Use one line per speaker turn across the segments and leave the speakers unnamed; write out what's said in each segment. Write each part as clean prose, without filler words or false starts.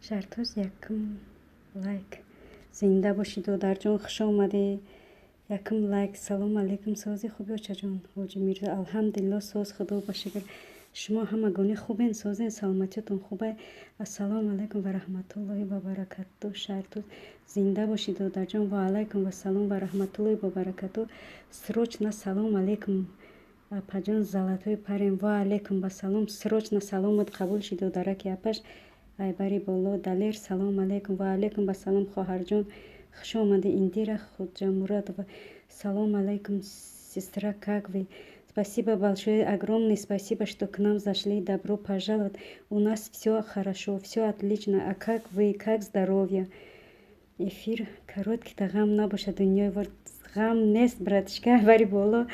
Шаҳртуз, якум лайк. Зинда бошӣ, додарҷон, хуш омадӣ. Якум лайк. Салому алайкум, сози хуби, очаҷон? Ҳоҷи Мирзо, алҳамдулилло, соз, худо ба шукр. Шумо ҳамагонӣ хубен, созен, саломатиётон хубай? Ассалому алайкум ва раҳматуллоҳи ва баракату. Шаҳртуз, зинда бошӣ, додарҷон. Ва алайкум вассалом ва раҳматуллоҳи ва баракату. Срочно салом алейкум, апаҷон, золотой парень. Ва алайкум вассалом. Срочно саломат қабул шид, додараки апаш айбари боло. Далер, салом алейкум. Ва алайкум вассалом, хоҳарҷон, хуш омадӣ. Индира Хуҷамурадова, салом алейкум, сестра, как вы? Спасибо большое, огромное спасибо, что к нам зашли. Добро пожаловать. У нас все хорошо, все отлично. А как вы, как здоровье? Эфир короткий, та ғам набошад, дунёи вор ғам нест, братишка, бари боло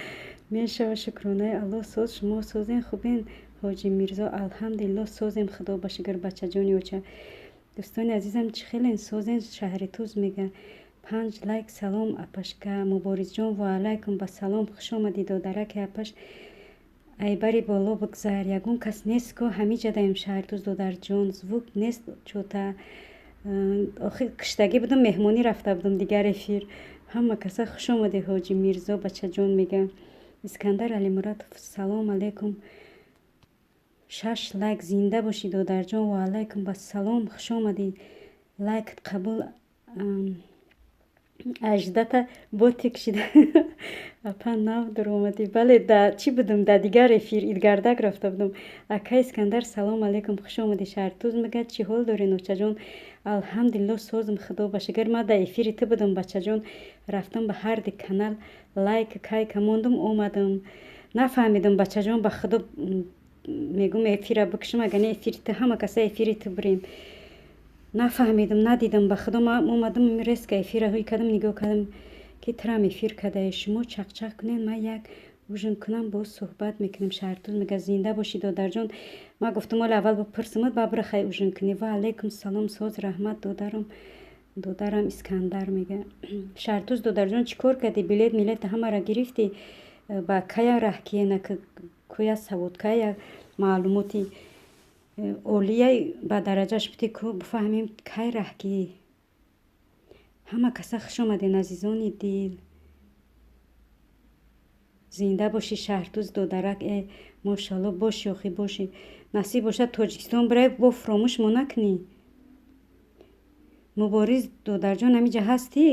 мешава, шукронаи Аллоҳ, соз. Шумо созен, хубен? Ҳоҷи Мирзо, алҳамдулилло, созем, худо ба шукр, бачаҷони оча. Дӯстони азизам, чӣ хелен, созен? Шаҳри Туз мега, панҷ лайк. Салом, апашка Муборизҷон. Ва алайкум ба салом, хуш омадӣ, додараки апаш айбари боло. Бигзар, ягон кас нест ко ҳамиҷа даем. Шаҳртуз додарҷон, звук нест чота. Охир киштагӣ будам, меҳмонӣ рафта будам, дигар эфир. Ҳама каса хуш омадӣ. Ҳоҷи Мирзо, бачаҷон мега. Искандар Алимуратов, салом алейкум. Шаш лайк. Зинда бошӣ, додарҷон. Ва алайкум вассалом, хуш омадӣ, лайкт қабул. Аждата боте кшида, апа, нав дуромадӣ. Бале, да чӣ будам, да дигар эфир, идгардак рафта будам. Ака Искандар, салом алейкум, хуш омадӣ. Шаҳртуз мегӯяд, чӣ ҳол дорен, очаҷон? Алҳамдулилло, созм, худо ба шукр. Ман да эфири ту будам, бачаҷон, рафтам ба ҳарди канал лайк кайка мондум, омадам. Нафаҳмидам, бачаҷон, ба худо мегум, эфира бикшам, агар не эфири ту, ҳама каса эфири ту бирем. Нафаҳмидам, надидам, ба худо. Ман омадам, резко эфира ҳуй кардам, нигоҳ кардам, ки трам эфир кардае. Шумо чақчақ кунед, ман як ужин кунам, боз суҳбат мекунем. Шаҳртуз мега, зинда бошӣ, додарҷон. Ман гуфтам, оли аввал бипурсимад, баъд бирахай ужин кунӣ. Ва алайкум салом, соз, раҳмат, додарам. Додарам Искандар мега. Шаҳртуз додарҷон, чӣ кор кардӣ? Билет милета ҳамаро гирифтӣ? Ба кая раҳ киена куя саводкая, маълумоти олия ба дараҷаш бутӣ ку, бифаҳмем кай раҳ кӣ. Ҳама каса хуш омаден, азизони дил. Зинда бошӣ, Шаҳртуз додарак. Э, мошалло, бошӣ, охи, бошӣ. Насиб бошад, Тоҷикистон бирай, бо фуромӯш мо накунӣ. Мубориз додарҷон, ҳамиҷа ҳастӣ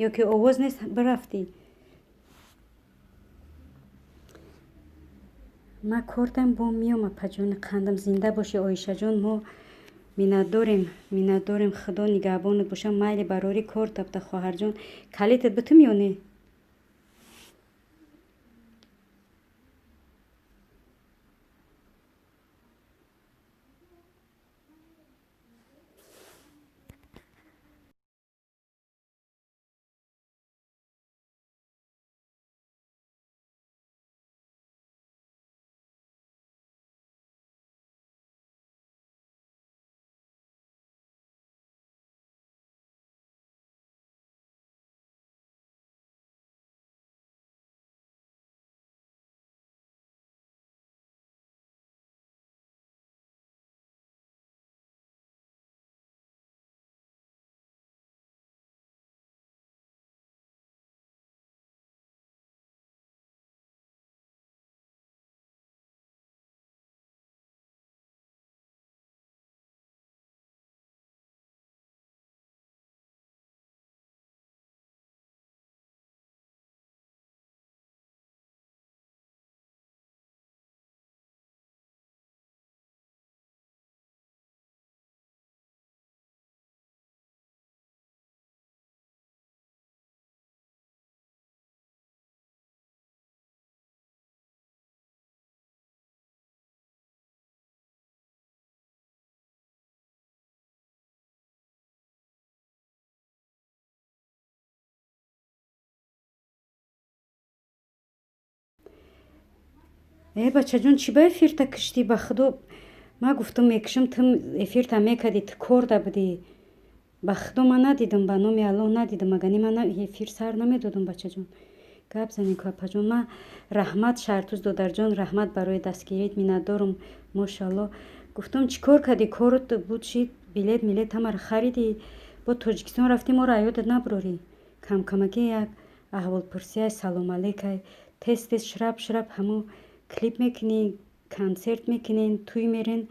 ё ки овоз нест, бирафтӣ? Ман кордам, бо меом, апаҷони қандам. Зинда бошӣ, Оишаҷон, мо миннатдорем, миннатдорем, худо нигаҳбонат боша. Майли, барорӣ кор табта, хоҳарҷон. Калитат бутум ё не? Э, бачаҷон, чӣ ба эфирта киштӣ? Ба худо, ман гуфтам, мекушам, ту эфирта мекардӣ, ту корда будӣ. Ба худо, ман надидам, ба номи Аллоҳ надидам, агар не ман эфир сар намедодам, бачаҷон. Гап занем ку, апаҷон. Ман раҳмат, Шаҳртуз додарҷон, раҳмат барои дастгирит, миннатдорум, мошалло. Гуфтам, чӣ кор кардӣ, корот буд шид, билет милет ҳамаро харидӣ, бо Тоҷикистон рафтӣ, моро аёдат набурорӣ. Камкамаки як аҳволпурсиай, салом алейкай, тез тез шраб шраб ҳамо клип мекунӣ, консерт мекунен, тӯй мерен,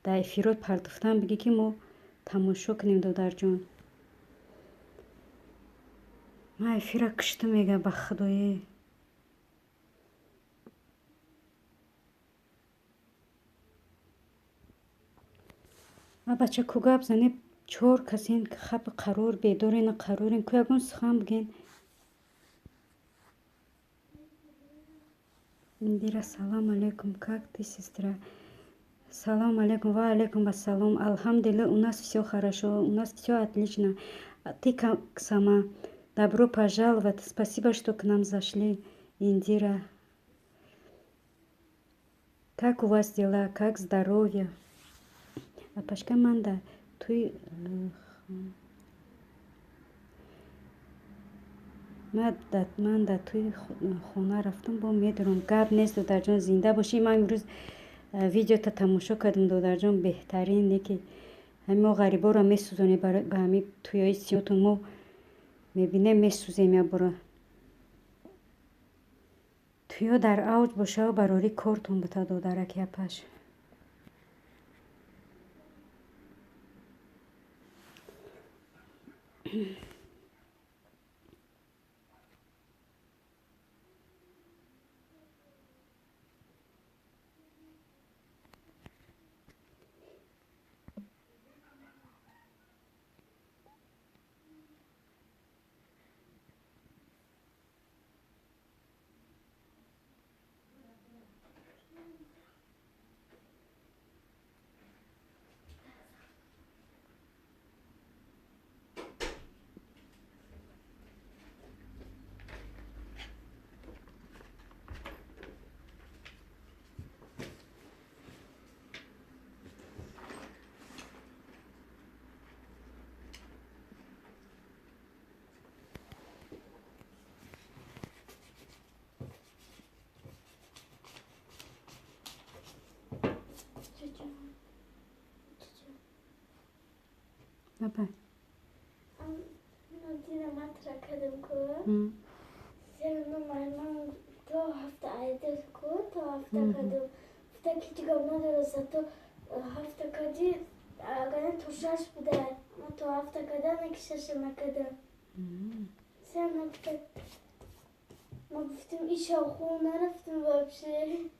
дар эфирот партофтан бигӣ, ки мо тамошо кунем, додарҷон. Ман эфира киштум, мега, ба худоӣ. А бача, ку гап зане, чор касен, хаб қарор бедорен, қарорен, ку ягон сухан биген. Индира, салом алейкум, как ты, сестра? Салом алейкум, ва алейкум ассалом. Алҳамдулилла, у нас всё хорошо, у нас всё отлично. А ты как сама? Добро пожаловать, спасибо, что к нам зашли, Индира. Как у вас дела, как здоровье? Апашка, ман да туй ман да туи хона рафтам, бо медорам. Гап нест, додарҷон, зинда бошӣ. Ман имрӯз видеота тамошо кардам, додарҷон, беҳтарин. Не ки ҳами мо ғариборо месӯзонем ба ҳами туёи сиётон, мо мебинем, месӯзем якбора. Туё дар авҷ бошаву барори кортон бута, додараки апаш. Апа.
Матра кардам ку. То ҳафта айда ку, то ҳафта кардам. Ҳафта ки ҳеҷ гап надорад, зато ҳафта кардӣ, агар то шаш буда, ма то ҳафта карда, не ки шаша накардам. Се ҳафта ма гуфтам, иша хун нарафтам вообще.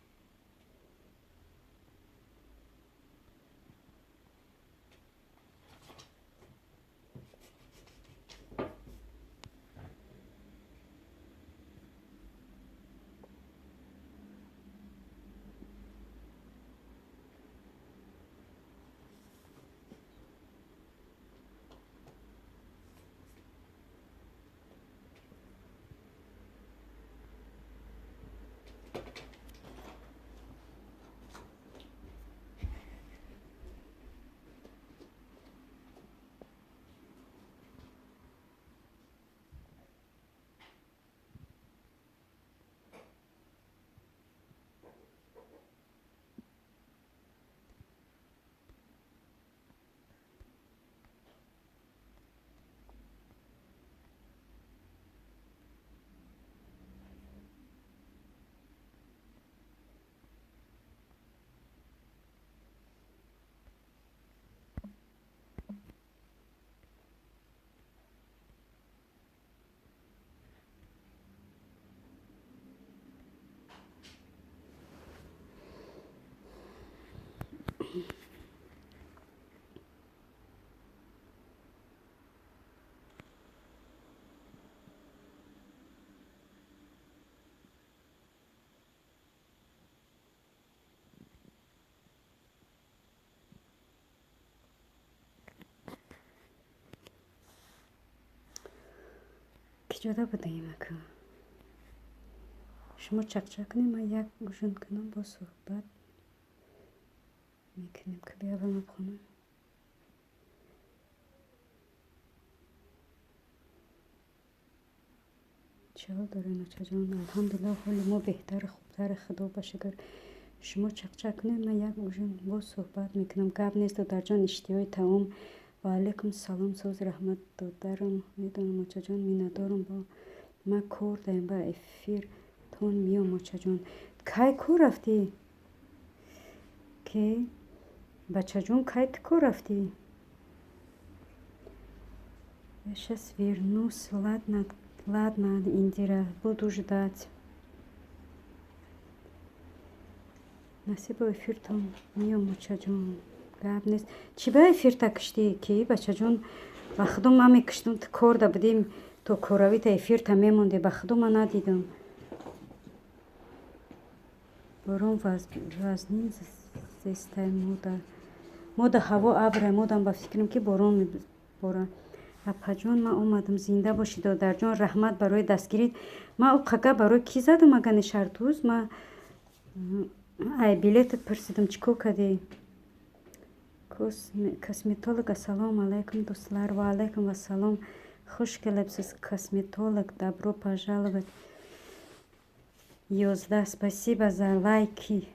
Киҷода будаем, ака? Шумо чақчақ кунем, ман як ужин кунам, бо суҳбат мекунем, ки биявам обхона. Чӣ ҳол дорем, очаҷон? Алҳамдулилла, ҳоли мо беҳтару хубтар, худо ба шукр. Шумо чақчақ кунед, ман як ужин боз суҳбат мекунам. Гап нест, додарҷон, иштиҳои таом. Ва алайкум салом, соз, раҳмат, додарам. Медонам, очаҷон, миннатдорам. Бо ман кор даем, ба эфиртон меом, очаҷон. Кай кор рафтӣ? Ки бачаҷон, кай ту кор рафтӣ? Я сейчас вернусь. Ладно, ладно, Индира, буду ждать. Насибо, эфиртон меом, очаҷон. Гап нест. Чӣ ба эфирта киштӣ, ки бачаҷон? Ба худо, ман мекиштам, ту корда будем, то коравита эфирта мемондӣ. Ба худо, ман надидам. Борон вазнин зестай мода. Мода ҳаво абра, модам ба фикрам, ки борон мебора. Апаҷон, ман омадам. Зинда бошӣ, додарҷон, раҳмат барои дастгирит. Ман ӯ қага барои кӣ задам, агани шартуз? Ман ай билетат пурсидам, чӣ кор кардӣ? Косметолог, ассалому алайкум, дӯстлар. Ва алайкум ассалом. Хуш келибсиз, косметолог, добро пожаловать. 11, спасибо за лайки.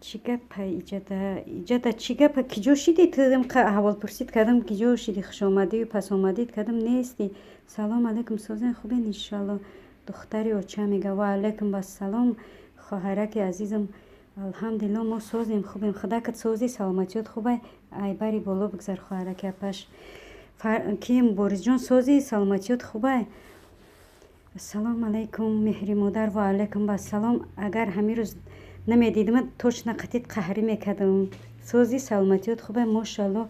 Чӣ гапа иҷада? Иҷада чӣ гапа? Киҷо шидӣ ту? Аҳволпурсид кардам, киҷо шидӣ? Хушомадию пасомадид кардам, нестӣ. Салом алайкум, созен, хубен, иншалло. Духтари оча мега. Ва алайкум вассалом, хоҳараки азизам. Алҳамдулилло, мо созем, хубем. Худакат созӣ, саломатиёт хубай? Айбари боло бигзар, хоҳараки апаш. Ки Муборизҷон, созӣ, саломатиёт хубай? Ассалому алайкум, меҳри модар. Ва алайкум вассалом. Агар ҳамин рӯз намедидима, точно қатит қаҳрӣ мекардам. Созӣ, саломатиёт хубай? Мошалло,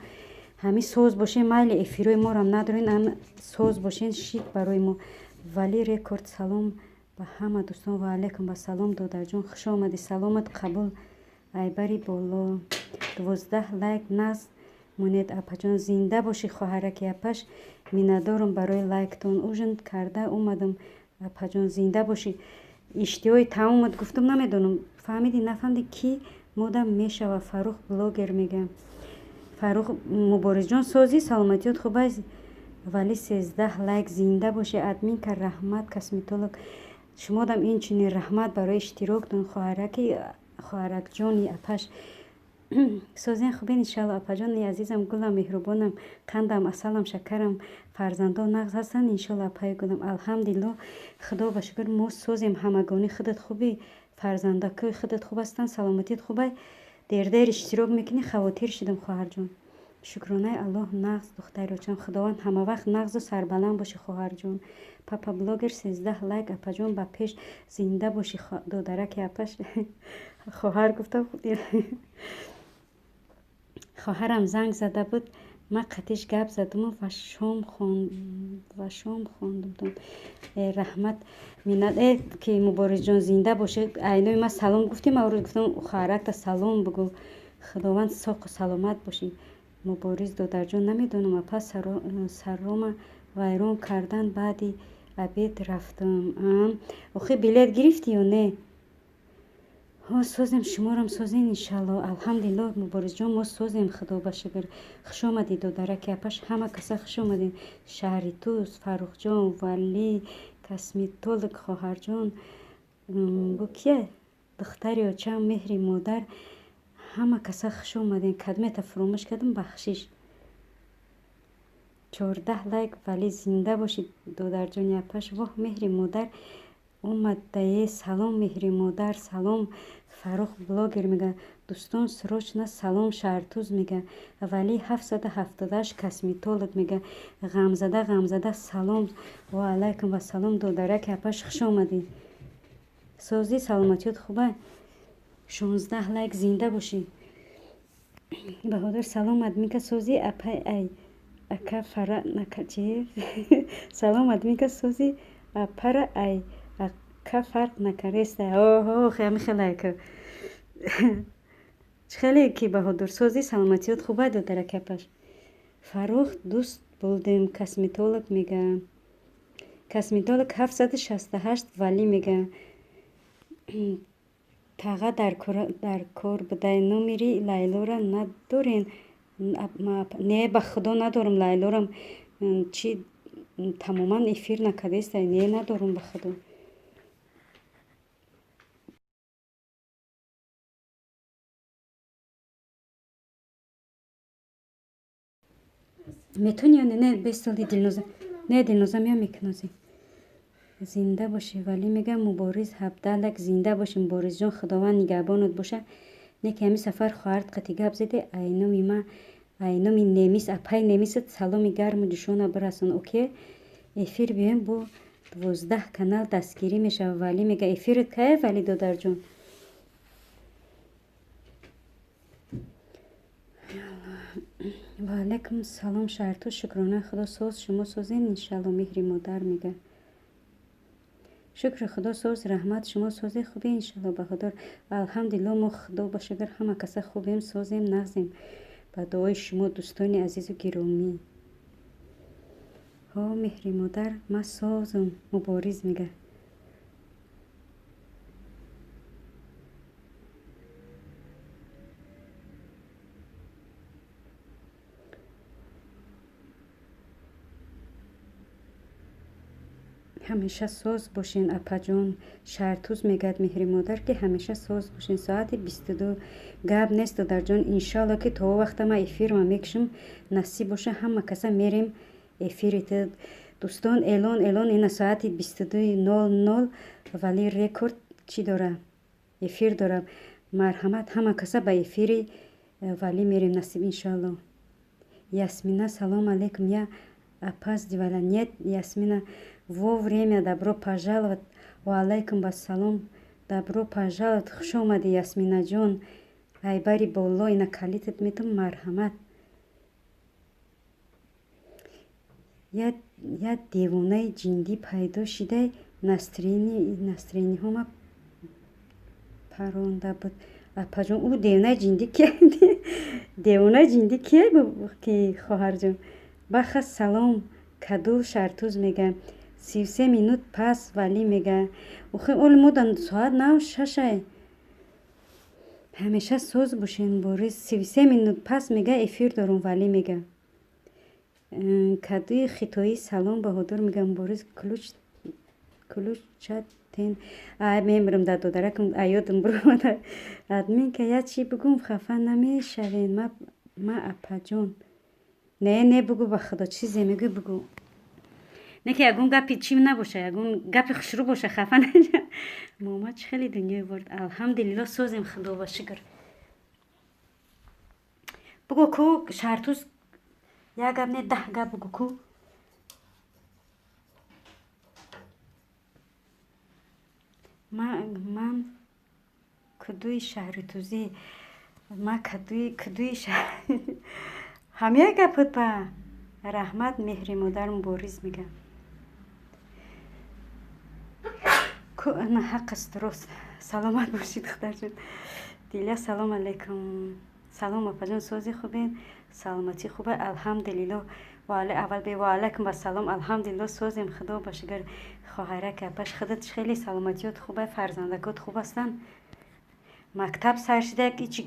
ҳамин соз бошен, майли, эфирҳои морам надорен, ам соз бошен, шик барои мо. Вали рекорд, салом ба ҳама дӯстон. Ва алайкум вассалом, додарҷон, хуш омадӣ, саломат қабул. Айбари боло. 12 лайк, нағз монед, апаҷон. Зинда бошӣ, хоҳараки апаш, миннатдорам барои лайктон. Ужин карда омадам, апаҷон, зинда бошӣ. Иштиҳои таомат гуфтам, намедонам, фаҳмидӣ, нафаҳмидӣ, ки модам мешава. Фаррух блогер мегӯям. Фаррух Муборизҷон, созӣ, саломатиёт хуб аст? Вали, 13 лайк, зинда бошӣ, админка, раҳмат. Косметолог, шумодам инчунин раҳмат барои иштироктон, хоҳараки, хоҳаракҷони апаш. Созен, хубен, иншалло, апаҷони азизам, гулам, меҳрубонам, қандам, асалам, шакарам, фарзандон нағз ҳастанд, иншалло, апаи гулам. Алҳамдулилло, худо ба шукр, мо созем ҳамагонӣ. Худат хубӣ? Фарзандакои худат хуб ҳастанд? Саломатият хубай? Дердер иштирок мекунӣ, хавотир шудам, хоҳарҷон. Шукронаи Аллоҳ, нағз, духтари очам. Худованд ҳамавақт нағзу сарбаланд бошӣ, хоҳарҷон. Папа блогер, 13 лайк, апаҷон, ба пеш. Зинда бошӣ, додараки апаш. Хоҳар гуфтам, хоҳарам занг зада буд, ман қатиш гап задаму ва шом хондумтон. Раҳмат, миннат, ки Муборизҷон, зинда бошӣ. Айнои ман салом гуфтӣ, ман рӯз гуфтам, хоҳаракта салом бугӯ. Худованд соқу саломат бошӣ, Мубориз додарҷон. Намедонам, апа, саррома вайрон кардан, баъди обед рафтам. Охи, билет гирифтӣ ё не? Ҳо, созем, шуморам созен, иншалло. Алҳамдулилло, Муборизҷон, мо созем, худо ба шукр. Хуш омадӣ, додараки апаш, ҳама каса хуш омадед. Шаҳри Туз, Фаррухҷон, Валӣ, косметолог, хоҳарҷон, бу кия, духтари очам, меҳри модар, ҳама каса хуш омадем. Кадмета фуромӯш кардам, бахшиш. 14 лайк, Валӣ, зинда бошӣ, додарҷони апаш. Воҳ, меҳри модар омадае. Салом, меҳри модар, салом. Фаррух блогер мега: дӯстон, срочно салом. Шаҳртуз мега. Валӣ 778, косметолог мега: ғамзада, ғамзада, салом. Ва алайкум вассалом, додараки апаш, хуш омадӣ. Созӣ, саломатиёт хубай? 16 лайк, зинда бошӣ, Баҳодур. Салом, админка, созӣ, апай, ай ака фара чи. Салом, админка, созӣ, апара, ай ака фарқ накареста. Оҳо, ҳами хелайка чӣ хеле ки. Баҳодур, созӣ, саломатиёт хубай, додараки апаш? Фаррух, дӯст булдем. Косметолог мега, косметолог 768. Валӣ мега: таға дар кор будай. Номери Лайлора надорен? Не, ба худо, надорам. Лайлорам чи. Тамоман эфир накардеста, не надорум ба худо. Метони ё не? Не, бестоли Дилноза. Не, Дилноза мея мекунози. Зинда бошӣ, Валӣ мега. Мубориз ҳабдалак, зинда бошӣ, Муборизҷон, Худованд нигаҳбонат боша. Не ки ҳамин сафар хоҳарат қати гап заде, айноми ма, айноми немис, апай немисат саломи гарму ҷӯшона бирасон. Оке, эфир биёем, бо 12 канал дастгирӣ мешава. Валӣ мега, эфират кая, Валӣ додарҷон? Ва алайкум салом, шаҳрту, шукронаи Худо, соз, шумо созен, иншалло. Меҳри модар мега, шукри Худо, соз, раҳмат, шумо созе, хубе, иншалло. Баҳодор, алҳамдулилло, мо Худо ба шукр ҳама каса хубем, созем, нағзем, ба дуои шумо, дӯстони азизу гиромӣ. Ҳо, меҳри модар, ма созум. Мубориз мега. Ҳамеша соз бошен, апаҷон. Шаҳртуз мегӯяд, меҳри модар, ки ҳамеша соз бошен. Соати 22 гап нест, додарҷон, иншоалло, ки то вақта ма эфирма мекушам, насиб боша, ҳама каса мерем эфири. Дӯстон, эълон, эълон, ина соати 22:00 Вали Рекорд чӣ дора, эфир дора. Марҳамат, ҳама каса ба эфири Валӣ мерем, насиб, иншоалло. Ясмина, салом алейкум, я опаздывала? Нет, Ясмина, вовремя, добро пожаловать. Ва алайкум ассалом, добро пожаловать, хуш омадӣ, Ясминаҷон. Айбари боло ина калитат метум, марҳамат. Я девонаи ҷиндӣ пайдо шидай, настроениҳома паронда буд. Апаҷон, ӯ девонаи ҷиндӣ ки? Девонаи ҷиндӣ кие ки, хоҳарҷон? Баха, салом, каду шартуз мега. 33 минут пас, Валӣ мега. Охи, оли мо соат нав шашай. Ҳамеша соз бошен, Борис. 33 минут пас мега, эфир дорум, Валӣ мега. Кадуи хитоӣ, салом, Баҳодур мегам. Борис, ключ, ключ чатен. Ай, мемирам дар додаракам, аёдам буромада. Админка, я чӣ бигӯм, хафа намешавен ма, апаҷон? Не, не, бугӯ, ба Худо, чизе мегӯй, бугӯ. Не ки ягон гапи чӣ набоша, ягон гапи хушрӯ боша, хафа наша. Мома, чӣ хеле дунёи ворд? Алҳамдулилло, созем, Худо ба шукр. Бугӯ ку, шаҳртуз, як гап не, 10 гап бугӯ ку. Ман кудуи шаҳритузӣ, ма кадуи кудуи шаҳр. Ҳамяй гапот ба раҳмат, меҳри модар, Мубориз мега. На, ҳақ аст, дуруст. Саломат бошед, духтарҷон. Диля, салом алайкум. Салом, апаҷон, сози, хубен, саломатӣ хуба, алҳамдулилло. Аввал бе ва алайкум ассалом, алҳамдулилло, созем, Худо ба шукр. Хоҳарак, апаш, худат хеле, саломатиёт хуба, фарзандакот хуб ҳастанд? Мактаб сар шида, ичи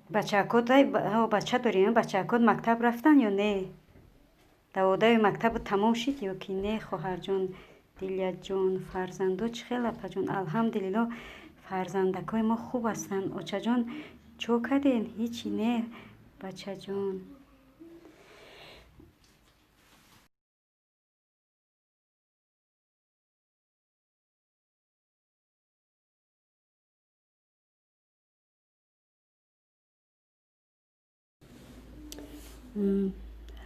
бачаакот, бача дорем, бачаакот мактаб рафтан ё не? Даводаи мактабу тамом шид ё ки не, хоҳарҷон Дилияҷон? Фарзандо чӣ хел, апаҷон? Алҳамдулилло, фарзандакҳои мо хуб ҳастанд. Очаҷон, чо карден? Ҳичи не, бачаҷон.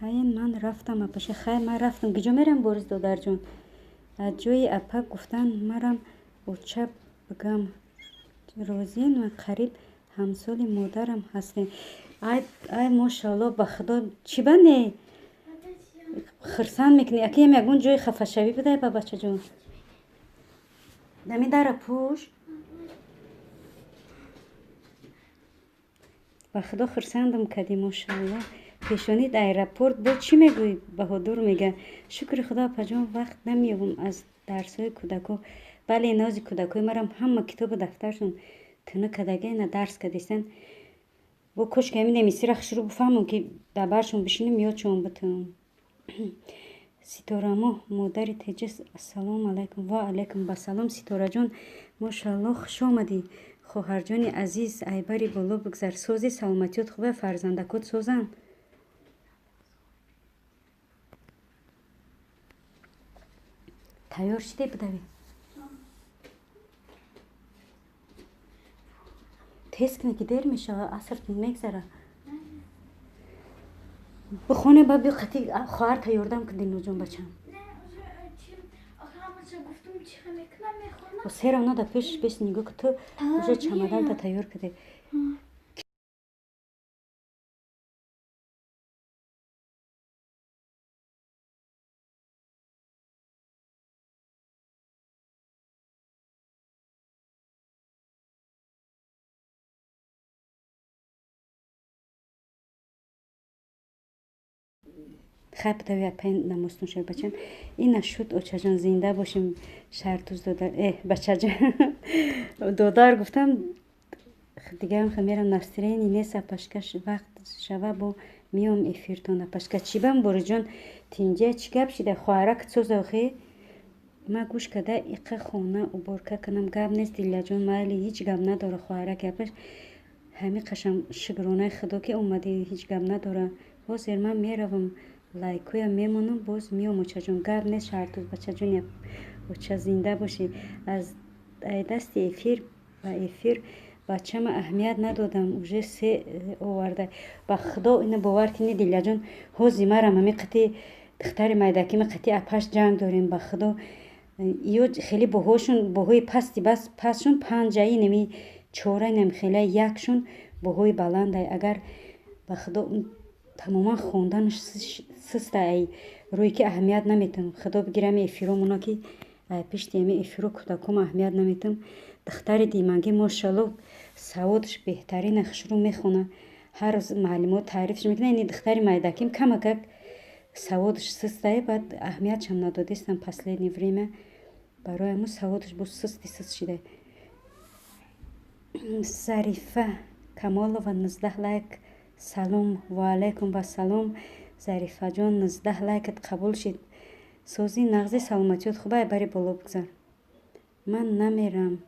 Ҳаен, ман рафтам, апаша. Хайр, ман рафтам. Куҷо мерам, Борис додарҷон? Аз ҷои апа гуфтан, марам оча бигам, розиен? Ман қариб ҳамсоли модарам ҳастем. Ай, ай, мошоалло, ба Худо, чӣ ба не хирсанд мекунӣ? Акиям ягон ҷои хафашавӣ будай ба, бачаҷон? Дами дара пӯш. Ба Худо, хирсандам кардӣ, мошоалло. Пешонид аэропорт бо чӣ мегӯӣ, Баҳодур мега. Шукри Худо, апаҷон, вақт намеёбам аз дарсҳои кӯдако. Бале, нози кӯдакҳои марам ҳама китобу дафтаршон тунук кардага, ина дарс кардистанд. Бо кошки ҳамин эмисира хушрӯ бифаҳмам, ки дар баршон бишинам, ёдшон битам. Ситорамо модари теҷис, ассалому алайкум. Ва алайкум басалом, Ситораҷон, мошаалло, хуш омадӣ, хоҳарҷони азиз. Айбари боло бигзар. Сози, саломатиёт хубе, фарзандакот созанд? Тайёр шиде, бидавӣ тез кунӣ, ки дер мешава, асртон мегзара. Бихоне, ба биё, қати хоҳарта ёрдам кун. Дилноҷон, бачам, сера дар пеш пеш нигоҳ ки ту уже чамаданта тайёр кардӣ. Хай, битави, апай намозтон шав, бачам. Ина шуд, очаҷон, зинда бошем. Шартуз додар, бачаҷон, додар гуфтам, дигарам мерам, настроение нест, апашка. Вақт шава, бо миём эфиртон, апашка. Чӣ бам, Бориҷон, тинҷа, чӣ гап шида? Хоҳарак соза охи. Ма гӯш када иқа хона уборка кунам. Гап нест, Дилляҷон, майли, ҳеҷ гап надора, хоҳарак. Апаш ҳамин қашам, шукронаи Худо, ки омадӣ, ҳеҷ гап надора. Ҳозир ман меравам, лайкоя мемонам, боз меом, очаҷон. Гап нест, Шаҳртуз бачаҷони оча, зинда бошӣ. Аз дасти эфир ба эфир бачама аҳамият надодам, уже се оварда. Ба Худо, ина бовар кунӣ, Дилляҷон, ҳози марам ҳами қати духтари майдакима, қати апаш ҷанг дорем. Ба Худо, ё хеле боҳошон боҳои пасти бас пастшон панҷаи неми чора нем, хеле якшон боҳои баландай. Агар ба Худо, тамоман хонданаш систа, ай рӯе ки аҳамият наметам. Худо бигир ами эфиромона, ки ай пишти ами эфиро кӯдаком аҳамият наметам. Духтари димангӣ, мошалло, саводаш беҳтарина, хушрӯ мехона, ҳар рӯз муаллимо таърифш мекунад. Ини духтари майдаким камакак саводаш систае, баъд аҳамиятшам надодистам последнее время, барои ҳамун саводаш боз систи сист шида. Зарифа Камолова, 19 лайк. Салом, ва алайкум вассалом, Зарифаҷон, 19 лайкат қабул шид. Сози, нағзи, саломатиёт хубай, бари боло бигзар. Ман намерам,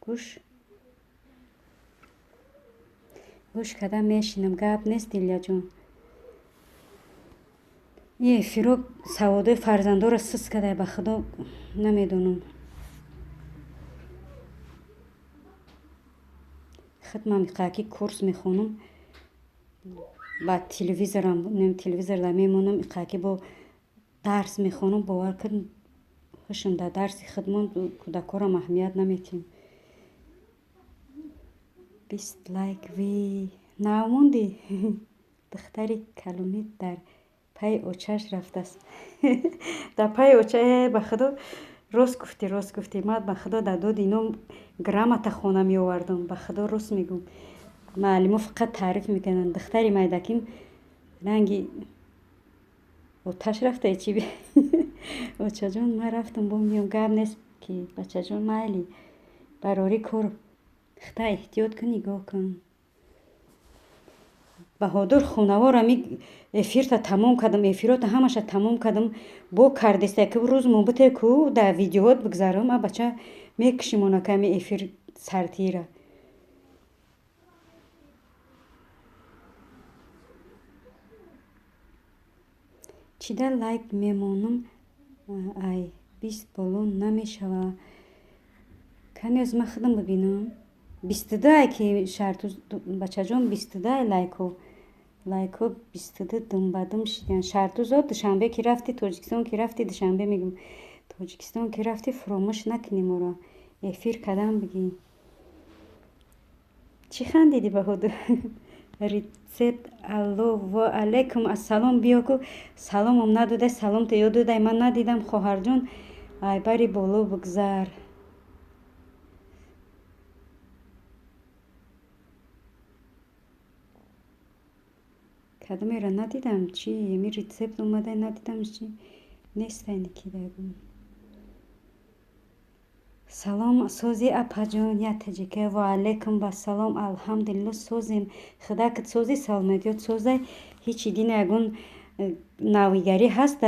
гӯш када мешинам. Гап нест, Дилляҷон. И эфиро саводои фарзандоро сист кадай, ба Худо, намедонам. Хидмам иқаки курс мехонам, ба телевизорам телевизорда мемонам, иқаки бо дарс мехонам. Бовар кун, ҳушм дар дарси хидмон, кӯдакорам аҳамият наметиҳем. 20 лайк, ви навмондӣ. Духтари калонӣ дар пайи очааш рафтааст, дар пайи оча. Ба Худо, рост гуфтӣ, рост гуфтӣ. Ман, ба Худо, дар доди ино грамота хона меовардам. Ба Худо, рост мегӯм, муаллимо фақат таъриф мекарданд. Духтари майдаким ранги оташ рафта чи. Очаҷон, ман рафтам, бо меом. Гап нест, ки бачаҷон, майли, барори кор, хита эҳтиёт кун, нигоҳ кун. Баҳодур, хонавор, ами эфирта тамом кардам, эфирота ҳамаша тамом кардам, бо кардеста ки рӯз мобите ку дар видеоҳот бигзарам. А бача мекушимона, ки ами эфир сартира. Чида лайк мемонам, ай 20 боло намешава? Кани оз ман худам бибинам. 22 ки, Шаҳртуз бачаҷон, 22 лайко, лайко 22, думбадум шидан. Шаҳртузо, Душанбе ки рафти, Тоҷикистон ки рафти, Душанбе мегӯм, Тоҷикистон ки рафти, фуромӯш накунӣ моро, эфир кардам бигӣ. Чӣ хандидӣ, Баҳодур? Рецепт. Алло, ва алайкум ассалом. Биё ку, саломам надодай, саломта ёд додай, ман надидам, хоҳарҷон. Айбари боло бигзар. Кадомеро надидам? Чи еми рецепт омадай, надидам, чи нестай никидагум. Салом, сози апаҷон, я таҷика. Ва алайкум вассалом, алҳамдулилло, созем. Худакат сози, саломатиёт созай. Ҳечи дина ягон навигарӣ ҳаст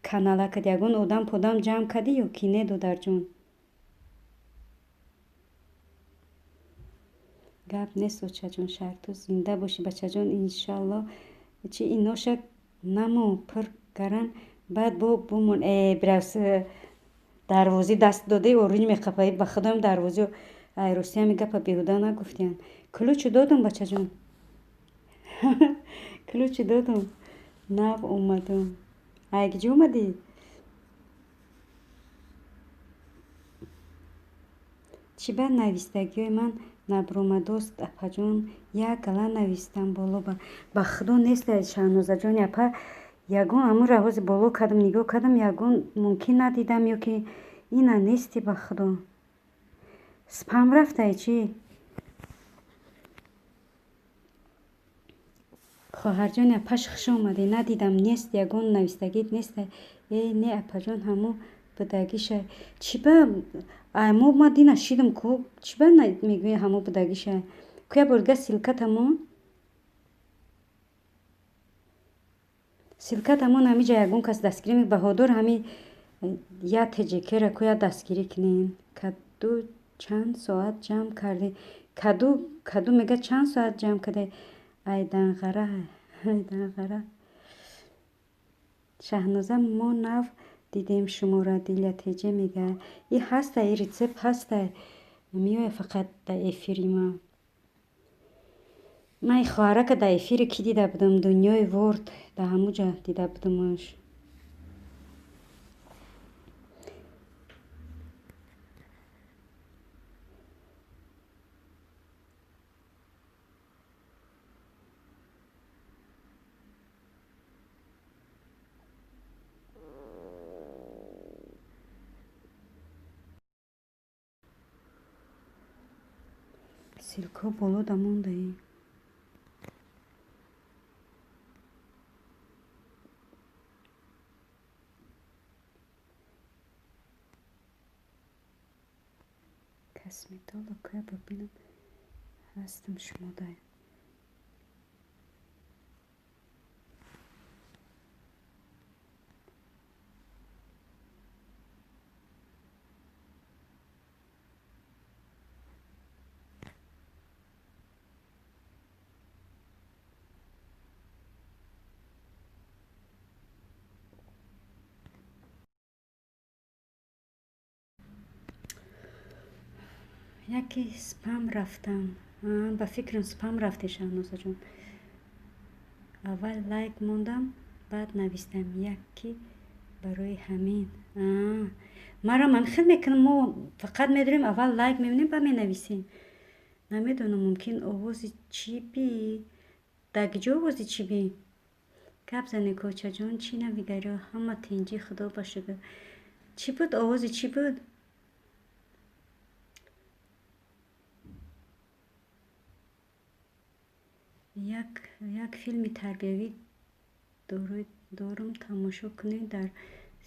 каналакат, ягон одам подам ҷамъ кардӣ ё ки не, додарҷон? Гап нест, очаҷон, шарту зинда бошӣ, бачаҷон, иншалло. Чи иноша намо пир каран, баъд бо бумон. Бирас дарвозӣ даст додаи оринҷ меқапаи, ба худоям дарвозио ай ростӣ ҳами гапа беҳуда нагуфтиян. Ключу додум, бачаҷон, ключу додум, нав омадум. Ай киҷо омадӣ? Чӣ ба навистагиҳои ман набромадост, апаҷон? Як гала навистам боло, ба худо нест, Шаҳнозаҷони апа. Ягон амура ҳози боло кардам, нигоҳ кардам, ягон мумкин надидам ё ки ина нести, ба худо. Спам рафтай чӣ? Хоҳарҷони апаш, хуш омадӣ. Надидам, нест, ягон навистагит нест. Э не, апаҷон, ҳамо будагишай. Чӣ ба ай мо ма дина шидам ку, чӣ ба мегӯи ҳамо будагишай? Ку як бор дига ссылкатамон, ссылкатамон ҳамиҷа ягон кас дастгирӣ. Баҳодур, ҳами я тҷкра ку я дастгирӣ кунен. Каду чанд соат ҷамъ кардӣ? Каду, каду мега чанд соат ҷамъ карда? Айданғара, айданғара. Шаҳноза, мо нав дидем шуморо, Диля теҷе мега. И ҳастай, и рецепт ҳастай, меоя фақат дар эфири ма. Ман и хоҳарака дар эфири кӣ дида будам? Дунёи Ворд, дар ҳамуҷа дида будамаш. Ссылкаҳо боло да мондаи. Косметолог кӯя бибинам, ҳастам шумодай. Яке спам рафтам. Ба фикрам спам рафте, Шаҳнозаҷон. Аввал лайк мондам, баъд навистам. Яки барои ҳамин. Марам ҳам хел мекунам, мо фақат медорем, аввал лайк мемонем, баъд менависем. Намедонам, мумкин овози чӣ би? Дар киҷо овози чӣ би? Гап зане, кочаҷон, чӣ навигариҳо? Ҳама тинҷӣ, худо ба шукр. Чӣ буд, овози чӣ буд? Як филми тарбиявӣ дорум, тамошо кунед, дар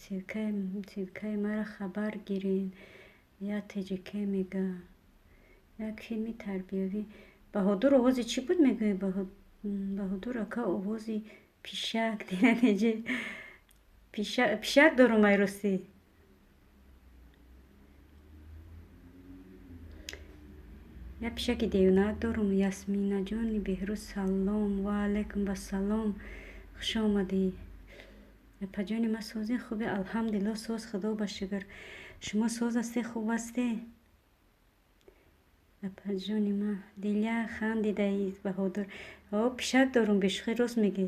ссылкаи мара хабар гиред. Я тҷк мега. Як филми тарбиявӣ. Баҳодур, овози чӣ буд мегӯӣ? Баҳодур ака, овози пишак. Динанеҷи пишак дорум, ай ростӣ. Я пишаки девона дорум. Ясминаҷони Беҳрӯз, салом. Ва алайкум вассалом, хуш омадӣ. Апаҷони ман, сози, хуби? Алҳамдулилло, соз, худо ба шукр. Шумо соз ҳасте, хуб ҳасте, апаҷони ман? Диля хандидаи, Баҳодур. О, пишак дорум, бешухӣ, рост мегӯӣ.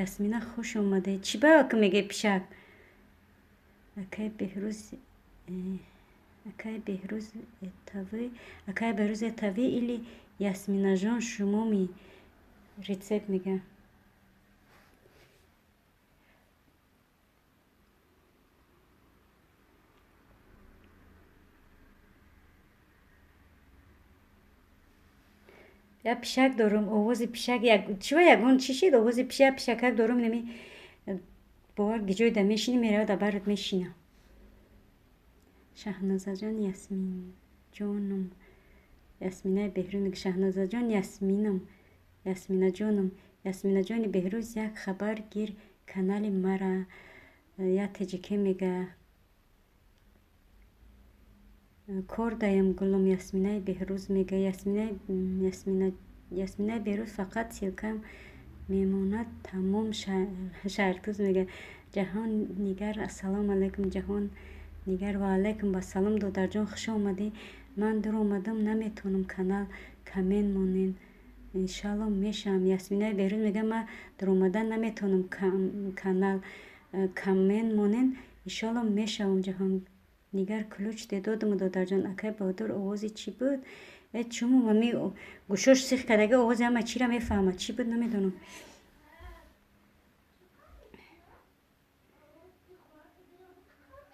Ясмина, хуш омадед. Чӣ ба ки мегӯӣ пишак? Акай Беҳрӯз, акай Беҳрӯз, это вы? Акай Беҳрӯз, это вы или Ясминаҷон шумоми? Рецепт мега. Я пишак дорум, овози пишак чиба ягон чӣ шид, овози пишак, пишакак дорум, нами бовар гиҷои да мешини, мерава да барат мешина. Шаҳнозаҷон Ясминҷоном. Ясминаи Беҳрӯз мега Шаҳнозаҷон Ясминам. Ясминаҷоном. Ясминаҷони Беҳрӯз як хабар гир канали мара. Я теҷике мега. Кор даям гулум Ясминаи Беҳрӯз мега. Ясминаи Беҳрӯз фақат ссылкам мемонад тамом. Шаҳртуз мега. Ҷаҳон нигар ассалому алайкум. Ҷаҳон нигар ва алайкум вассалом додарҷон хуш омадӣ. Ман дур омадам наметавонам канал коммент монен. Иншалло мешавам. Ясминаи Беҳрӯз мега ман дур омадан наметавонам канал коммент монен. Иншалло мешавам. Ҷаҳон нигар ключ додам додарҷон. Акай Баҳодур овози чӣ буд? Э чуму ами гӯшош сих кардаги овози ҳама чиро мефаҳмад. Чӣ буд намедонам.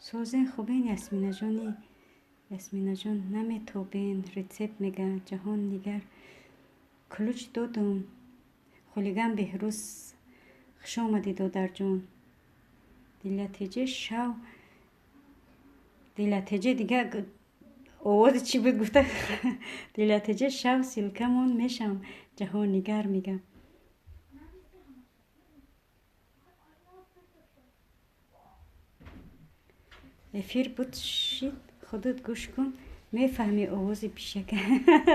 Созен хубен Ясминаҷони Ясминаҷон наметобен рецепт мега. Ҷаҳон нигар ключ додам. Хулиган Беҳрӯз хуш омадӣ додарҷон. Дилятеҷе шав. Дилятеҷе дига овози чӣ буд гуфта. Дилятеҷе шав ссылкамон мешавам. Ҷаҳон нигар мега. Эфир буд шид худат гӯш кун мефаҳмӣ овози пишака.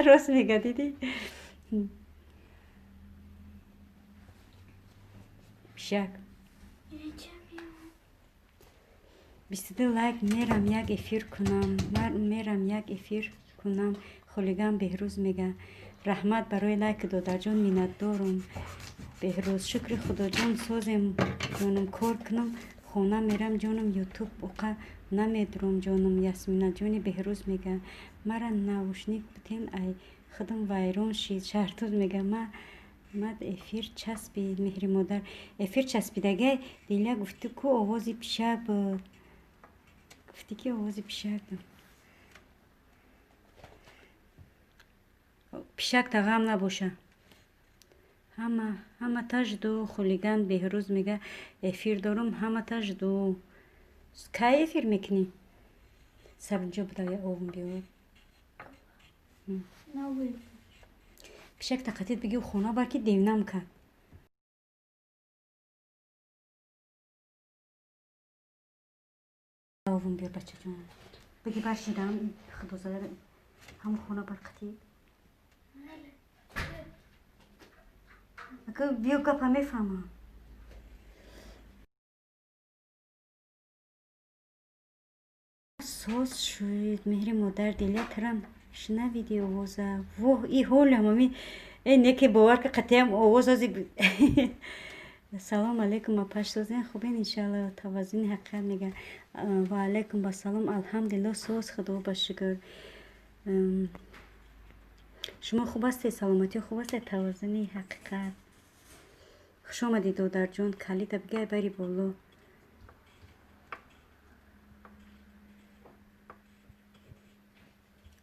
Рост мега дидӣ? Пишак. 22 лайк мерам як эфир кунам. Мерам як эфир кунам. Хулиган Беҳрӯз мега. Раҳмат барои лайк додарҷон миннатдорум. Беҳрӯз шукри худоҷон созем ҷонум кор кунам. Хона мерам ҷонум ютуб уқа намедурам ҷонум. Ясминаҷони Беҳрӯз мега. Мара наушник бутен ай худам вайрон шид. Шаҳртуз мега. Мад эфир часпид меҳри модар. Эфир часпидагай Диля гуфтӣ ку овози пишак буд. Гуфтӣ ки овози пишак буд. Пишак тағам набоша. Ҳама жду. Хулиган Беҳрӯз мега эфир дорум ҳамата жду. Кай эфир мекунӣ? Сабринҷо буда я овум биёр. Пишак тақатид биги хона бар ки девнам кард. Овум биёр бачаҷон. Биги бар шидам худозада ҳамон хона бар қатид. Ака биё гапа мефаҳмам. Соз шуд меҳри модар Диля тарам шунавиди овоза. Воҳ и ҳолам ами э неке бовар ка қатиам овоз ози. Салом алейкум апаш созен хубен иншалло. Таваззуни ҳақиқат мега. Ва алейкум вассалом алҳамдулилло соз худо ба шукр. Шумо хуб ҳастед? Саломатӣ хуб ҳастед? Таваззуни ҳақиқат. Хуш омадӣ додарҷон. Калита бигай бари боло.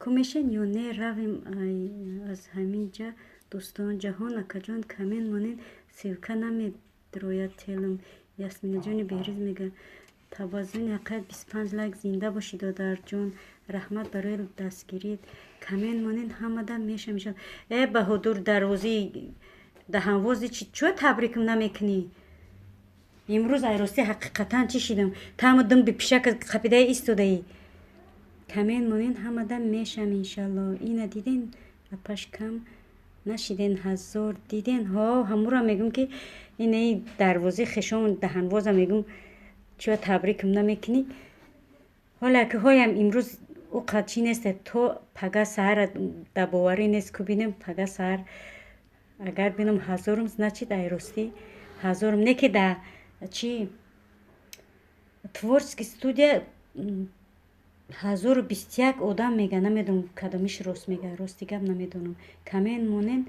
Ку мешен ё не равем аз ҳамин ҷа дӯстон. Ҷаҳон акаҷон коммент монен ссылка намедрояд телум. Ясминаҷони Беҳрӯз мега. Таваззуни ҳақиқат 25 лайк зинда бошӣ додарҷон. Раҳмат барои дастгирит. Коммент монен ҳамада мешам иншалло. Э Баҳодур дарвозаи даҳанвози чӣ чӯ табрикам намекунӣ? Имрӯз айростӣ ҳақиқатан чӣ шидам? Таъму дум бипишак қапидаи истодаӣ. Коммент монен ҳамада мешам иншалло. Ина диден апаш кам нашиден ҳазор диден. Ҳо ҳамура мегӯм ки инаи дарвозаи хешон даҳанвоза мегӯм чӯ табрикам намекунӣ? Ҳола ки ҳоям имрӯз ӯ қад чӣ нест то пага саҳар да боварӣ нест ку бинем пага саҳар агар бинам ҳазорум значит айростӣ ҳазорум не ки да чи творческий студия 1021 одам мега намедонам кадомиш рост мега рости гап намедонам. Коммент монен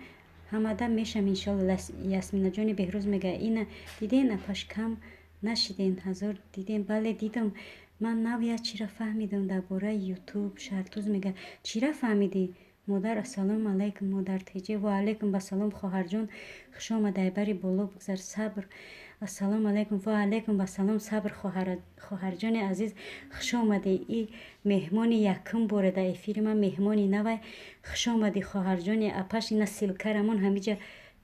ҳамада мешам иншалло. Ясминаҷони Беҳрӯз мега ина диден апаш кам нашиден ҳазор диден. Бале дидам. Ман нав як чира фаҳмидам дар бораи ютуб. Шаҳртуз мега чира фаҳмидӣ? Модар ассалому алайкум модар теҷе. Ва алайкум вассалом хоҳарҷон хуш омадай бари боло бигзар. Сабр Ассалому алайкум. Ва алайкум ассалом. Сабр, хоҳарҷони азиз, хуш омадӣ. И меҳмони якум боре дар эфири ман, меҳмони навай. Хуш омадӣ, хоҳарҷони апаш. Ина ссылка рамон ҳамиҷа,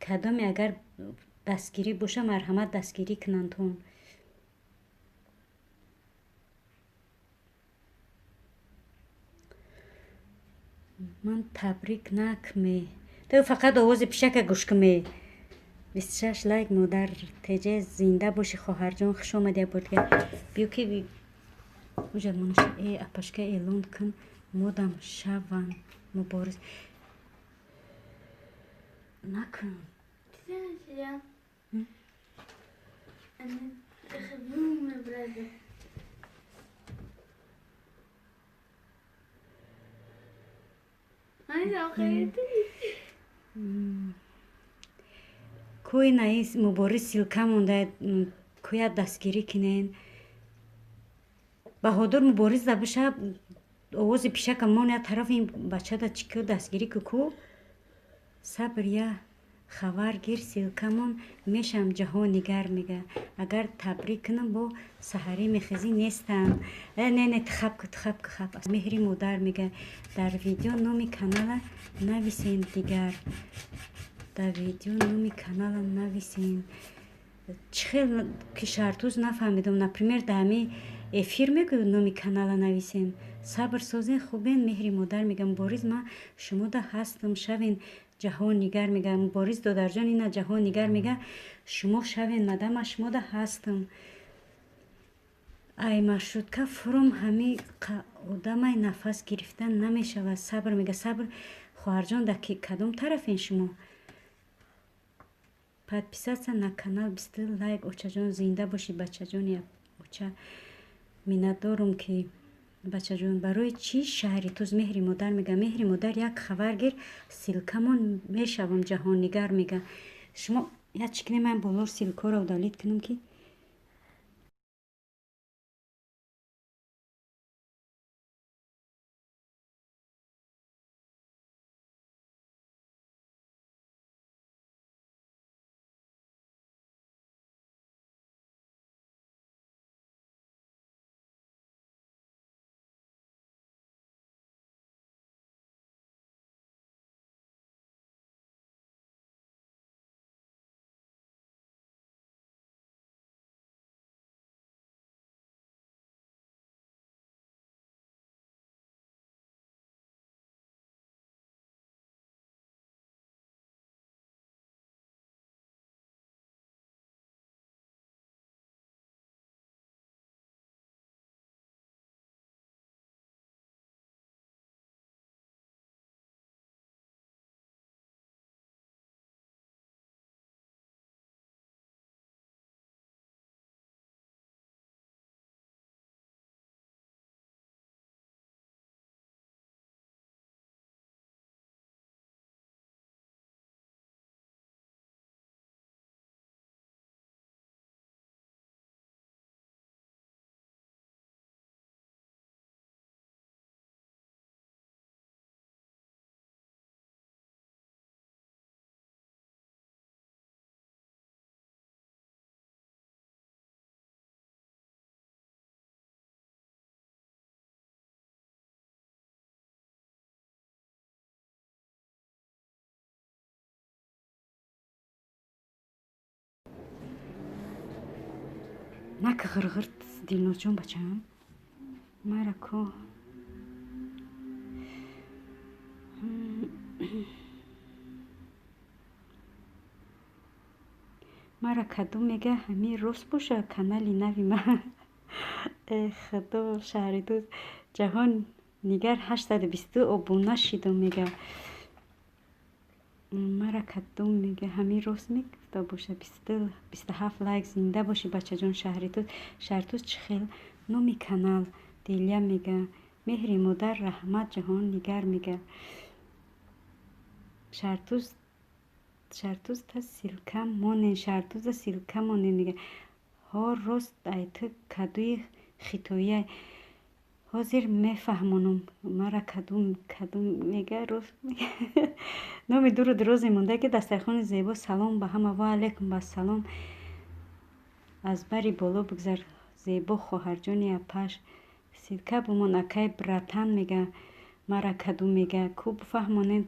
кадоме агар дастгирӣ боша, марҳамат, дастгирӣ кунандтон. Ман табрик накме, ту фақат овози пишака гӯш куме. 26 лайк. Модар теҷе, зинда бошӣ, хоҳарҷон, хуш омадӣ як бор дигар. Биё ки уҷад монаша. Э, апашка, эълон кун, модам шаван мубориз накун.
Я.
М?
Они брали. Ай,
Кӯи наис мубориз ссылка монда, кӯя дастгирӣ кинен. Баҳодур, мубориз да биша, овози пишака мон я тарафи ин бачада чӣ ку, дастгирӣ ку ку. Сабр, я хабар гир, ссылка мон мешам ҷаҳоннигар мега. Агар табрик кунам, бо саҳарӣ мехезӣ нестам. Э, не, не, тихаб ку, тихаб ку, хаб. Меҳри модар мега, дар видео номи канала нависен дигар, дар видео номи канала нависен. Чӣ хел ки, шартуз, нафаҳмидам. Например, дар ҳами эфир мегӯ, номи канала нависем. Сабр, созен, хубен? Меҳри модар мегам, Борис, ман шумода ҳастам, шавен ҷаҳоннигар мегам. Борис додарҷон, ина ҷаҳоннигар мега, шумо шавен мада, ман шумода ҳастам. Ай маршрутка фурум, ҳами одамай нафас гирифтан намешавад. Сабр мега. Сабр, хоҳарҷон, дар кадом тарафен шумо? Подписаться на канал, 20 лайк. Очаҷон, зинда бошӣ, бачаҷони оча, миннатдорум ки бачаҷон. Барои чӣ шаҳри Туз? Меҳри модар мега. Меҳри модар, як хабар гир, ссылка мон мешавам ҷаҳоннигар мега. Шумо як чӣ кунем, ман болор ссылка ро удалить кунам ки. Нака ғирғирт, Дилнозҷон, бачаам мара ко. Мара кадом мега, ҳамин рост боша, канали нави ман. Э, худо, шаҳри Туз, ҷаҳон нигар, 820 обуна шидам мега. Мара кадом мега, ҳамин рост мегуфта боша. 27 лайк. Зинда бошӣ, бачаҷон. Шаҳри Туз, шаҳри Туз, чӣ хел номи канал? Дилия мега. Меҳри модар, раҳмат. Ҷаҳон нигар мега, Шаҳртуз, Шаҳртузта ссылка монен, Шаҳртуза ссылка монен мега. Ҳо, рост, ай ту кадуи хитоия, ҳозир мефаҳмонам. Мара кадум, кадум мега, рост, номи дуру дирозе монда ки. Дастархони зебо. Салом ба ҳама. Ва алайкум ассалом. Аз бари боло бигзар, зебо хоҳарҷони апаш. Ссылка бумон, акай братан мега. Мара каду мега. Ку бифаҳмонем,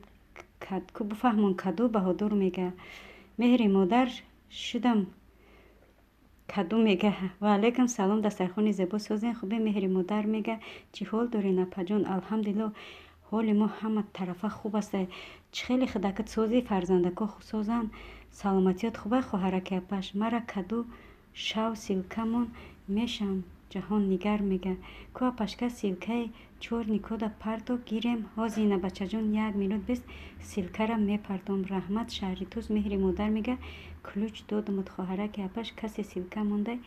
ку бифаҳмон, каду Баҳодур мега. Меҳри модар шудам, каду мега. Ва алайкум салом, дастархони зебо, созен, хубе? Меҳри модар мега. Чӣ ҳол дорен, апаҷон? Алҳамдулилло, ҳоли мо ҳама тарафа хуб аст. Чӣ хеле худакат созӣ, фарзандако созанд, саломатиёт хуба, хоҳараки апаш. Мара каду шав, ссылка мон мешам. Ҷаҳоннигар мега. Ку апашка, ссылка и чёрный кот а парто, гирем. Ҳозина, бачаҷон, як минут бест, ссылка ра мепартом. Раҳмат, шаҳри Туз. Меҳри модар мега. Ключ додумуд, хоҳараки апаш. Касе ссылка мондай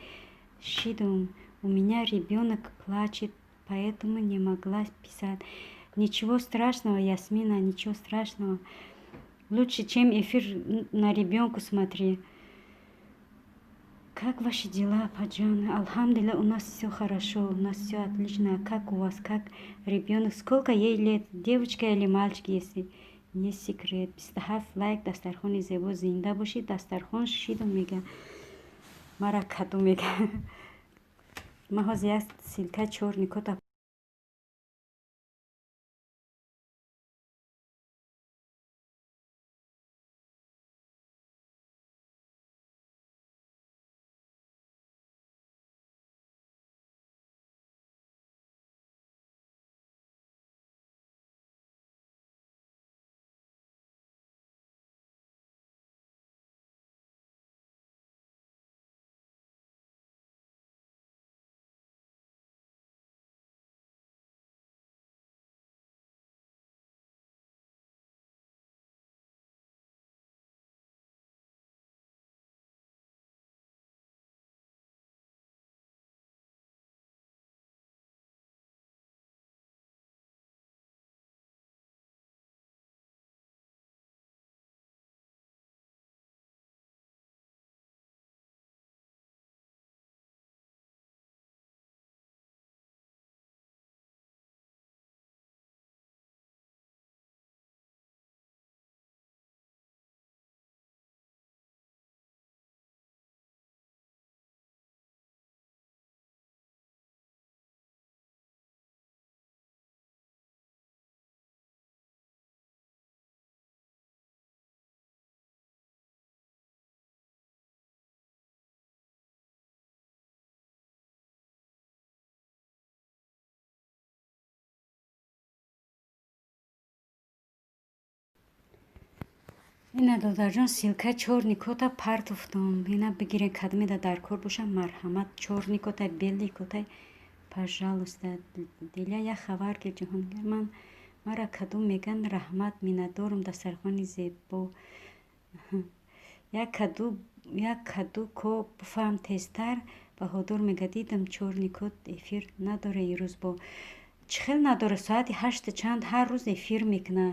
шидум. У меня ребенок плачет, поэтому не могла писать. Ничего страшного, Ясмина, ничего страшного, лучше, чем эфир, на ребенку смотри. Как ваши дела, апаҷон? Алҳамдулилла, у нас все хорошо, у нас все отлично. А как у вас, как ребенок? Сколько ей лет, девочка или мальчик, если не секрет? 27 лайк, дастархони зебо, зинда бошӣ. Дастархон шидум мега. Мара каду мега. Ман ҳозир як ссылка чёрный кот а Ина, додарҷон, ссылка чёрный кот а партофтум. Ина бигирен, кадмеда дар кор боша, марҳамат. Чёрный кот ай, белый кот ай, пожалуйста. Диля, як хабар ки ҷаҳонгир ман мара каду меган. Раҳмат, миннатдорум, дастархони зебо. Як каду, як каду ко бифаҳм тезтар. Баҳодур мега. Дидам, чёрный кот эфир надора ирӯз. Бо чӣ хел надора? Соати ҳашту чанд ҳар рӯз эфир мекуна.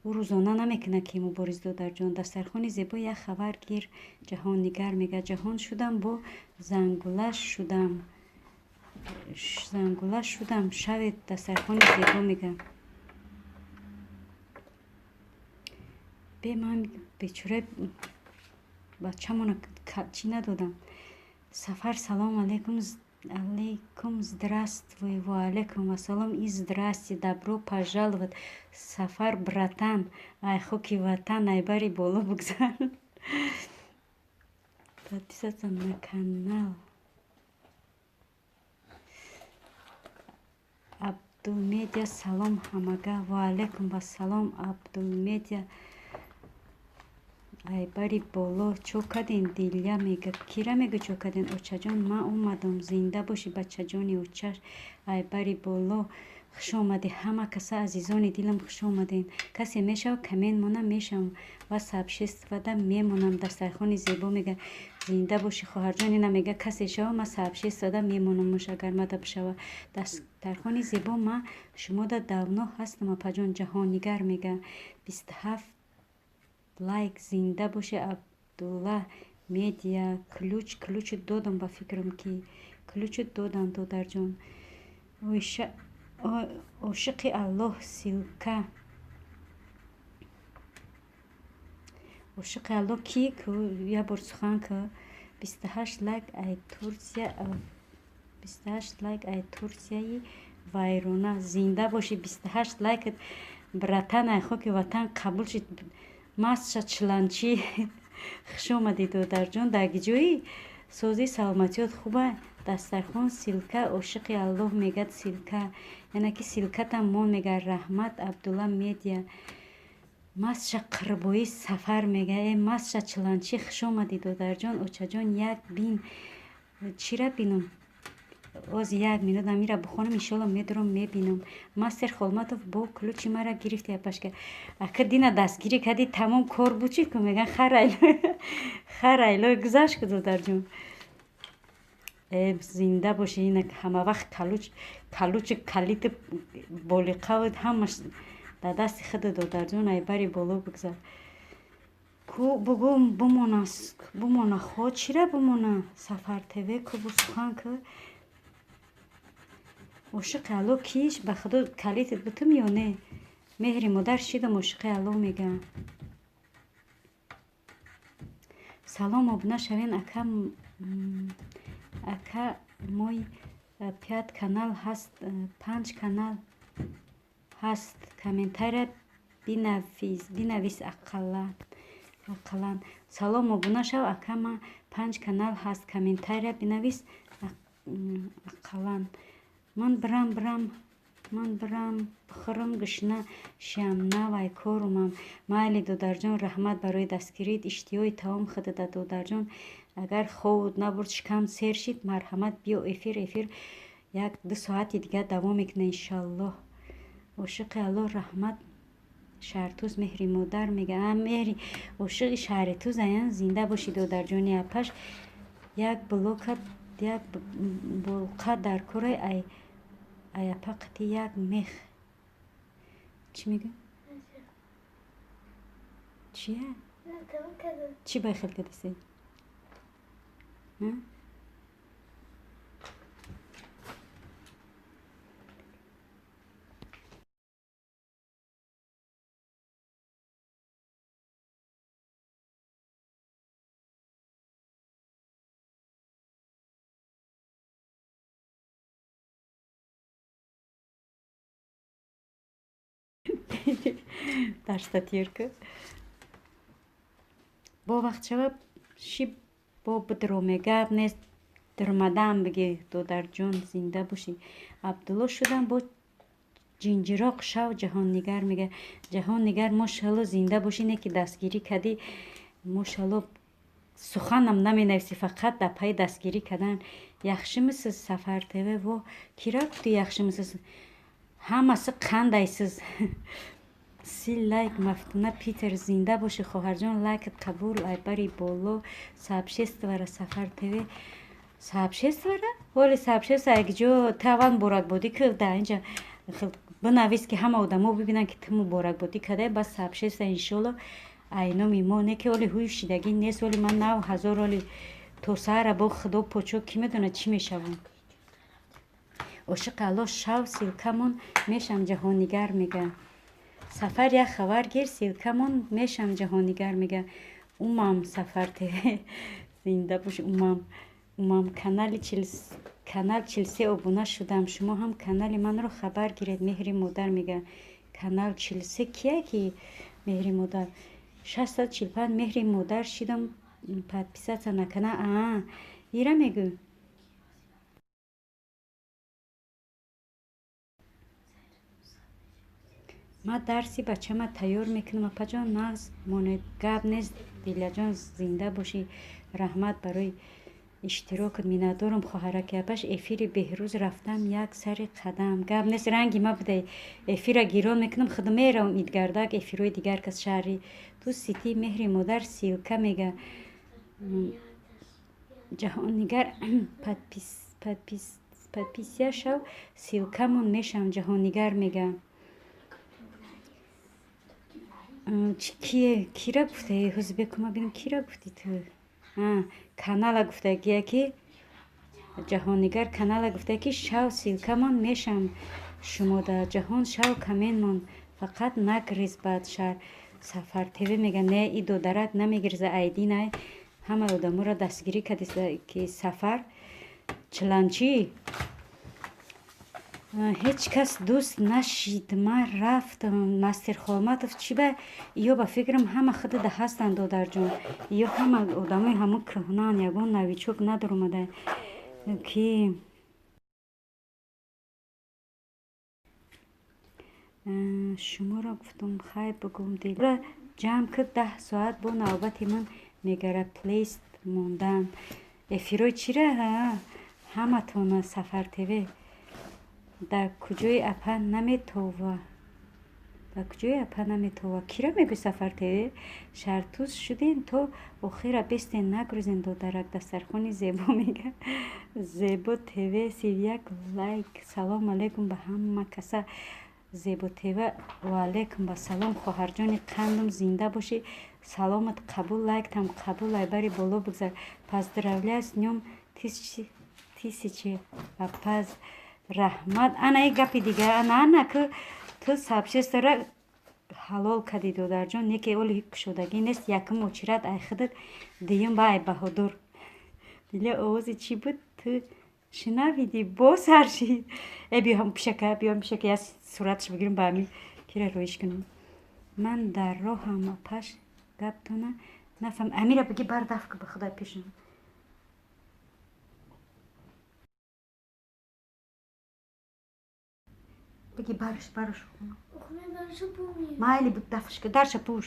Ӯ рӯзона намекунад ки, Мубориз додарҷон. Дастархони зебо, як хабар гир. Ҷаҳоннигар мега. Ҷаҳон шудам, бо зангула шудам, зангула шудам. Шавед, дастархони зебо мега. Бе ман бечора бачамона чӣ надодам. Сафар, салом алейкум. Алейкум, здравствуй. Ва алейкум ассалом и здрасте, добро пожаловать, Сафар братан. Ай хоки ватан, ай бари боло бигзар. Подписаться на канал. Абдулмедиа, салом ҳамага. Ва алейкум вассалом, Абдулмедиа. Ай бари боло чо кардем? Диля мега. Кира мега, чо кардем? Очаҷон, ман омадам. Зинда бошӣ, бачаҷони очаш. Ай бари боло хуш омадӣ, ҳама каса, азизони дилам, хуш омадем. Касе мешава, коммент мона, мешавам ва сообщество да мемонам. Дастархони зебо мега. Зинда бошӣ, хоҳарҷон. Ина мега, касе шава, ман сообщество да мемонамуш, агар мада бишава. Дастархони зебо, ман шумода давно ҳастам, апаҷон. Ҷаҳоннигар мега. 27 лайк, зинда бошӣ, Абдулла Медиа. Ключ, ключ додам, ба фикрам ки ключ додам, додарҷон. Ошиқи Аллоҳ, ссылка. Ошиқи Аллоҳ ки? Як бор сухан ки. 28 лайк ай Турсия, 28 лайк ай Турсияи вайрона. Зинда бошӣ, 28 лайкат, братан, ай хоки ватан қабул шид. Масша чиланчӣ, хуш омадӣ, додарҷон. Дар ҷои сози саломатиёт хуба? Дастархон ссылка. Ошиқи Аллоҳ мегӯяд, ссылка, яъне ки ссылкатам мон мегӯяд. Раҳмат, Абдулла Медиа. Масша Қирбоӣ Сафар мега. Э, Масша Чиланчӣ, хуш омадӣ, додарҷон. Очаҷон, як бин. Чира бинум? Оз як минут амира бихонам, иншолло медурам, мебинам. Мастер Холматов, бо ключи мара гирифти, апашка. Ака, дина дастгирӣ кардӣ, тамом кор буд, чӣ ку меган, харайлой гузашт ку, додарҷон. Э, зинда бошӣ. Ина ҳамавақт калуч, калучи, калити болиқаву ҳамаш дар дасти худи додарҷон, айбари боло бигзар. Ку бугӯ, бумона, бумона хо, чира бумона? Сафар ТВ ку, бу сухан ку. Ошиқи Алло киш? Ба худо, калитит бутум ё не? Меҳри модар шидам, ошиқи Алло мегӯям. Салом, обуна шавен, ака. Ака, мой пять канал ҳаст, панҷ канал ҳаст. Комментария бинавис ақаллан. Салом, обуна шав, ака. Ма панҷ канал ҳаст, комментария бинавис ақаллан. Ман бирам, бирам, ман бирам бихӯрам, гушна шиям, навай корумам. Майли, додарҷон, раҳмат барои дастгирит. Иштиҳои таом худада, додарҷон. Агар ховут набурд, шикам сер шид, марҳамат, биё эфир. Эфир як ду соати дигар давом мекунад, иншаллоҳ. Ошиқи Аллоҳ, раҳмат. Шаҳртуз меҳри модар мега. Меҳри ошиқи шаҳри туз аян. Зинда бошӣ, додарҷони апаш. Як блока, як болқа дар корай ай аяпа қити як мех. Чӣ мегӯ? Чия? Чӣ байхел кадаси? Дар статирка бо вақт шава ши, бо бидроме. Гап нест, дирмадан биги, додарҷон, зинда бошӣ. Абдулло шудам, бо ҷинҷироқ шав. Ҷаҳоннигар мега. Ҷаҳоннигар, мошалло, зинда бошӣ. Не ки дастгирӣ кардӣ, мошалло, суханам наменависӣ, фақат дар пайи дастгирӣ кардан. Яхшимисиз, Сафар ТВ? Во, кира гуфтӣ яхшимисиз? Ҳамаси қандайсиз. 30 лайк. Мафтуна Питер, зинда бошӣ, хоҳарҷон, лайкат қабул, айбари боло. Сообществора, Сафар ТВ, сообществора ҳоли сообщество якҷо ту аввал муборакбодӣ ки, дар инҷа бинавис, ки ҳама одамо бибинанд, ки ту муборакбодӣ кардаи. Бас сообщество, иншолло, айноми мо не ки оли ҳуи шидагӣ нест. Оли ман нав ҳазор, оли то саҳара бо худо почо, кӣ медонад, чӣ мешавам. Ошиқи Аллоҳ шав, ссылкамон мешам, Ҷаҳоннигар мега. Сафар, як хабар гир, ссылкамон мешам, Ҷаҳоннигар мега. Умам, Сафар ТВ, зинда бош. Умам, умам, канали канал 43 обуна шудам. Шумо ҳам канали манро хабар гиред. Меҳри модар мега. Канал 43 кия ки? Меҳри модар, 645. Меҳри модар шидам, подписаться накана. Аа, ира мегӯ. Ман дарси бачама тайёр мекунам, апаҷон, нағз монед. Гап нест, Дилаҷон, зинда бошӣ, раҳмат барои иштирокат, миннатдорам, хоҳараки апаш. Эфири Беҳрӯз рафтам, як сари қадам. Гап нест, ранги ма будай. Эфира гирон мекунам, худ меравам идгардак эфирҳои дигар кас. Шаҳри ту сити. Меҳри модар, ссылка мега. Ҷаҳоннигар, подписия шав, ссылкамон мешавам, Ҷаҳоннигар мега. Кие, кира гуфтаи? Ҳузбекума бинам, кира гуфти ту? Канала гуфтагия ки Ҷаҳоннигар канала гуфта ки шав, ссылкамон мешавам шумода. Ҷаҳон шав, каменмон, фақат нагриз баъд шаҳр. Сафар ТВ мега. Не, и додарак намегирза, айдинай. Ҳамаи одаморо дастгирӣ кардест, ки Сафар чиланчӣ. Ҳеҷ кас дӯст нашид, ман рафтам. Мастер Холматов чӣ ба ё ба фикрам ҳама худада ҳастанд, додарҷон. Ё ҳама одамои ҳамун кӯҳнан, ягон новичок надоромада ки шуморо гуфтум, хай бигӯм. Дилра ҷамъ кид 10 соат бо навбати ман мегара плейст мондан. Эфирои чира ҳаматона Сафар ТВ. Дар куҷои апа наметова? Дар куҷои апа наметова? Кира мегӯй Сафар ТВ? Шартуз шудем то охира бестен нагрузен, додарак. Дастархони зебо мега. Зебо ТВ 31 лайк. Салом алейкум ба ҳама каса. Зебо ТВ, ва алейкум ассалом, хоҳарҷони қандум, зинда бошӣ. Саломат қабул, лайктам қабул, айбари боло бигзар. Поздравляю с днём тысячи апаз. Раҳмат. Ана и гапи дигар, ана ана ку ту сообществора ҳалол кардӣ, додарҷон, неке оли кушодагӣ нест. Якум очират ай худат, дуюм ба ай Баҳодур. Дила овози чӣ буд? Ту шунавидӣ? Бо сар шид. Э биём пишака, биём пишака, я сураташ бигирем, ба ҳамин кира роиш кунем. Ман дар роҳам, апаш, гаптона нафаҳм. Амира биги бар даф ку ба худой пешам. Биги барш, барш. Майли дафш ку, дарша пӯш.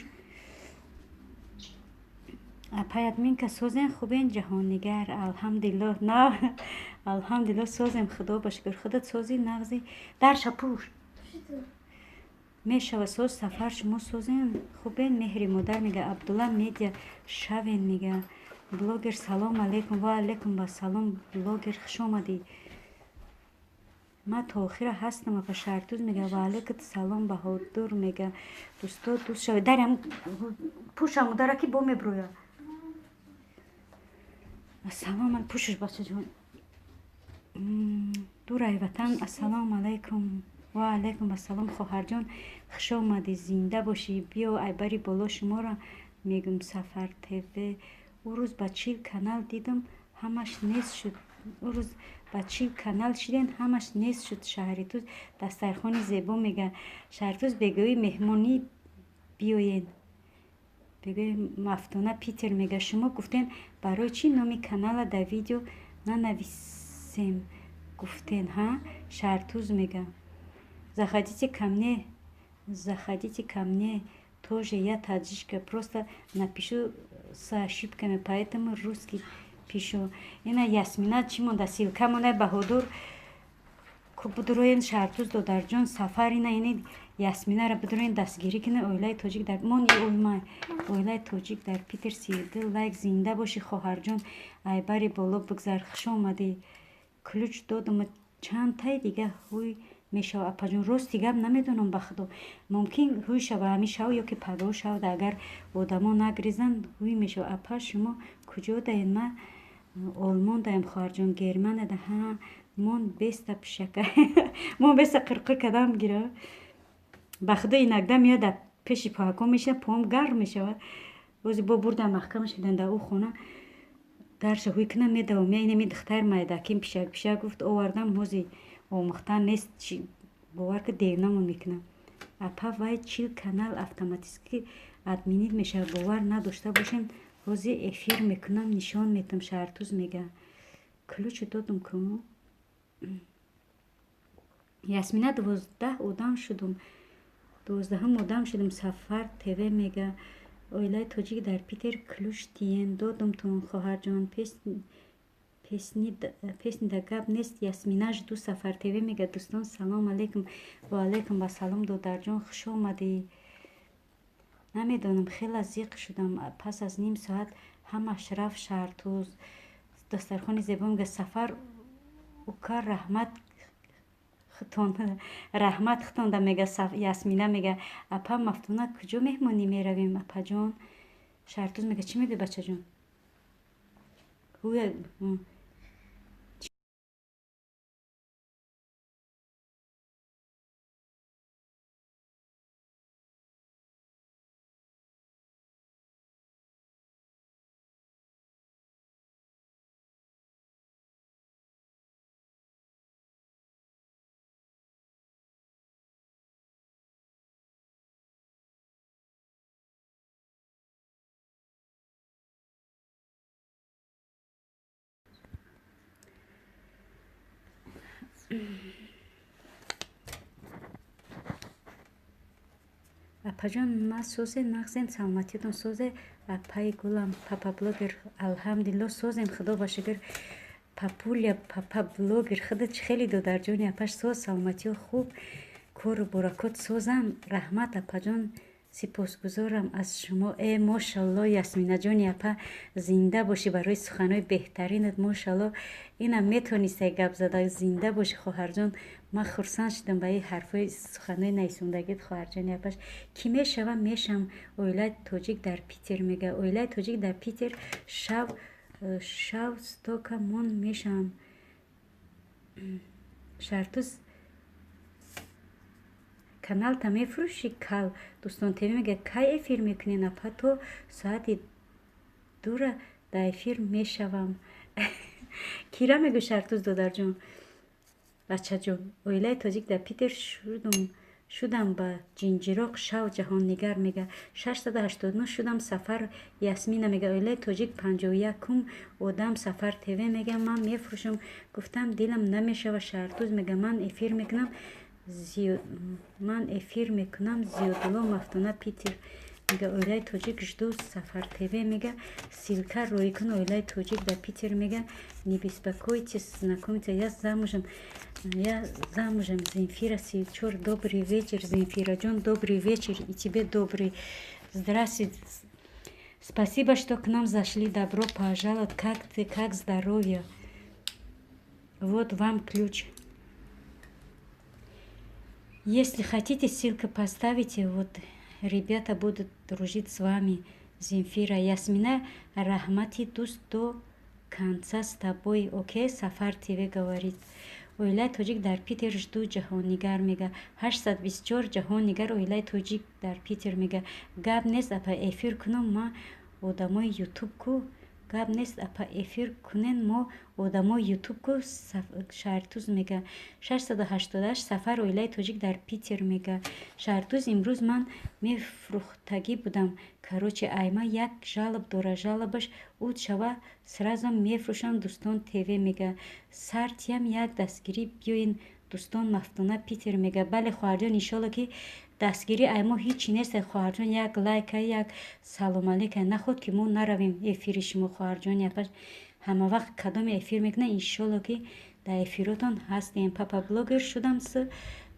Апаятминка созен, хубен? Ҷаҳоннигар, алҳамдулиллоҳ, на алҳамдулиллоҳ, созем, худо ба шукр. Худат сози, нағзи? Дарша пӯш. Мешава соз. Сафар, шумо созен, хубен? Меҳри модар мега. Абдулла медиа шавен мега. Блогер, салом алейкум. Ва алейкум ассалом, блогер, хуш омадӣ. Ман то охира ҳастам, апа. Шартуз мега. Ва алейкум салом, Баҳодур мега. Дӯсто, дӯст шавед. Дарям пӯшаму дараки бо меброя. Ассалом, пӯшиш, бачаҷон. Дурай ватан, ассалому алайкум. Ва алайкум ассалом, хоҳарҷон, хуш омадӣ, зинда бошӣ. Биё айбари боло, шуморо мегӯм. Сафар ТВ, ӯ рӯз ба 40 канал дидам, ҳамаш нест шуд. Ӯ рӯз ба 40 канал шидем, ҳамаш нест шуд. Шаҳритуз дастархони зебо мега. Шаҳритуз бегӯӣ меҳмонӣ биёен. Бегӯи Мафтуна Питер мега. Шумо гуфтен, барои чӣ номи канала дар видео нанависем гуфтен, ҳа? Шаҳртуз мега. Заходите ко мне, заходите ко мне тоже, я таджичка, просто напишу с ошибками, поэтому русский пишу. Ина Ясмина чӣ монда? Ссылка монда, Баҳодур ку будуроен. Шаҳртуз додарҷон, Сафар, ина ини Ясминара бидуроен, дастгирӣ кунед. Оилаи тоҷик дар мон оймай, оилаи тоҷик дар Питер 32 лайк. Зинда бошӣ, хоҳарҷон, айбари боло бигзар, хуш омадӣ. Ключ додум, чанд таи дига ҳуй мешава, апаҷон? Рости гап намедонам, ба худо. Мумкин ҳуй шава ҳамин шав ё ки пагоҳ шавад, агар одамо нагрезанд, ҳуй мешава. Апа, шумо куҷо даед? Ман Олмон даем, хоҳарҷон. Германияда ҳа. Мон беста пишака, мон беста қирқир кардам гира. Ба худо, иногда меояд дар пеши поҳакон мешинад, поам гарм мешавад. Бози бо бурдам, маҳкамаш кардам дар ӯ хона. Дарша ҳуй кунам, медавам. Я инами духтар майдаким пишак пишак гуфт, овардам, ҳози омӯхтан нест, бовар ки девнамон мекунам. Апа, вай 40 канал автоматически отменить мешавад, бовар надошта бошем, ҳози эфир мекунам, нишон метам. Шаҳртуз мега. Ключ додум ку Ясмина, 12 одам шудум, 12-ум одам шудум. Сафар ТВ мега. Оилаи тоҷик дар Питер, ключ тиен додумтон, хоҳарҷон. Песнида гап нест. Ясмина жду. Сафар ТВ мега. Дӯстон, салом алейкум. Ва алейкум ассалом, додарҷон, хуш омадӣ. Намедонам, хеле зиқ шудам. Пас аз ним соат ҳамаш рафт. Шаҳртуз дастархони зебо мега. Сафар ука, раҳмат хутон, раҳмат хутонда мега. Ясмина мега. Апа Мафтуна, куҷо меҳмонӣ меравем, апаҷон? Шаҳртуз мега. Чӣ мегӯӣ, бачаҷон? Апаҷон, ма созе, нағзем, саломатиятон созе, апаи гулам, папа блогер, алҳамдулилло, созем, худо ба шукр. Папуля, папа блогер, худат чӣ хеле, додарҷони апаш, соз, саломатиё хуб, кору баракот созам. Раҳмат, апаҷон, сипосгузорам аз шумо. Э, мошалло, Ясминаҷони апа, зинда бошӣ барои суханҳои беҳтаринат, мошалло, инам метонистай гап зада. Зинда бошӣ, хоҳарҷон, ман хурсанд шудам ба ин ҳарфҳои суханҳои нависондагит, хоҳарҷони апаш. Кӣ мешавам, мешавам. Оилаи тоҷик дар Питер мега, оилаи тоҷик дар Питер шав, шав, стока мон мешавам. Шартуз, каналта мефурӯшӣ, кал? Дӯстон ТВ мега, кай эфир мекунен, апа? То соати 2-ра дар эфир мешавам. Кира мегӯ, Шартуз додарҷон, бачаҷон? Оилаи тоҷик дар Питер шудум, шудам ба ҷинҷироқ шав. Ҷаҳоннигар мега, 689 шудам. Сафар Ясмина мега, оилаи тоҷик 51-ум одам. Сафар ТВ мега, ман мефурӯшам гуфтам, дилам намешава. Шартуз мега, ман эфир мекунам, ман эфир мекунам. Зиёдулло, Мафтуна Питер мега, оилаи тоҷик жду. Сафар ТВ мега, ссылка рӯй кун. Оилаи тоҷик дар Питер мега, не беспокойтесь, знакомиться, я замужем, я замужем. Земфира 34, добрый вечер, Земфираҷон, добрый вечер, и тебе добрый. Здравствуйте, спасибо, что к нам зашли, добро пожаловать. Как ты, как здоровье? Вот вам ключ. Если хотите, ссылка поставите, вот ребята будут дружить с вами. Земфира, Ясмина, раҳмати дӯст, до конца с тобой, окей, Сафар ТВ говорит. Оилаи тоҷик дар Питер жду. Ҷаҳоннигар мега, 824, Ҷаҳоннигар, оилаи тоҷик дар Питер мега, гап нест, апа, эфир кунам, ма одамои Ютуб ку. Гап нест, апа, эфир кунен, мо одамои Ютуб ку. Шаҳртуз мега, 688, Сафар, оилаи тоҷик дар Питер мега. Шаҳртуз, имрӯз ман мефурӯхтагӣ будам, короче, айма як жалоб дора, жалобаш уд шава, сразу мефурӯшам. Дӯстон ТВ мега, сартиям як дастгирӣ биёин. Дӯстон, Мафтуна Питер мега, бале, хоҳарҷон, иншолло, ки дастгирӣ ай мо ҳичи нест, хоҳарҷон, як лайка, як салом алейка, наход ки мо наравем эфири шумо, хоҳарҷони апаш. Ҳама вақт кадоме эфир мекунад, иншолло, ки дар эфиротон ҳастем. Папа блогер шудам с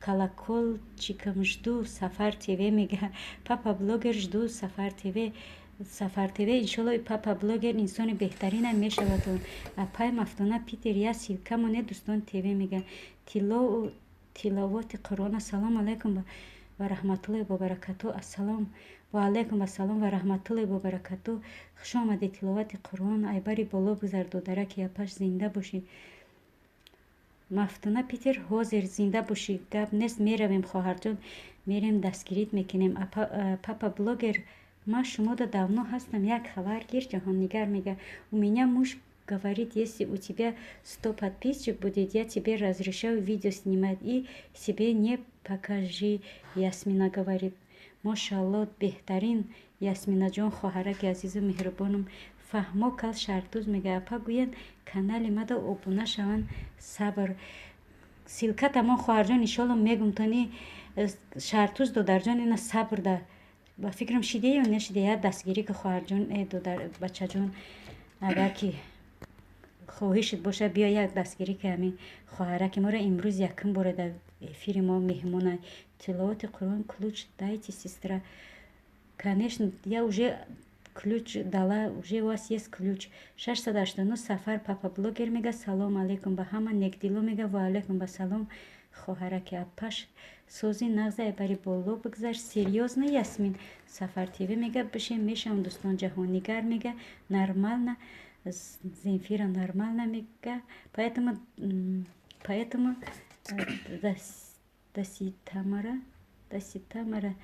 колокольчиком, жду. Сафар ТВ мега, папа блогер, жду. Сафар ТВ, Сафар ТВ, иншолло, папа блогер инсони беҳтаринам мешавад. Апай Мафтуна Питер, я ссылка моне. Дӯстон ТВ мега, тиловати Қуръон. Ассалому алайкум ва раҳматуллоҳи ва баракату. Ассалом ва алайкум ассалом ва раҳматуллоҳи ва баракату. Хуш омадед. Тиловати Қуръон айбари боло бигзар, додараки апаш, зинда бошӣ. Мафтуна Питер ҳозир, зинда бошӣ. Гап нест, меравем, хоҳарҷон, мерем, дастгирит мекунем. Папа блогер, ман шумода давно ҳастам, як хабар гир. Ҷаҳоннигар мега, у меня муж говорит: если у тебя 100 подписчик будет, я тебе разрешаю видео снимать и себе не покажи. Ясмина говорит, мошалло, беҳтарин, Ясминаҷон, хоҳараки азизу меҳрубонам. Фаҳмо кал. Шартуз мега, апа, гӯянд канали мада обуна шаванд. Сабр, ссылка тамон, хоҳарҷон, иншолло, мегум тони. Шартуз додарҷон, ина сабр да, ба фикрам, шиде ё нашиде, я дастгирӣ ки, хоҳарҷон, э додар, бачаҷон, агар ки хоҳишат бошад, биё як дастгирӣ ки ҳамин хоҳараки моро, имрӯз якум бора дар эфири мо меҳмона. Тиловати Қуръон, ключ дайте, сестра. Конечно, я уже ключ дала, уже у вас есть ключ. 689, Сафар, папа блогер мега, салом алейкум ба ҳама некдило мега, ва алейкум ба салом, хоҳараки апаш, сози нағза, бари боло бигзар. Серьёзно, Ясмин? Сафар ТВ мега, бишем, мешавам. Дӯстон, Ҷаҳоннигар мега, нормально. Земфира, нормально мега. Поэтому даситамара, даситамара,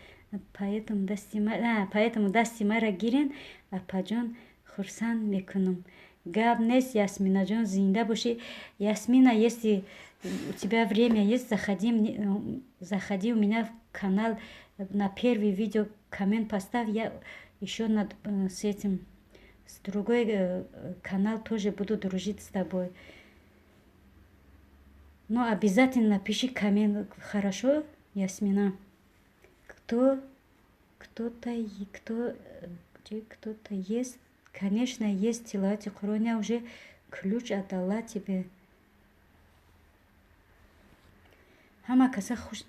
поэтому дасти мара гирен, апаҷон, хурсанд мекунам. Гап нест, Ясминаҷон, зинда бошӣ. Ясмина, если у тебя время есть, заходи, заходи у меня в канал, на первый видео коммент поставь, я еще над с этим, с другой канал тоже буду дружить с тобой. Но обязательно напиши коммент, хорошо, Ясмина? Кто кто-то кто кто-то есть? Конечно, есть. Тиловати Қуръон, я уже ключ отдала тебе. Ҳама каса хуш.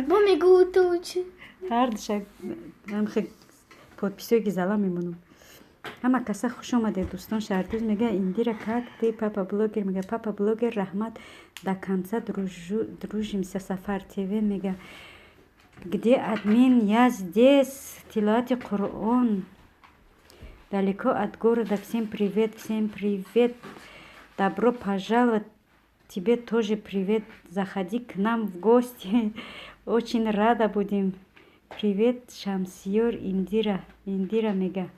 Бо мегӯ ту чӣ?
Ҳар душа подписое ки зала мемонам. Ҳама каса хуш омадед, дӯстон. Шаҳрдӯз мега: «Индира, как ты?» Папа блогер мега: «Папа блогер, раҳмат, до конца дружимся». Сафар ТВ мега: «Где админ?» Я здесь. Тилоати Қуръон далеко от города. Всем привет, всем привет, добро пожаловать, тебе тоже привет, заходи к нам в гости, очень рада будем. Привет, Шамсиёр. Индира, Индира мега: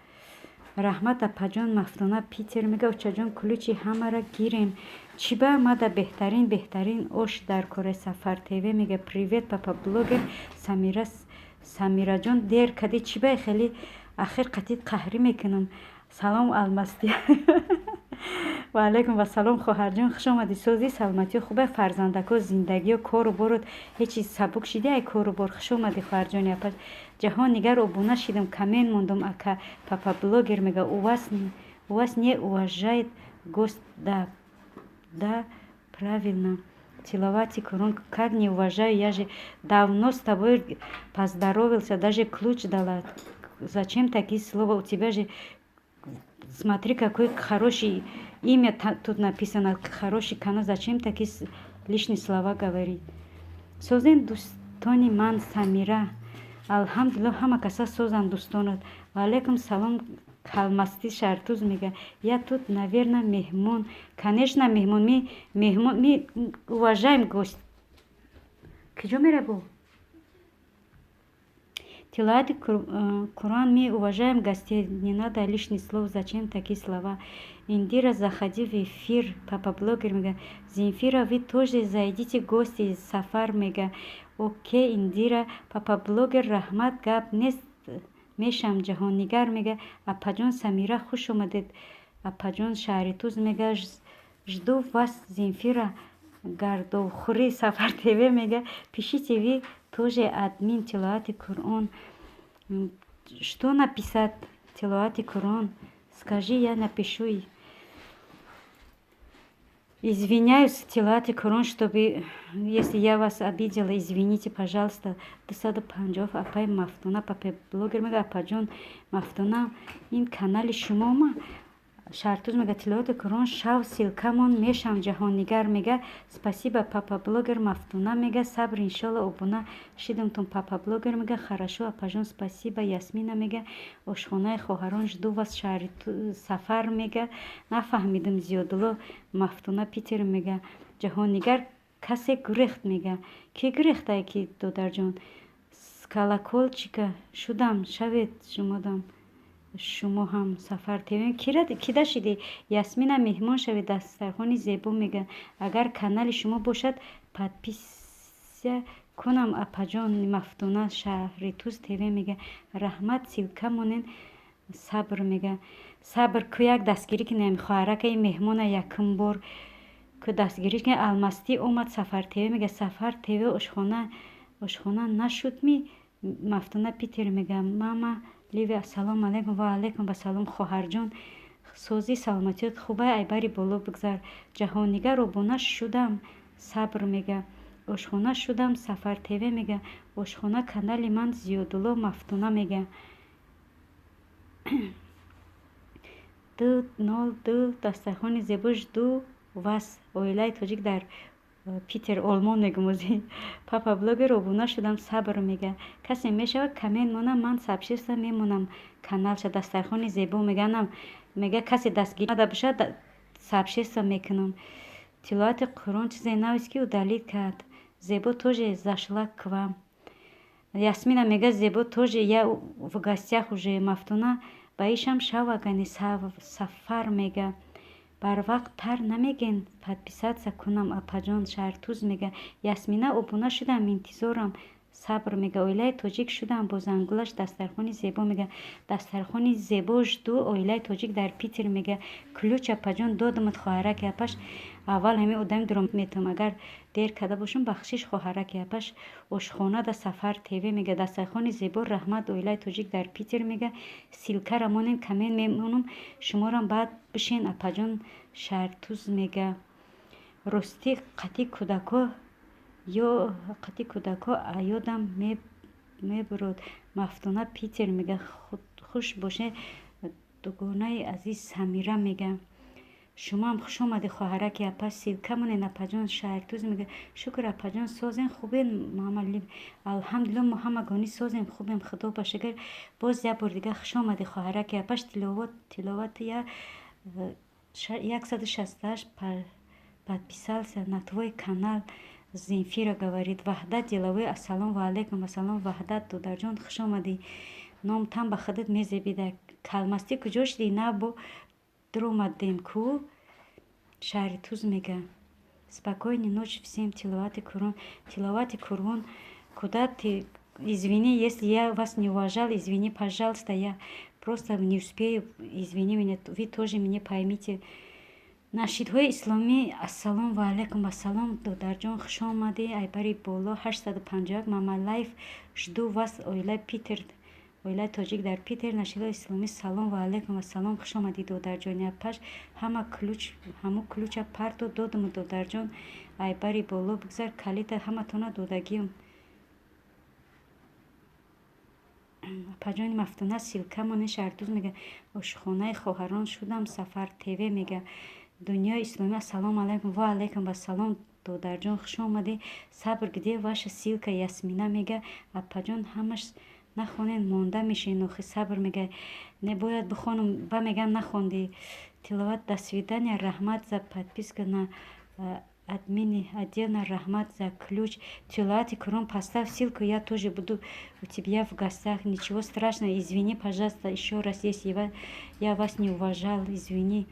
«Раҳмат, апаҷон». Мафтуна Питер мега: «Очаҷон, ключи ҳамаро гирем, чӣ ба мада беҳтарин, беҳтарин ош дар кора». Сафар ТВ мега: «Привет, папа блогер». Самира, Самираҷон, дер кардӣ, чӣ ба хеле ахир қатид қаҳрӣ мекунам. Салом, Алмасти. Ва алайкум вассалом, хоҳарҷон, хуш омадӣ. Созӣ, саломатиё хубе, фарзандако, зиндагиё, кору борот ҳеҷ чиз сабук шиди ай кору бор? Хуш омадӣ, хоҳарҷони апа. Ҷаҳон нигар, обуна шидам, коммент мондум, ака. Папа блогер мега: У вас не уважает гость». Да, да, правильно. Тиловати Курон, как не уважаю, я же давно с тобой поздоровался, даже ключ дала. Зачем такие слова? У тебя же, смотри, какой хороший имя тут написано, хороший канал, зачем такие лишние слова говорить? Созен, дӯстони ман. Самира, алҳамдулилло, ҳама каса созанд, дӯстонат. Ва алайкум салом, Калмасти. Шартуз мега: «Я тут, наверно, меҳмон». Конечно, меҳмон. Ми меҳмон, ми уважаем гость. Киҷо мерабо? Тилоати Қуръон, мы уважаем гостей, не надо лишних слов, зачем такие слова? Индира, заходи в эфир. Папа блогер мега: «Земфира, вы тоже зайдите гости». Сафар мега: «Окей, Индира». Папа блогер, раҳмат, гап нест, мешам. Ҷаҳоннигар мега: «Апаҷон Самира, хуш омадед, апаҷон». Шаҳритуз мега: «Жду вас, Земфира». Гардовхӯрӣ. Сафар ТВ мега: «Пишите вы тоже, админ». Тилоати Қуръон, что написать? Тилоати Қуръон, скажи, я напишу. Извиняюсь, тилоати Қуръон, чтобы если я вас обидела, извините, пожалуйста. 250. Апай Мафтуна, папа блогер мега: «Апаҷон Мафтуна, ин канали шумома?» Шартуз мега: «Тиловати Қуръон, шав ссылкамон мешам». Ҷаҳоннигар мега: «Спасибо, папа блогер». Мафтуна мега: «Сабр, иншолло, обуна шидамтон». Папа блогер мега: «Хорошо, апаҷон, спасибо». Ясмина мега: «Ошхонаи хоҳарон, жду вас». Шаҳри Сафар мега: «Нафаҳмидам». Зиёдулло. Мафтуна Питер мега: «Ҷаҳоннигар, касе гурехт?» Мега, ки гурехтае, ки додарҷон? С колокольчика шудам, шавед шумодам, шумо ҳам. Сафар ТВ, кида шидӣ? Ясмина, меҳмон шавед. Дастархони зебо мега: «Агар канали шумо бошад, подписаться кунам, апаҷон». Мафтуна. Шаҳритуз ТВ мега: «Раҳмат, ссылка монен». Сабр мега: «Сабр ку, як дастгирӣ кинем хоҳарака, ин меҳмона якум бор ку дастгирӣ кунем». Алмастӣ омад. Сафар ТВ мега: «Сафар ТВ, ошхона, ошхона нашудми?» Мафтуна Питер мега: «Мама Ливи, ассалому алайкум». Ва алайкум вассалом, хоҳарҷон, созӣ, саломатиёт хубай, айбари боло бигзар. Ҷаҳоннигар, обуна шудам. Сабр мега: «Ошхона шудам». Сафар ТВ мега: «Ошхона канали ман». Зиёдулло. Мафтуна мега: 202, дастархони зебо, жду вас. Оилаи тоҷик дар Питер, Олмон мегум ози. Папа блогер, обуна шудам, Сабр мега. Касе мешавад, коммент монам, ман сообщество мемонам каналша. Дастархони зебо меганам, мега, касе дастгирӣ бошад, сообщество мекунам. Тиловати Қуръон чизе навист, ки удалить кард. Зебо тоже зашла к вам. Ясмина мега, Зебо тоже я в гостях уже. Мафтуна ба ишам шавагани. Сафар мега, барвақттар намеген, подписаться кунам, апаҷон. Шаҳртуз мега, Ясмина, обуна шудам, интизорам. Сабр мега, оилаи тоҷик шудам бо зангулаш. Дастархони зебо мега, дастархони зебо, жду. Оилаи тоҷик дар Питер мега, ключ, апаҷон, додамад, хоҳараки апаш. Аввал ҳамин одами дуром метавам, агар дер карда бошам, бахшиш, хоҳараки апаш. Ошхонада Сафар ТВ мега, дастархони зебо, раҳмат. Оилаи тоҷик дар Питер мега, ссылка ра монем, коммент мемонам шуморам, баъд бишен, апаҷон. Шаҳртуз мега, ростӣ қати кӯдако ё қати кӯдако аёдам мебурод. Мафтуна Питер мега, хуш боше, дугонаи азиз. Самира мега, шумоам хушомадӣ, хоҳараки апа. Ссылка монед, апаҷон. Шаҳртуз мега, шукр, апаҷон, созем, хубем. Муҳаммадалӣ, алҳамдулилло, мо ҳамагонӣ созем, хубем, худо ба шукр. Боз як бор дига хушомадӣ, хоҳараки апаш. Тиловати я 168 подписался на твой канал. Земфира говорит, Ваҳдат деловой, ассалому алайкум. Ассалом, Ваҳдат додарҷон, хушомадӣ. Номтан ба худат мезебида. Калмастӣ куҷо шудӣ? На бо дуромадем ку. Шаҳри Туз мега, спокойной ночи всем. Тиловати Куръон, тиловати Куръон, куда ты? Извини, если я вас не уважал, извини, пожалуйста, я просто не успею, извини меня, вы тоже меня поймите. Нашидҳои исломӣ, ассалому алайкум. Ассалом, додарҷон, хушомадӣ. Айбари боло 851. Мама лайф, жду вас. Оилаи Питер, оилаи тоҷик дар Питер. Нашидҳои исломӣ, салом ва алайкум ассалом, хушомадӣ, додарҷони апаш. Ҳама ключ, ҳамун ключа парто додуму, додарҷон, айбари боло бигзар, калита ҳаматона додагиюм. Апаҷони Мафтуна, ссылка монед. Шаҳрдуз мега, ошхонаи хоҳарон шудам. Сафар ТВ мега, дунёи исломӣ, ассалому алайкум. Ва алайкум ассалом, додарҷон, хушомадӣ. Сабр, где ваша ссылка? Ясмина мега, апаҷон, ҳамаш нахонед, монда мешед охи. Сабр мега, не, бояд бихонам, ба мегам, нахондӣ. Тиловат, до свидания, раҳмат за подписка на админи, отдельно раҳмат за ключ. Тиловати Куръон, поставь ссылку, я тоже буду у тебя в гостях. Ничего страшного, извини, пожалуйста, ещё раз, если я вас не уважал, извини.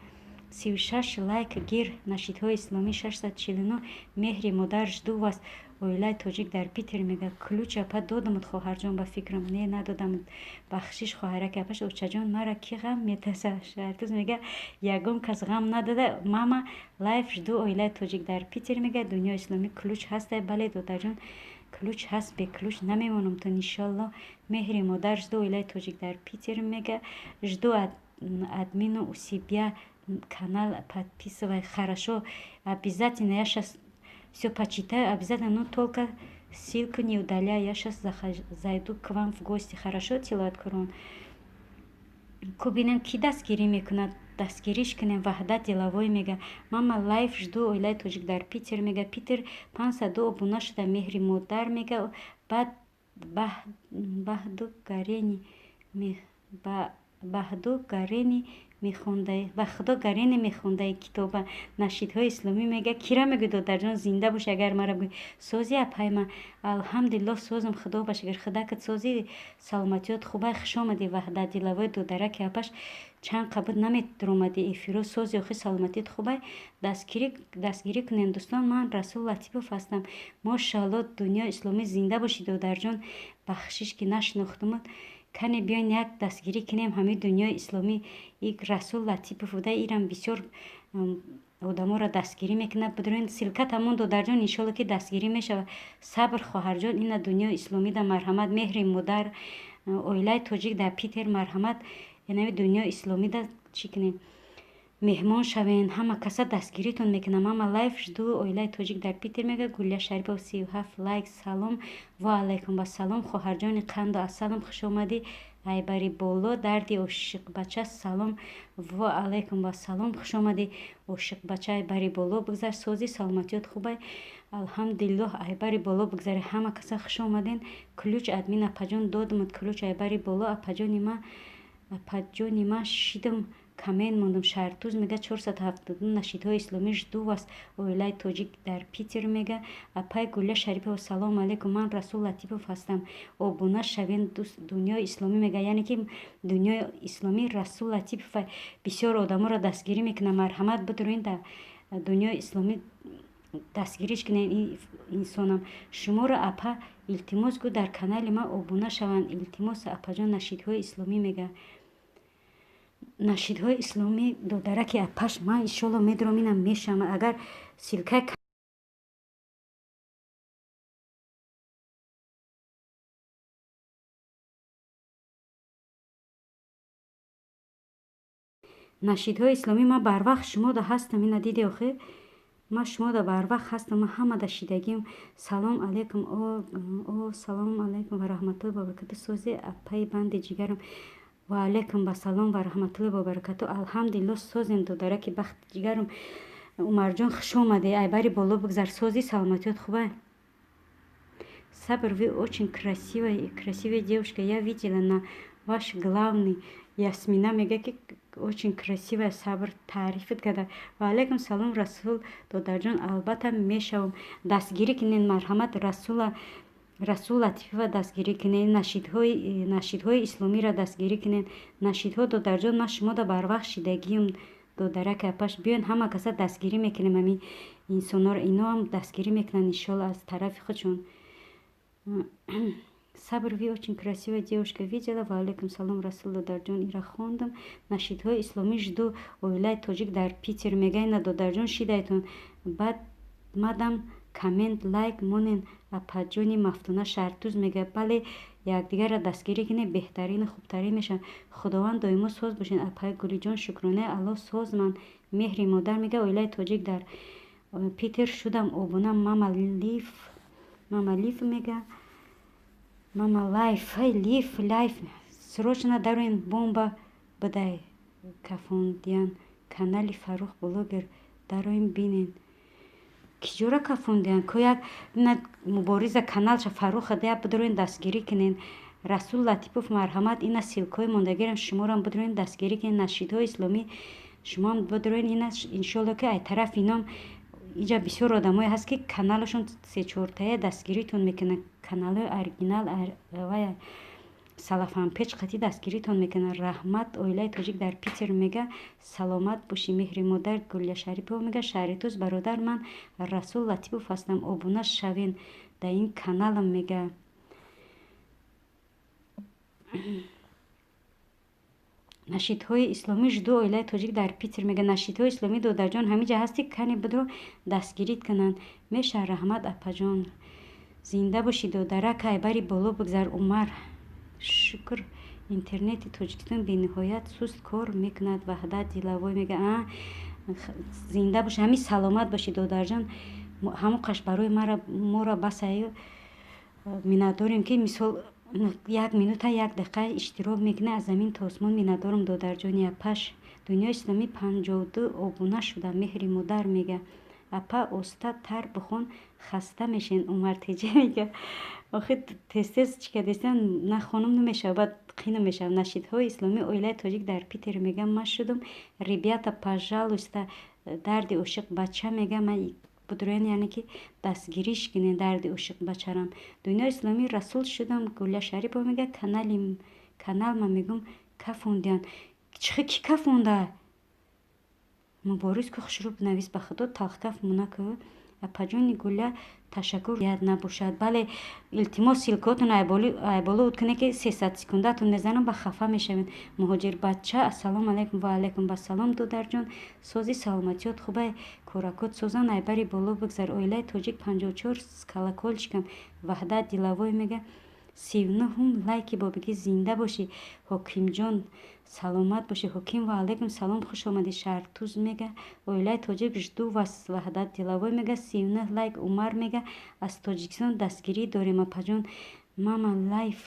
36 лайк гир. Нашидҳои исломӣ, 649. Меҳри модар, жду вас. Оилаи тоҷик дар Питер мега, ключ, апа, додамуд, хоҳарҷон, ба фикрам не, надодамуд, бахшиш, хоҳараки апаш. Очаҷон, мара кӣ ғам метаса? Шаҳртуз мега, ягон кас ғам надода. Мама лайф, жду. Оилаи тоҷик дар Питер мега, дунёи исломӣ, ключ ҳастай? Бале, додарҷон, ключ ҳаст, бе ключ намемонам то, иншолло. Меҳри модар, жду. Оилаи тоҷик дар Питер мега, жду админу у себя канал подписывай. Хорошо, обязательно, я щас всё почитаю обязательно, но только ссылку не удаляй, я щас зайду к вам в гости, хорошо? Тиловат Куръон ку, бинем, кӣ дастгирӣ мекунад, дастгириш кунем. Ваҳдат деловой мега, мама лайф, жду. Оилаи тоҷик дар Питер мега, Питер 502 обуна шуда. Меҳри модар мега, баъд баҳду гарени мехондаи, ба худо гарене мехондаи китоба. Нашидҳои исломӣ мега, кира мегӯй, додарҷон, зинда бош, агар мара бигӯй. Сози, апайма? Алҳамдулилло, созам, худо ба шукр. Худакат сози, саломатиёт хубай? Хушомадӣ, Ваҳдат дилавои додараки апаш, чанд қабуд наметаромадӣ эфиро. Сози, охи, саломатият хубай? Дастгирӣ кунем, дӯстон. Ман Расул Латипов ҳастам. Мошаалло, дунёи исломӣ, зинда бошӣ, додарҷон, бахшиш, ки нашинохтумат. Кане, биён, як дастгирӣ кунем ҳамаи дунёи исломӣ. И Расул Латипов буда, ирам бисёр одаморо дастгирӣ мекунад. Бидурен, ссылка тамон, додарҷон, иншолло, ки дастгирӣ мешавад. Сабр, хоҳарҷон, ина дунёи исломида марҳамат. Меҳри модар, оилаи тоҷик дар Питер, марҳамат, янави дунёи исломида чӣ кунем, меҳмон шавен, ҳама каса дастгиритон мекунам. Мама лайф, жду. Оилаи тоҷик дар Питер мега, Гулия Шарипов, 37 лайк. Салом, ва алайкум ассалом, хоҳарҷони қанду асалам, хушомадӣ. Айбари боло дарди ошиқбача. Салом, ва алайкум вассалом, хуш омадӣ, ошиқбача. Айбари боло бигзар. Сози, саломатиёт хубай? Алҳамдулиллоҳ. Айбари боло бигзаре, ҳама каса хуш омаден. Ключ админ апаҷон додмуд, ключ айбари боло. Апаҷони ма, апаҷони ма, шидам, коммент мондум. Шаҳртуз мега 472 нашидҳои исломӣ жду вас, оилаи тоҷик дар Питер мега. Апай Гулия Шарипова, салому алейкум, ман Расул Латипов ҳастам, обуна шавен дунёи исломӣ мега. Яъне ки дунёи исломӣ Расул Латипов бисёр одаморо дастгирӣ мекунад. Марҳамат, бидурен, дар дунёи исломӣ дастгириш кунед инсонам. Шуморо, апа, илтимос, гӯ дар канали ман обуна шаванд, илтимос, апаҷон. Нашидҳои исломӣ мега, нашидҳои исломӣ, додараки апаш, ман иншолло медурам, инам мешавам, агар ссылкаи нашидҳои исломӣ. Ман барвақт шумода ҳастам, ина диди охир, ман шумода барвақт ҳастам, ман ҳамада шидагим. Салом алейкум, о, салому алейкум ва раҳматуллоҳи ва баракату, сози, апаи банди ҷигарам? Ва алейкум вассалом ва раҳматуллоҳи ва баракату, алҳамдулиллоҳ, созем, додараки бахти ҷигарам. Умарҷон, хуш омадӣ, айбари боло бигзар. Сози, саломатиёт хубай? Сабр, вы очень красивая, красивая девушка, я видела на ваш главный. Ясмина мега ки очень красивая Сабр, таърифат карда. Ва алейкум салом, Расул додарҷон, албатта мешавам. Дастгирӣ кунед, марҳамат, Расула, Расул Латифова дастгирӣ кунед, нашидҳои исломиро дастгирӣ кунед. Нашидҳо, додарҷон, ман шумода барвақт шидагиюм, додараки апаш. Биёен, ҳама каса дастгирӣ мекунем ҳамин инсонҳоро, иноам дастгирӣ мекунанд, иншолло, аз тарафи худшон. Сабр, вы очень красивая девушка, видела. Ва алейкум салом, Расул додарҷон, ира хондам. Нашидҳои исломӣ жду, оилаи тоҷик дар Питер мега. Ина, додарҷон, шидайтон, баъд мадам коммент, лайк монен. Апаҷони Мафтуна Шаҳртуз мега, бале, якдигарро дастгирӣ кунед, беҳтарину хубтарин мешаванд. Худованд доимо соз бошед. Апаи Гулиҷон, шукронаи Аллоҳ, созманд. Меҳри модар мега, оилаи тоҷик дар Питер шудам обуна. Мама лиф, мама лиф мега, мама лайф, лиф, лайф, срочно дароен, бомба бидай, кафондиян канали Фаррух блогер, дароен, бинен. Киҷора кафондиян? Ко як мубориза каналша Фарруха дая, бидроен, дастгирӣ кунен. Расул Латипов, марҳамат, ина ссылкаҳои мондагирам, шуморам бидроен, дастгирӣ кунен. Нашидҳои исломӣ, шумоам бидроен, ина иншолло ки ай тарафи ином инҷа бисёр одамое ҳаст ки каналашон се-чортая дастгиритон мекунанд, каналҳои оригинал вая салафанпеч қатӣ дастгиритон мекунанд. Раҳмат, оилаи тоҷик дар Питер мега, саломат бошӣ. Меҳри модар Гулия Шарипова мега, Шаҳритуз, бародар, ман Расул Латипов ҳастам, обуна шавен дар ин каналам мега. Нашидҳои исломӣ жду, оилаи тоҷик дар Питер мега. Нашидҳои исломӣ, додарҷон, ҳамиҷа ҳастӣ, кане бидро дастгирит кунанд. Меша, раҳмат, апаҷон, зинда бошӣ, додарак, айбари боло бигзар. Умар, шукр, интернети Тоҷикистон бениҳоят суст кор мекунад. Ваҳдат Дилавой мега, а зинда бошӣ, ҳамин саломат бошӣ, додарҷон, ҳамон қаш барои моро басаю. Миннатдорем ки мисол як минута, як дақиқа иштирок мекунӣ, аз замин то осмон миннатдорам, додарҷони апаш. Дунёи исломӣ, 52 обуна шуда. Меҳри модар мега, апа, оста тар бихон, хаста мешен. Умар Теҷа мега, охи тез тез чӣ кардестам, нахонум намешавад, баъд қино мешавад. Нашидҳои исломӣ, оилаи тоҷик дар Питер мега, ман шудум. Ребята, пожалуйста, дарди ошиқ бача мега, ман будроен, яъне ки дастгириш кунед дарди ошиқ бачарам. Дунёи исломӣ, Расул шудам. Гулия Шарипова мега, канали канал ман мегум кафондиян. Чихе, ки кафонда? Мубориз ку, хушрӯ бинавис, ба худо талхкаф мунаку. Апаҷони Гуля, ташаккур, яд набошад. Бале, илтимос, ссылкаотон айболо уд кунед ки 300 секундатон мезанам, ба хафа мешавед. Муҳоҷирбача, ассалому алайкум. Ва алайкум вассалом, додарҷон, сози, саломатиёт хубай? Коракот созан, айбари боло бигзар. Оилаи тоҷик, 54 с колокольчиком. Ваҳдат Дилавой мега, 39-ум лайки бобигӣ, зинда бошӣ. Ҳокимҷон, саломат бошӣ. Ҳоким, ва алайкум салом, хуш омадӣ. Шаҳртуз мега, оилаи тоҷик, жду вас. Ваҳдат Дилавой мега, 39 лайк. Умар мега, аз Тоҷикистон дастгирӣ дорем, апаҷон. Мама лайф,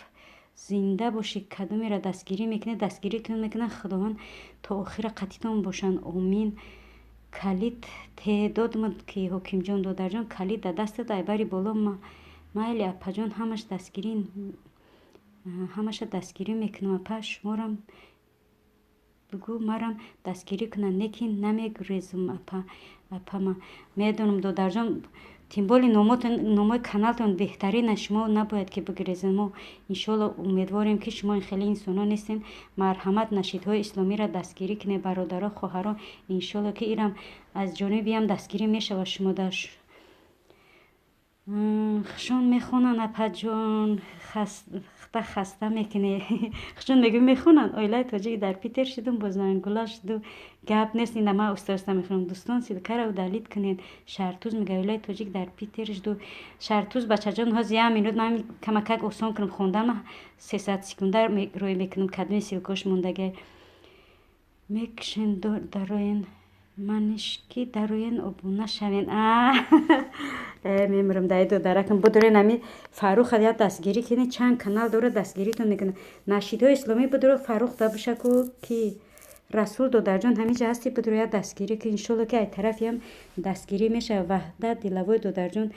Зинда бошӣ. Кадомеро дастгирӣ мекунед, дастгиритон мекунад, Худованд то охира қатитон бошанд. Омин. Калид теъдодмуд ки, Ҳокимҷон, додарҷон, калид дар дастат, айбари боло. Майли, апаҷон, ҳамаш дастгирӣ, ҳамаша дастгирӣ мекунам, апа. Шуморам бигӯ, марам дастгирӣ кунанд, лекин намегурезум, апа. Апама медонам, додарҷон, тем более номои каналтон беҳтарин аст. Шумо набояд ки бигирезед. Мо, иншоалло, умедворем, ки шумо ин хеле инсонҳо нестед. Марҳамат, нашидҳои исломиро дастгирӣ кунед, бародаро, хоҳаро. Иншоалло, ки ирам аз ҷонибиам дастгирӣ мешавад. Шумо хушон мехонанд, апаҷон, хаста хаста мекунед. Хушон мегӯ мехонанд. Оилаи тоҷик дар Питер шудум, бо зангула шуду. Гап нест, ина ман уста уста мехонам. Дӯстон, ссылка ра удалить кунед. Шартуз мега, оилаи тоҷик дар Питер шуду. Шартуз, бачаҷон, ҳозир як минут ман камакак осон кунам хондан, 300 секунда рӯй мекунам. Кадоми ссылка ош мондагай мекушен, дароен манишки, дароен, обуна шавен. Мемирам даи додаракам. Будурен, ами Фарруха я дастгирӣ кунед. Чанд канал дорад, дастгиритон мекунад. Нашидҳои исломӣ будуро, Фаррух дабушаку ки Расул, додарҷон, ҳамиҷа ҳасти, будуро я дастгирӣ ки, иншолло, ки ай тарафиам дастгирӣ мешавад. Ваҳдат Дилавой, додарҷон,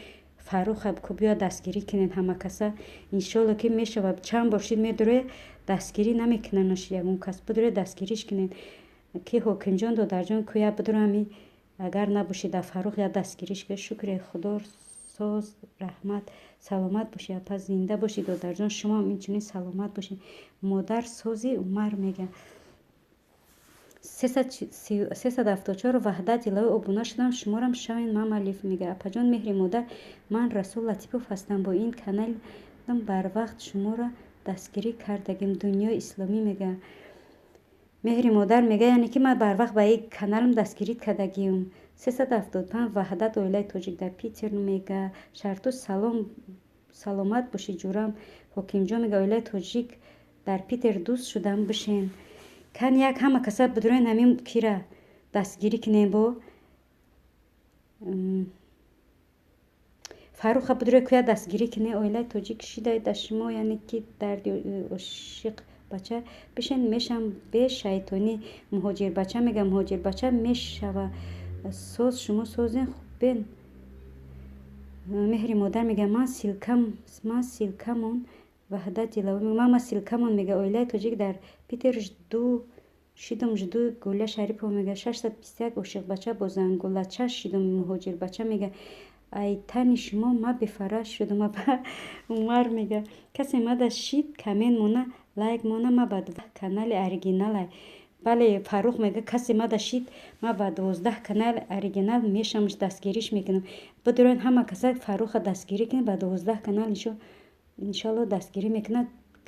Фарруха ку биё, дастгирӣ кунед ҳама каса. Иншолло, ки мешавад. Чанд бор шид, медуре, дастгирӣ намекунанд ягон кас. Будуре, дастгириш кунед. Ки Ҳокимҷон, додарҷон, кӯя будуро, ами агар набошӣ, дар Фаррух я дастгириш ки. Шукри Худо, соз, раҳмат, саломат бошӣ, апа, зинда бошӣ, додарҷон, шумоам инчунин саломат бошед. Модар сози, Умар мега. 374 Ваҳдат Дилавӣ, обуна шудам, шуморам шавен. Мамалиф мега, апаҷон, меҳри модар, ман Расул Латипов ҳастам, бо ин каналам барвақт шуморо дастгирӣ кардагим. Дунёи исломӣ мега. Меҳри модар мега, яъне ки ман барвақт ба ин каналам дастгирӣ кардагиюм. 375 Ваҳдат, оилаи тоҷик дар Питер мега. Шарту, салом, саломат бошӣ, ҷурам. Ҳокимҷон мега, оилаи тоҷик дар Питер дӯст шудам, бишен. Кан як ҳама каса бидурен, ҳамин кира дастгирӣ кунем, бо Фарруха бидуре, куя дастгирӣ кунем. Оилаи тоҷик шидай да шумо, яъне ки дарди ошиқ бача бишен, мешам бе шайтонӣ. Муҳоҷирбача мега, муҳоҷирбача мешава. Соз, шумо созен, хубен. Меҳри модар мега, ман ссылка м, ман ссылка мон. Ваҳдат Дилавӣ, мама, ссылка мон мега. Оилаи тоҷик дар Питер жду шидум, жду. Гуля Шарипова мега, 621 ошиқбача бо зангулача шидум. Муҳоҷирбача мега, айтани шумо ма бефара шудум. Умар мега, касе мада шид, коммент мона, лайк мона, ма ба канали оригиналай. Бале, Фаррух мега, касе мада шид, ма ба 12 канал оригинал мешамш, дастгириш мекунам. Бидурен, ҳама каса Фарруха дастгирӣ кунед, ба 12 канал иншоалло дастгирӣ мекунад,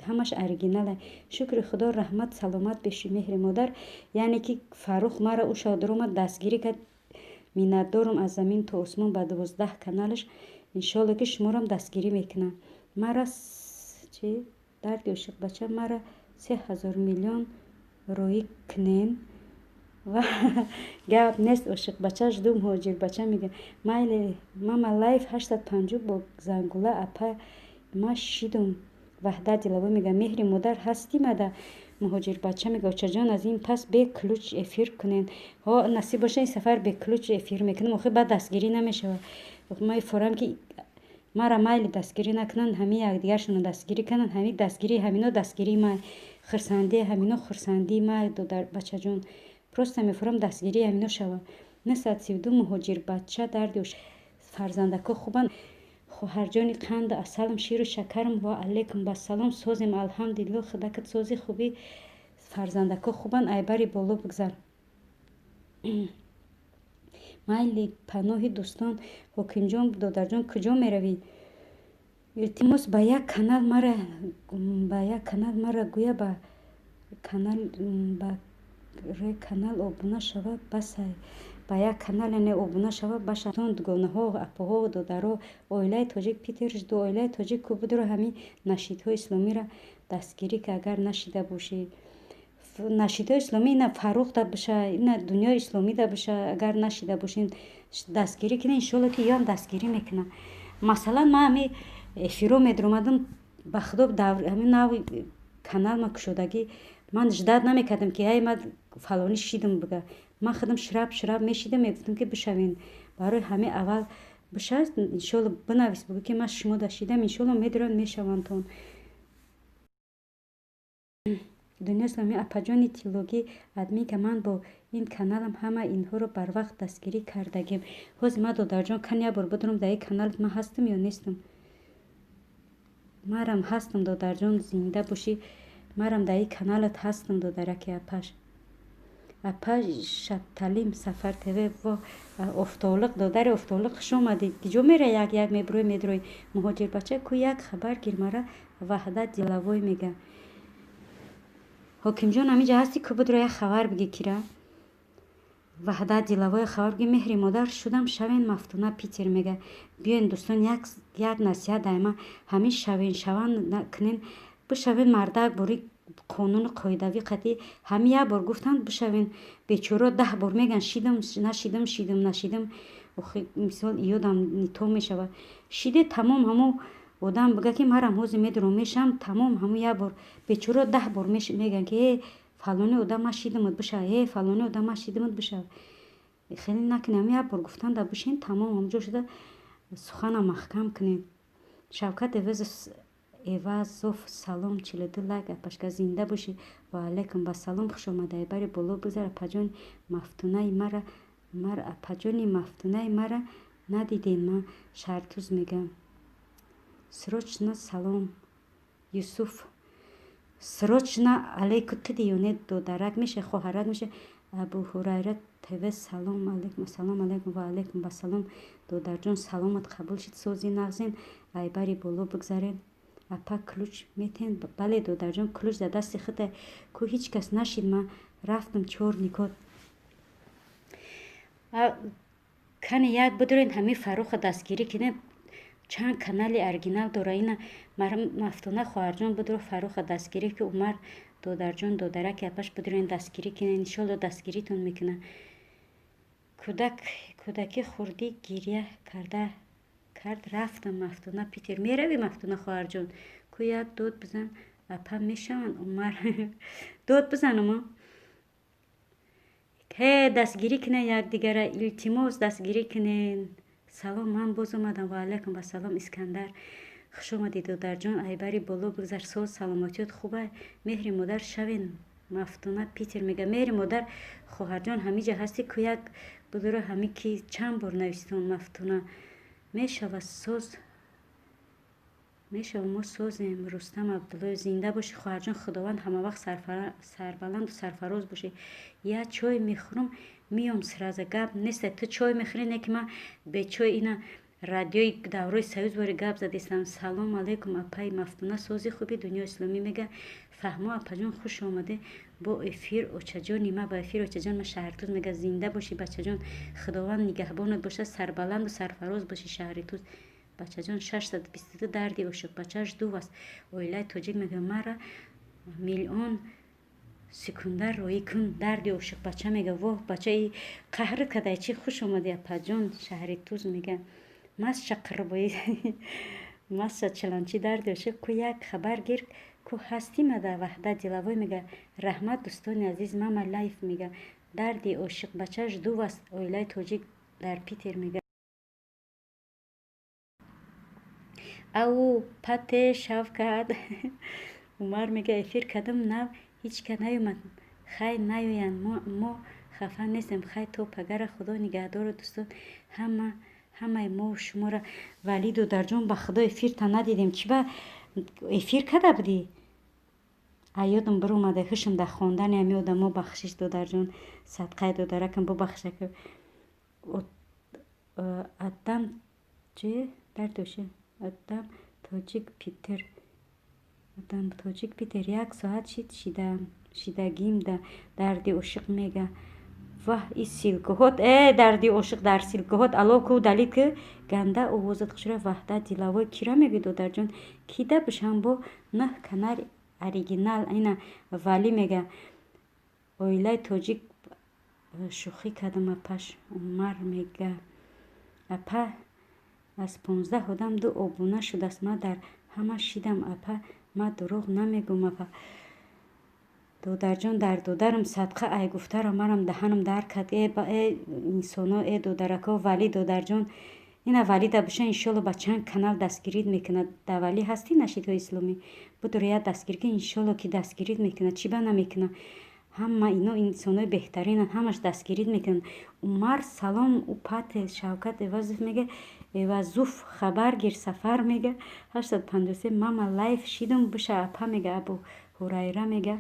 ҳамаш оригиналай. Шукри Худо, раҳмат, саломат бошӣ. Меҳри модар, яъне ки Фаррух мара ушодрома дастгирӣ кард, миннатдорум аз замин то осмон, ба 12 каналаш. Иншоалло, ки шуморам дастгирӣ мекунам. Мара чи дарди ошиқбача, мара 3000 миллион роӣ кунен ва гап нест. Ошиқбача жду. Муҳоҷирбача мега, майли, мама лайф 850 бо зангула, апа, ма шидум. Ваҳдат Дилавӣ мега, меҳри модар ҳастӣ мада. Муҳоҷирбача мега, очаҷон, аз ин пас бе ключ эфир кунен. Ҳо, насиб боша, ин сафар бе ключ эфир мекунам. Охир баъд дастгирӣ намешавад. Ма форам ки мара майли дастгирӣ накунанд, ҳамин якдигаршонро дастгирӣ кунанд. Ҳамин дастгирии ҳамино дастгирии май, хурсандии ҳамино хурсандии май. Бачаҷон, просто мефорам дастгирии ҳамино шавад. 932 муҳоҷирбача, дарди фарзандако хубанд. Хоҳарҷони қанду асалам, ширу шакарам, ва алайкум басалом. Созем, алҳамдулилло, худакат сози, хубӣ, фарзандако хубанд. Айбари боло бигзар. Майли, паноҳи дӯстон. Ҳокимҷон, додарҷон, куҷо меравӣ? Илтимос, ба як канал мара, ба як канал мара гӯя, ба канал, ба ре канал обуна шава, басай. Ба як канал, яъне обуна шава, баша. Дугонаҳо, апоҳо, додаро, оилаи тоҷик Питер жду. Оилаи тоҷик ку будро, ҳамин нашидҳои исломиро дастгирӣ ки, агар нашида бошӣ. Нашидҳои исломӣ ина Фаррух да боша, ина дунёи исломӣ да боша, агар нашида бошем, дастгирӣ кунед. Иншоалло, ки ёам дастгирӣ мекунам. Масалан, ман ҳами эфиро медаромадам. Ба худо, ҳамин нави канал ма кушодагӣ, ман ждать намекардам, ки ай ма фалонӣ шидам бига. Ман худам шираб шираб мешидам, мегуфтам, ки бишавен. Барои ҳамин аввал биша, иншолло, бинавис, бугӯ, ки ман шумо да шидам, иншолло, медурам, мешавандтон. Дунё исломӣ, апаҷони тиллогӣ, админка, ман бо ин каналам ҳама инҳоро барвақт дастгирӣ кардагим. Ҳозир ма, додарҷон, кан як бор бидурам, дар ин каналат ман ҳастам ё нестам? Марам ҳастам, додарҷон, зинда бошӣ. Марам дар ин каналат ҳастам, додараки апаш. Апа Шабталим, Сафар ТВ, во, Офтолиқ, додари Офтолиқ, хуш омадӣ. Киҷо мера, як як мебурӯй, медурӯй? Муҳоҷирбача, ку як хабар гир мара. Ваҳдат Диловой мега. Ҳокимҷон, ҳаминҷа ҳастӣ? Ку бидро, як хабар биги, кира Ваҳдат Диловой хабар биги. Меҳри модар шудам, шавен, Мафтуна Питер мега. Биёен, дӯстон, як насиҳат дайма: ҳамин шавен шаван кунен, бишавен, мардак бори қонуну қоидавӣ қатъӣ. Ҳамин як бор гуфтанд, бишавен. Бечоро 10 бор меган: шидам, нашидам, шидам, нашидам. Охи, мисол, ёдам нито мешавад. Шиде, тамом. Ҳамо одам бига, ки марам ҳозир медурам, мешавам, тамом. Ҳамун як бор бечоро 10 бор меган, ки э, фалони одам, ман шидамат, бишав, э, фалони одам, ман шидамат, бишав. Хеле накунем. Ҳамин як бор гуфтанда бишин, тамом, ҳамҷо шуда сухана маҳкам кунем. Шавкат Эвазов, салом, 42 лайк, апашка, зинда бошӣ. Ва алайкум басалом, хуш омадаи, бари боло бигзар. Апаҷони Мафтунаи мара, апаҷони Мафтунаи мара надидем? Ман Шаҳртуз мегам. Срочно салом, Юсуф, срочно алейку тиди ё не, додарак меша, хоҳарак меша. Абуҳурайра ТВ, салом алейкум. Ассалому алайкум, ва алайкум басалом, додарҷон, саломат қабул шид, сози нағзин, айбари боло бигзарен. Апа, ключ метен? Бале, додарҷон, ключ дар дасти худе. Ку ҳеҷ кас нашид, ман рафтам чор никот. Кане як бидорен, ҳамин Фарруха дастгирӣ кинем. Чанд канали оригинал дора ина. Мафтуна хоҳарҷон, бидуро, Фарруха дастгирӣ ки. Умар додарҷон, додараки апаш, бидурен, дастгирӣ кинен, иншолло, дастгиритон мекунад. Кӯдаки хурдӣ гиря карда кард, рафтам. Мафтуна Питер меравӣ? Мафтуна хоҳарҷон, ку як дод бизан, апа мешаванд. Умар, дод бизанама. Ҳе, дастгирӣ кунен якдигара, илтимос, дастгирӣ кунен. Салом, ман боз омадам. Ва алайкум вассалом, Искандар, хуш омадӣ, додарҷон, айбари боло бигзар. Соз, саломатиёт хуба? Меҳри модар шавен, Мафтуна Питер мега. Меҳри модар хоҳарҷон, ҳамиҷа ҳастӣ? Ку як будуро, ҳами ки чанд бор навистон. Мафтуна мешава, соз мешава, мо созем. Рустам Абдуллоев, зинда бошӣ, хоҳарҷон, худованд ҳамавақт сарбаланду сарфароз бошӣ. Я чой мехӯрам, миём сразу, гап неста. Ту чой мехӯрӣ, не ки ман бечой ина радиои даврои союз бори гап задистам. Салом алайкум, апаи Мафтуна, сози хуби? Дунё исломӣ мега. Фаҳмо, апаҷон, хуш омадӣ бо эфир, очаҷони ма, ба эфир, очаҷон ма. Шаҳртуз мега. Зинда бошӣ, бачаҷон, худованд нигаҳбонат бошад, сарбаланду сарфароз бошӣ. Шаҳритуз, бачаҷон, 622. Дарди ошиқбачааш ду аст, оилаи тоҷик мега. Мара миллион секунда роӣ кун, дарди ошиқбача мега. Воҳ, бачаи қаҳрат кадай чи? Хуш омадӣ, апаҷон. Шаҳритуз мега. Масша қирбои, масша чиланчи. Дарди ошиқ, ку як хабар гир, ку ҳастӣ мада. Ваҳдат Диловой мега. Раҳмат, дӯстони азиз. Мама Лайф мега. Дарди ошиқбачааш ду аст, оилаи тоҷик дар Питер мега. Ау пате Шавкат Умар мега. Эфир кардам нав, ҳеҷ ка наёмад. Хай, наёянд, мо хафа нестем. Хай, то пагара, худо нигаҳдору дӯстон, ҳама ҳамаи мову шуморо. Валӣ додарҷон, ба худо, эфирта надидем. Чӣ ба эфир карда будӣ? Аёдам биромада, ҳушам дар хондани ҳами одамо. Бахшиш, додарҷон, садқаи додаракам, бубахшак. Адам чи дардоши, Адам тоҷик Питер, Адам тоҷик Питер, як соат шид, шидагим да. Дарди ошиқ мега. Ваҳ, и ссылкаҳот, э, дарди ошиқ дар ссылкаҳот. Ало, ку далид ки ганда овозат хушра. Ваҳдат Диловой кира мегӯй, додарҷон? Кида бишам бо наҳ канал оригинал ина. Валӣ мега. Оилаи тоҷик, шӯхӣ кардам, апаш. Умар мега. Апа. Аз 15 одам ду обуна шудааст. Ман дар ҳама шидам, апа, ман дурӯғ намегӯм, апа. Додарҷон, дар додарам садқа ай гуфтаро марам даҳанам дар кард. Э инсоно, э додарако, валӣ додарҷон, ина валида боша, иншолло ба чанд канал дастгирит мекунад. Дар валӣ ҳастӣ нашидҳои исломӣ? Будур як дастгирӣ ки, иншолло ки дастгирит мекунад. Чӣ ба намекунад? Ҳама ино инсонои беҳтаринанд, ҳамаш дастгирит мекунанд. Умар салом, упате Шавкат Эвазов мега, Эвазуф хабар гир, Сафар мега, 853 мама лайф шидум буша, апа мега, Абу Ҳурайра мега,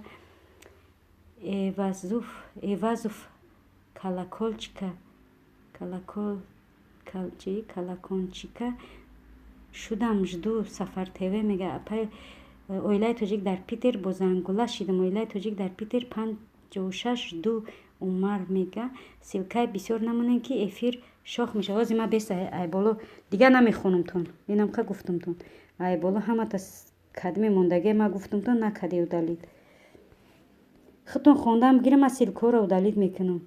Эвазуф, Эвазуф колокольчика, колокол чи колокончика шудам, жду Сафар ТВ мега, апай оилаи тоҷик дар Питер бо зангула шидам, оилаи тоҷик дар Питер 56 жду Умар мега. Ссылкаи бисёр намонем, ки эфир шох мешавад. Ҳозир ман бес айболо дигар намехонамтон. Инамқа гуфтумтон. Айболо ҳамата кадми мондагие ман гуфтумтон, накади удалить. Худтон хондам гирам, ман ссылкаҳоро удалить мекунам.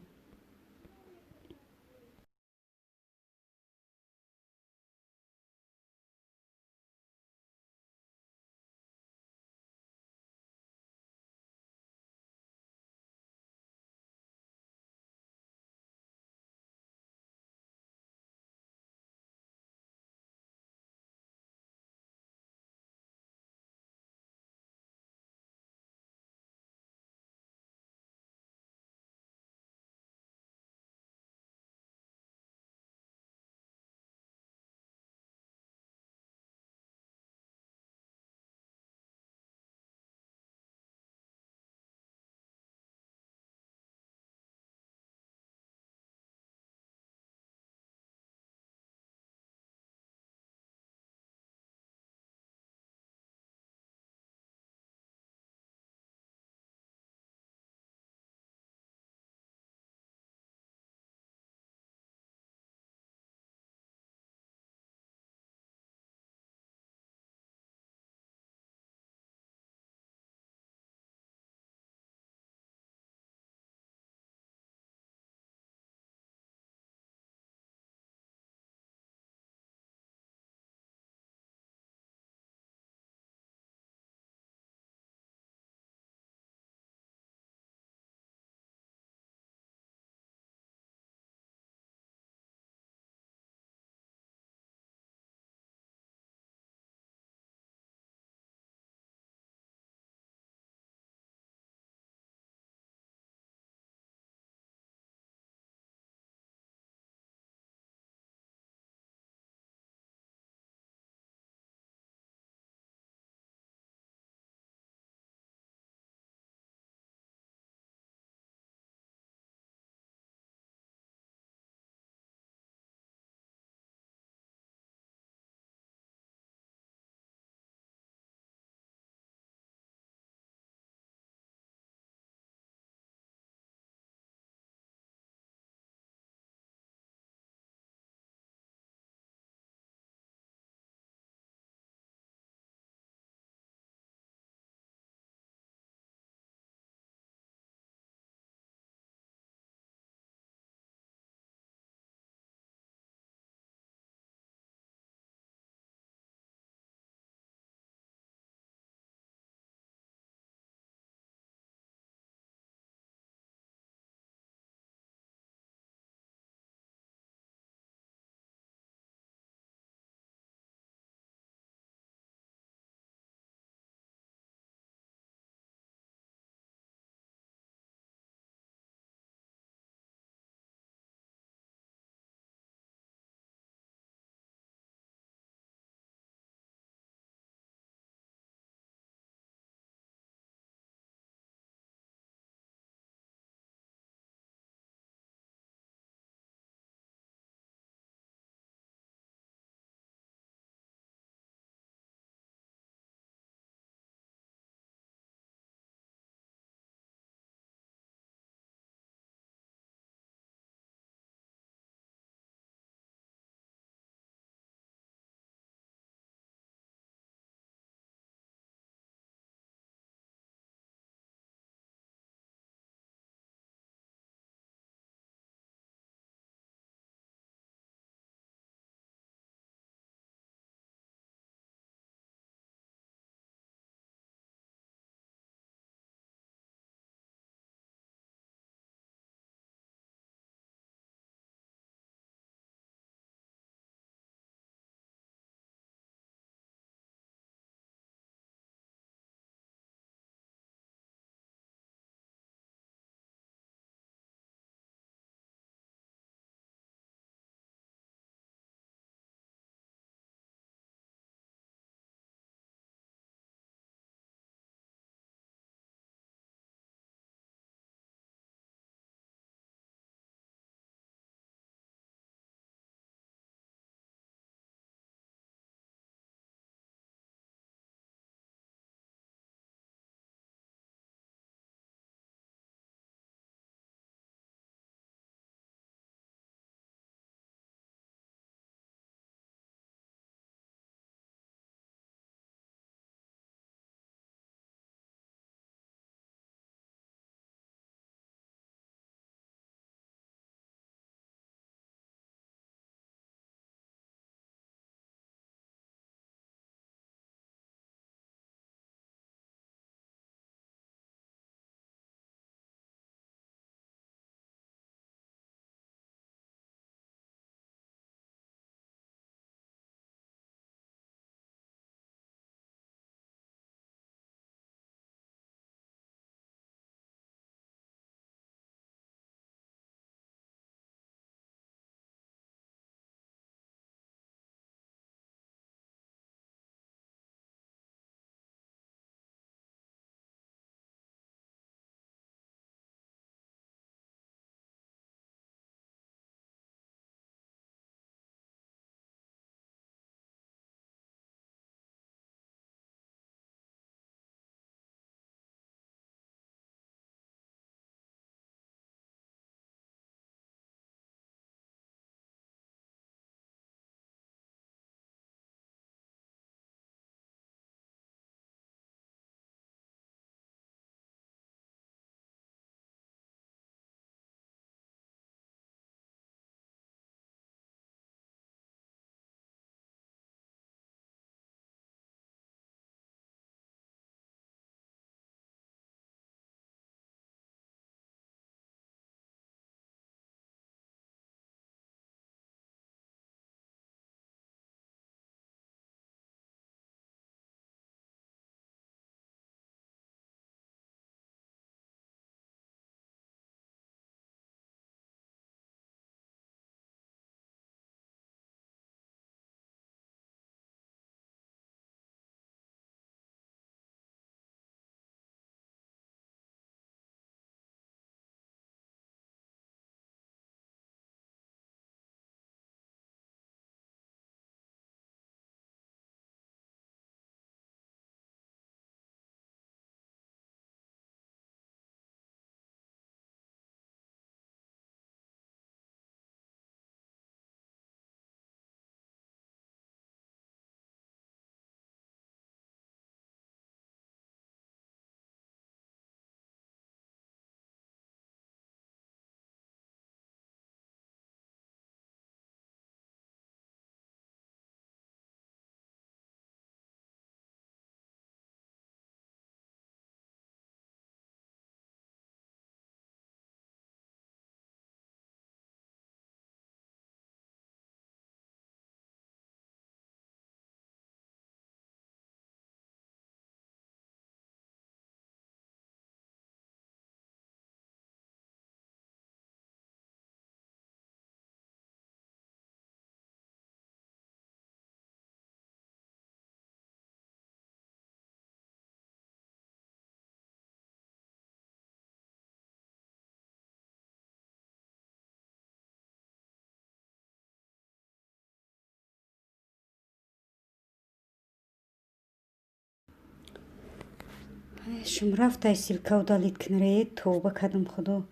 Шум рафтай ссылка удалить кунре, тавба кардам худо.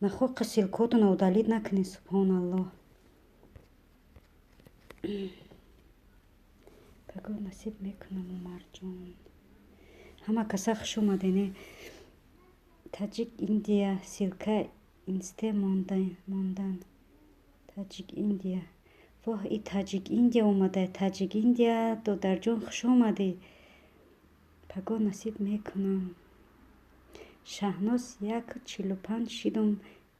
Нахо қа ссылкотона удалить накунед, субҳоналлоҳ. Пагоҳ насиб мекунам, Умарҷон. Ҳама каса хуш омадене. Таҷик Индия ссылка инсте мондан. Таҷик Индия. Воҳ, и Таҷик Индия омада. Таҷик Индия, додарҷон, хуш омадӣ. Пагоҳ насиб мекунам. Шаҳноз 1:45 шидум,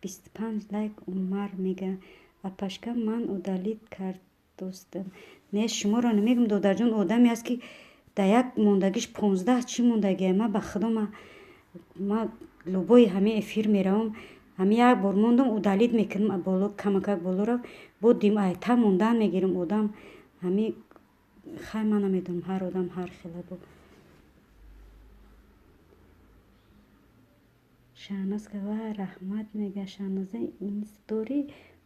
25 лайк. Умар мега. Апашка ман удалить кард дӯстам. Не, шуморо намегум, додарҷон, одаме аст ки дар як мондагиш 15 чӣ мондагия. Ма ба худо ма любои ҳамин эфир меравам, ҳамин як бор мондам, удалить мекунам, боло камакак боло рафт, бо дим айта мондан мегирам одам. Ҳамин хай ман намедонам, ҳар одам ҳар хела бо. Шаҳноз ва раҳмат мега. Шаҳноза инс дорӣ?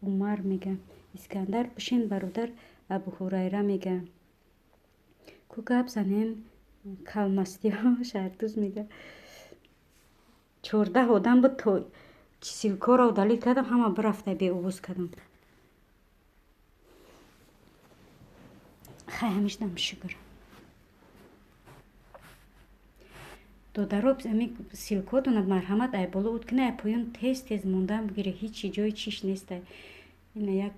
Умар мега. Искандар бишин бародар. Абуҳурайра мега. Ку гап занем калмастиҳо. Шаҳрдӯз мега. 14 одам буд, то ссылкаро удалить кардам, ҳама бирафта беовоз кардам. Хай ҳамишдам шукр. Додаро, ами ссылкотона марҳамат ай боло уд кина, ай поён тез тез мондан бигире, ҳичи ҷои чиш нестай. Ина як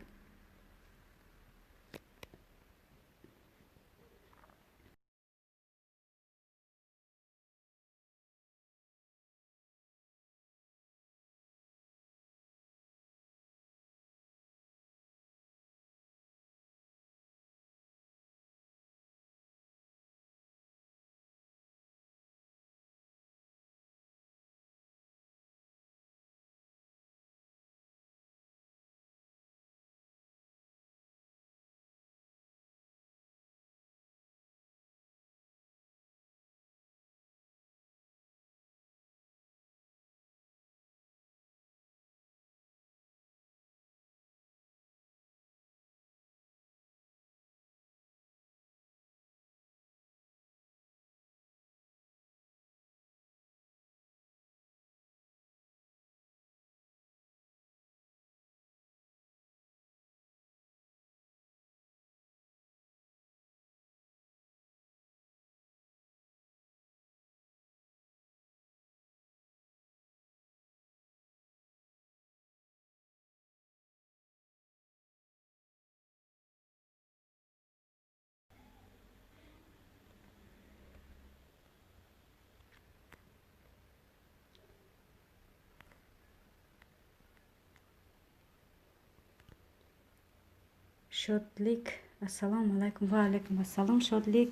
Шодлик, ассалому алайкум. Ва алайкум ассалом, Шодлик.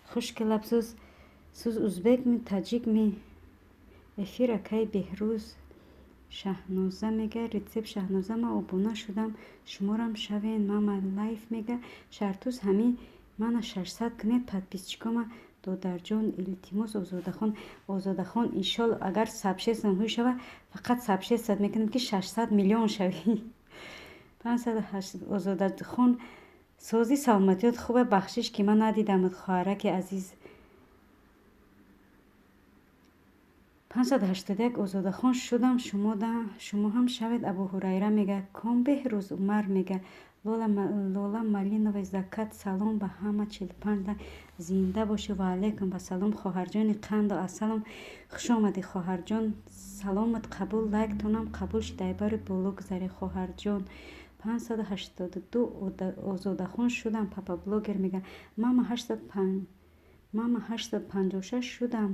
Хуш келабсуз. Суз узбекми, таҷикми? Эфир акай Беҳрӯз. Шаҳноза мега. Рецепт Шаҳноза, ман обуна шудам, шуморам шавен. Мама лайф мега. Шаҳртӯз ҳамин мана 600 кунед подписчикома, додарҷон, илтимос. Озодахон, Озодахон, иншолло агар сабшесам ҳуй шава, фақат сабшесат мекунам ки 600 миллион шавӣ. 508 Озодахон, сози саломатиёт хубе, бахшиш ки ман надидамат, хоҳараки азиз. 581 Озодахон шудам, шумо ҳам шавед. Абуҳурайра мега. Ком Беҳрӯз. Умар мега. Лола Малиновой закат. Салом ба ҳама, 45 лайк. Зинда бошӣ. Ва алайкум вассалом, хоҳарҷони қанду асалом. Хуш омадӣ, хоҳарҷон, саломат қабул, лайктонам қабул шид, айбари боло гузаре, хоҳарҷон. 582 Озодахон шудам. Папа блогер мега. Мама 856 шудам.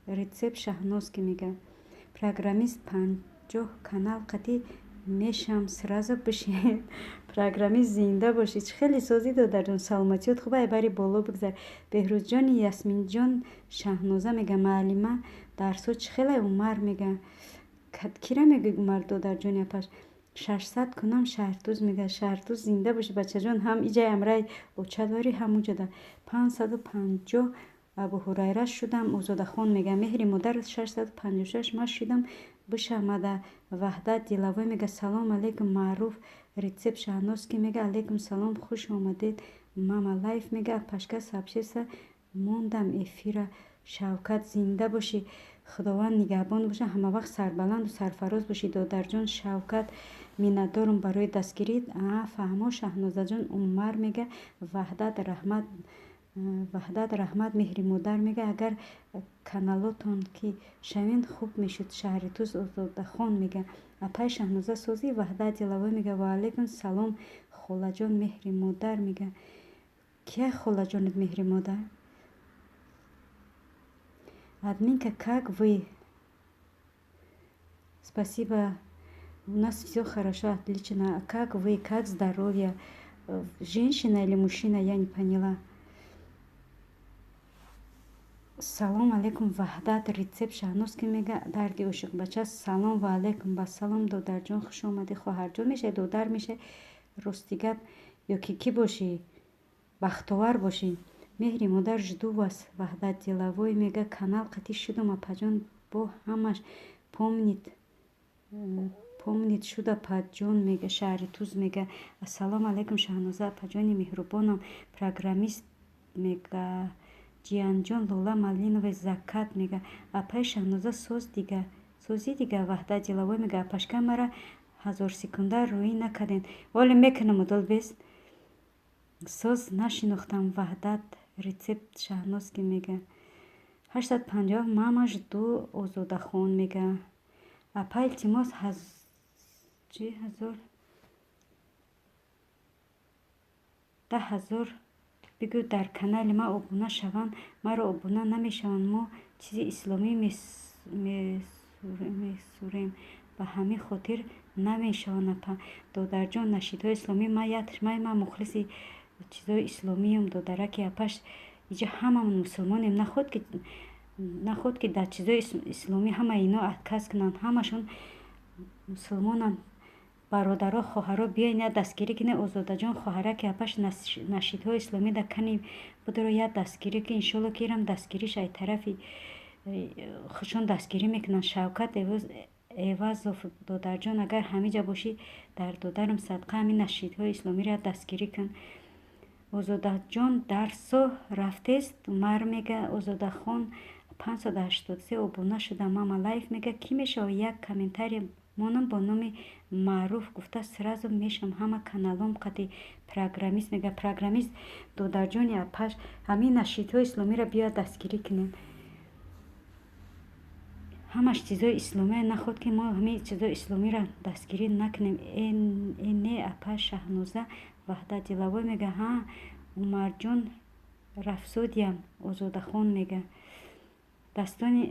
Рецепт Шаҳнозки мега. Программист 50 канал қатӣ мешам, сразу бишин. Программист зинда бошӣ. Чӣ хеле созӣ, додарҷон, саломатиёт хуб, айбари боло бигзар. Беҳрӯзҷони Ясминҷон. Шаҳноза мега. Маълима дарсҳо чӣ хеле. Умар мега. Кира мегӯй, Умар, додарҷони апаш? 600 кунам. Шаҳртӯз мега. Шаҳртӯз зинда бошӣ, бачаҷон, ҳам иҷаи амраи оча дорӣ, ҳам уҷада. 550 Абуҳурайра шудам. Озодахон мега. Меҳри модар 656 ман шудам, бишамада. Ваҳдат Дилавой мега. Салом алейкум, маъруф. Рецепт Шаҳнозки мега. Алейкум салом, хуш омадед. Мама лайф мега. Пашка сабшеса мондам эфира. Шавкат, зинда бошӣ, Худованд нигаҳбон боша, ҳамавақт сарбаланду сарфароз бошӣ, додарҷон Шавкат. Миннатдорум барои дастгирӣ. Фаҳмо, Шаҳнозаҷон. Умар мега, Ваҳдат раҳмат, Ваҳдат раҳмат. Меҳри модар мега, агар каналотон ки шавен, хуб мешуд. Шаҳри Туз, Озодахон мега, апай Шаҳноза, созӣ? Ваҳдат Дилавой мега, ваалайкум салом, холаҷон. Меҳри модар мега, кия холаҷонат, меҳри модар? Админка, как вы? Спасибо, у нас все хорошо, отлично. А как вы, как здоровье? Женщина или мужчина, я не поняла. Салом алейкум, Ваҳдат. Рецепт Шаҳноз ки мега, дарди ошиқбача. Салом, ва алейкум ба салом, додарҷон, хуш омадӣ. Хоҳарҷон мешавӣ, додар мешавӣ, рости гап, ё ки кӣ бошӣ? Бахтовар бошӣ. Меҳри модар, жду вас. Ваҳдат Дилавой мега, канал қатӣ шудум, апаҷон, бо ҳамаш помнит помнит шуда, паҷон мега. Шаҳри Туз мега, ассалому алайкум, Шаҳноза апаҷони меҳрубонам. Программист мега, ҷиянҷон. Лола Малиновой закат мега, апаи Шаҳноза, соз дига, созӣ дига. Ваҳдат Дилавой мега, апашка, мара ҳазорсекунда рӯӣ накардем, оле мекунам, удол бес. Соз, нашинохтам. Ваҳдат, рецепт Шаҳноз ки мега, 850, мама, жду. Озодахон мега, апа, илтимос, чи ҳазор 10 000 бигӯ, дар канали ман обуна шаванд, маро обуна намешаванд. Мо чизи исломӣ месурем, ба ҳамин хотир намешаванд, апа. Додарҷон, нашидҳои исломӣ, ман мухлиси чизҳои исломиюм, додараки апаш. Иҷа ҳамамон мусулмонем. Наход ки дар чизҳои исломӣ ҳама ино отказ кунанд. Ҳамашон мусулмонанд. Бародаро, хоҳаро, биёен, як дастгирӣ кунед. Озодаҷон, хоҳараки апаш, нашидҳои исломӣ дар кани будро, як дастгирӣ ки, иншолло, ки ирам дастгириш ай тарафи худшон дастгирӣ мекунанд. Шавкат Эвазов, додарҷон, агар ҳамиҷа бошӣ, дар додарам садқа, ҳамин нашидҳои исломиро як дастгирӣ кун. Озодаҷон, дарсо рафтест? Умар мега, Озодахон, 583 обуна шудам. Мама Лайф мега, кӣ мешава? Як комментарий монам бо номи Маъруф гуфта, сразу мешавам ҳама каналом қати. Программист мега, программист, додарҷони апаш, ҳамин нашидҳои исломиро биёяд дастгирӣ кунем. Ҳамаш чизҳои исломия, наход ки мо ҳамин чизҳои исломиро дастгирӣ накунем. Э не, апа Шаҳноза. Ваҳдат Дилавой мега, ҳа, Умарҷон, рафсодиям. Озодахон мега, дастони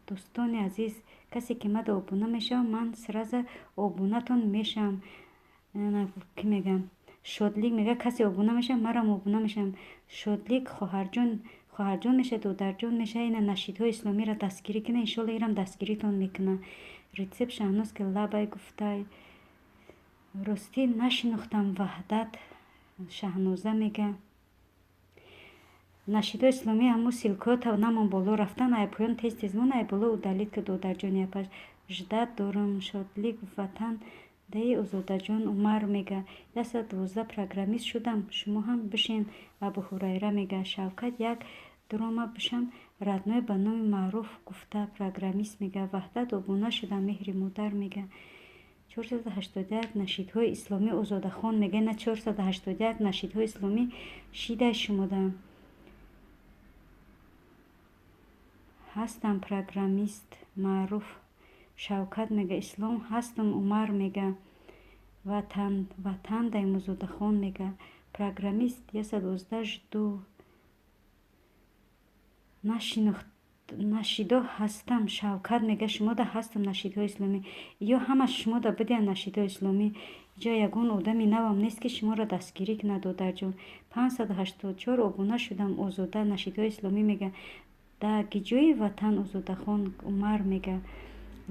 дӯстони азиз, касе ки мада обуна мешавад, ман сразу обунатон мешавам. Кӣ мегам? Шодлик мега, касе обуна мешавад, марам обуна мешавам. Шодлик, хоҳарҷон, хоҳарҷон мешавад, додарҷон мешавад. Ина нашидҳои исломиро дастгирӣ кунед, иншолло, ирам дастгиритон мекунад. Рецепт Шаҳноз ки лабай гуфтай. Ростӣ, нашинохтам. Ваҳдат, Шаҳноза мега, нашидҳои исломӣ, ҳамун ссылкаҳо намон боло рафтан, ай поён тез тез мон, ай боло удалить ки, додарҷони апаш. Ждать дорум. Шодлик, ватан даи. Озодаҷон, Умар мега, 112, программист шудам, шумо ҳам бишен. Абуҳурайра мега, Шавкат, як дурома бишам, родной, ба номи Маъруф гуфта. Программист мега, Ваҳдат, обуна шудам. Меҳри модар мега, 481, нашидҳои исломӣ. Озодахон мега, на, 481, нашидҳои исломӣ шидай шумода ҳастам. Программист, Маъруф, Шавкат мега, ислом ҳастам. Умар мега, ватан, ватан дай. Озодахон мега, программист, 112, жду. Нашинохт, нашидо ҳастам. Шавкат мега, шумода ҳастам, нашидҳои исломӣ. Ё ҳама шумода бидиҳанд нашидҳои исломӣ. Иҷо ягон одами навам нест, ки шуморо дастгирӣ кунад, додарҷон. 584 обуна шудам. Озода, нашидҳои исломӣ мега, да гиҷои ватан? Озодахон, Умар мега,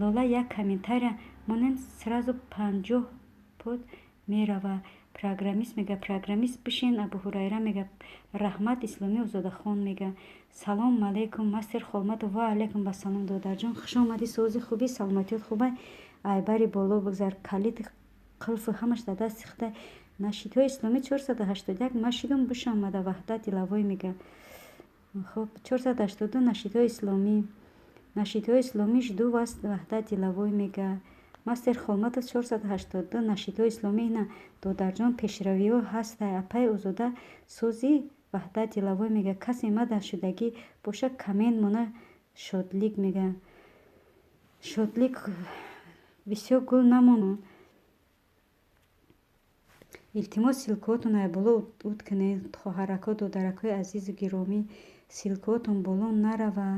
Лола, як комментария монен, сразу 50 под мерава. Программист мега, программист, бишен. Абуҳурайра мега, раҳмат, исломӣ. Озодахон мега, салом алейкум, мастер Холматов. Ва алейкум ба салом, додарҷон, хуш омадӣ. Сози, хубӣ, саломатиёт хуба? Айбари боло бигзар, калид, қулфу ҳамаш дар дасти худа. Нашидҳои исломӣ, 481 ма шидум, бишомада. Ваҳдат Дилавой мега. Хуб, 482 нашидҳои исломӣ. Нашидҳои исломӣ жду вас Ваҳдат деловой мега. Мастер Холматов 482 нашидҳои исломӣ. Ина додарҷон, пешравиҳо ҳаста. Апаи Озода сози Ваҳдат деловой мега. Касе мада шудагӣ боша, коммент мона. Шодлик мега. Шодлик бисёр гул намон. Илтимос, ссылкаотон ай боло уд кунед, хоҳарако, додаракҳои азизу гиромӣ, ссылкаотон боло нарава.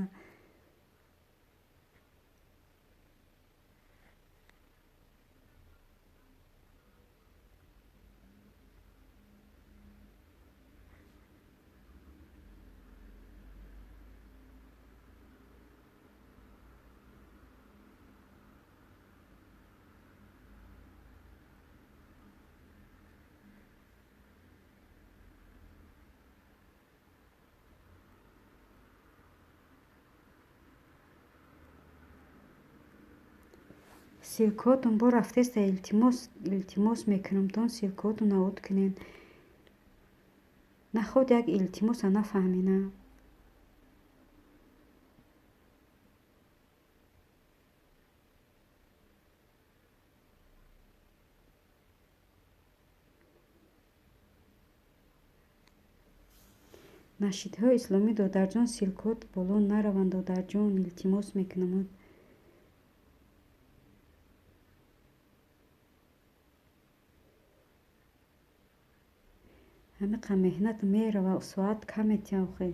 Ссылкаотон бо рафтеста. Илтимос, илтимос мекунамтон, ссылкаотонро уд кунед. Наход як илтимоса нафаҳмена. Нашидҳои исломӣ, додарҷон, ссылкаот боло нараванд, додарҷон, илтимос мекунам. Ҳамиқа меҳнат мерава, соат кам метиҳам охи.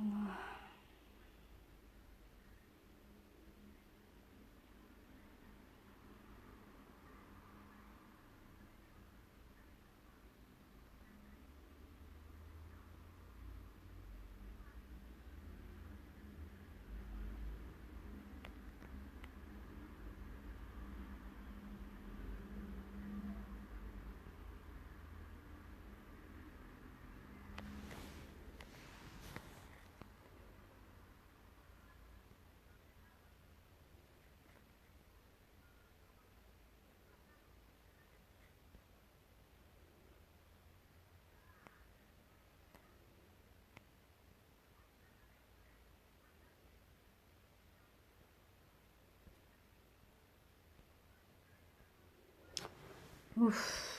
Аллоҳ. Уф.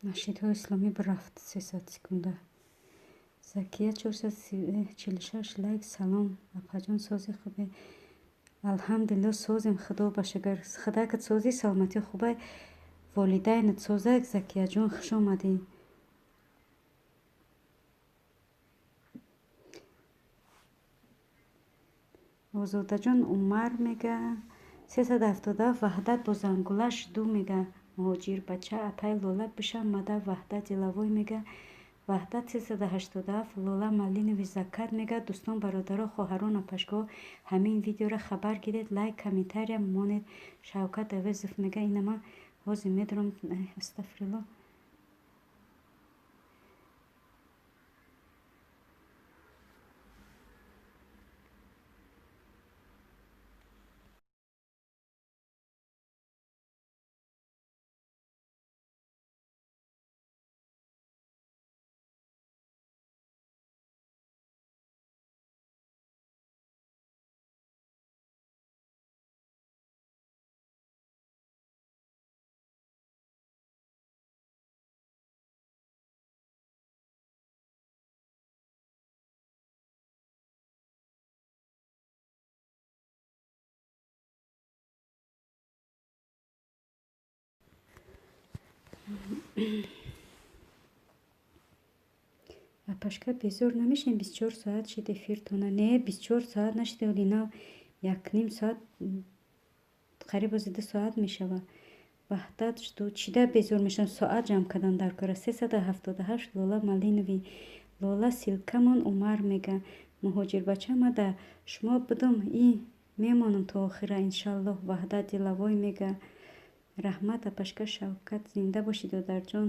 Нашидҳои исломӣ бирафт 300 секунда. Закия 446 лайк. Салом апаҷон, сози хубе? Алҳамдулилло, созем, худо ба шукр. Худакат созӣ, саломатӣ хубай, волидайнат созак. Закияҷон, хуш омадӣ. Озодаҷон Умар мега 377 Ваҳдат бо зангулаш ду мега. Муҳоҷир бача апай Лола бишам мада. Ваҳдат Диловой мега. Ваҳдат 387 Лола Малинови закат мега. Дӯстон, бародаро, хоҳарон, апашкаҳо, ҳамин видеоро хабар гиред, лайк, комментария монед. Шавкат Авезов мега. Ина ман ҳозир медорам. Астағфирулло. Апашка, безор намешем? 24 соат шид эфиртона. Не, 24 соат нашида, оли нав якним соат, қариб ози 2 соат мешава. Ваҳдат жду. Чида безор мешавам? Соат ҷамъ кардан дар кора. 378 Лола Малинови Лола силкамон. Умар мега. Муҳоҷирбача, ма да шумо будум и мемонам то охира, иншаллоҳ. Ваҳдат Диловой мега. Раҳмат, апашка Шавкат, зинда бошӣ, додарҷон.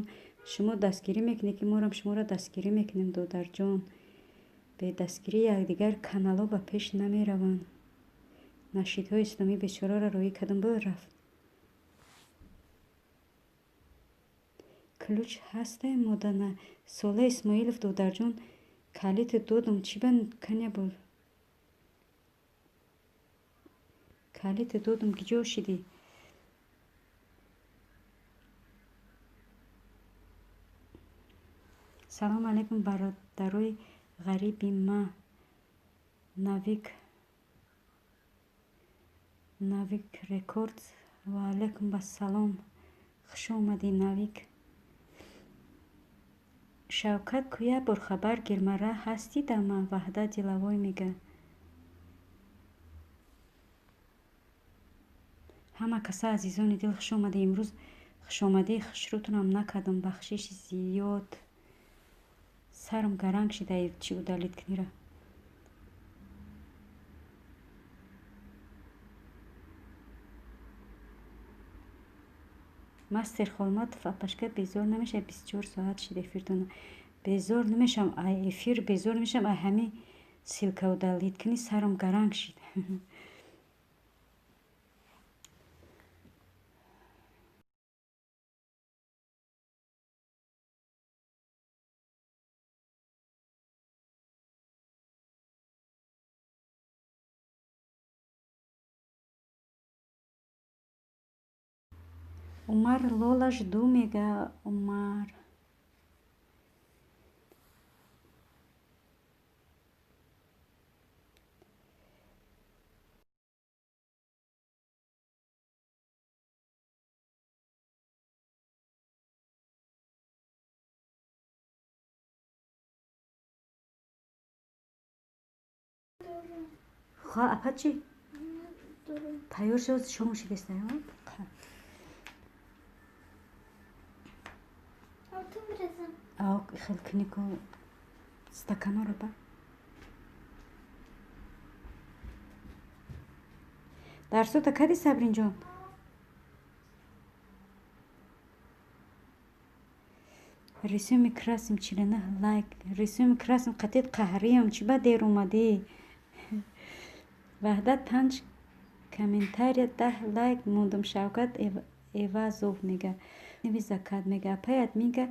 Шумо дастгирӣ мекунед, ки морам шуморо дастгирӣ мекунем, додарҷон. Бе дастгирии якдигар каналҳо ба пеш намераванд. Нашидҳои исломӣ бечораро роҳӣ кардам, рафт. Ключ ҳастай модана. Сола Исмоилов, додарҷон, калити додум, чӣ ба каня буд? Калити додум, киҷо шидӣ? Салому алайкум, бародарои ғариби ма. Навик, Навик Рекорд. Ва алайкум ассалом, хуш омадӣ, Навик. Шавкат, ку як бор хабар гир, мара ҳастӣ дама. Ваҳдат Диловой мега. Ҳама каса, азизони дил, хуш омадӣ. Имрӯз хушомадии хушрӯтонам накардам, бахшиши зиёд. Сарам гаранг шида, чӣ удалить кунира. Мастер Холматов, апашка, безор намешавӣ? 24 соат шид эфиртона. Безор намешавам ай эфир, безор намешавам ай ҳамин ссылка удалить кунӣ, сарам гаранг шид. Умар Лола жду мега. Умар. Ха, апа, чӣ тайёр шуд? Шом шидеста. Хел книку стаканора бар. Дарсота кади, Сабринҷон? Рисуми красим 49 лайк. Рисуми красим, қатид қаҳриям, чӣ ба дер омадӣ? Ваҳдат, панҷ комментария, 10 лайк мондам. Шавкат Эвазов мега. Закат мега. Апай админка,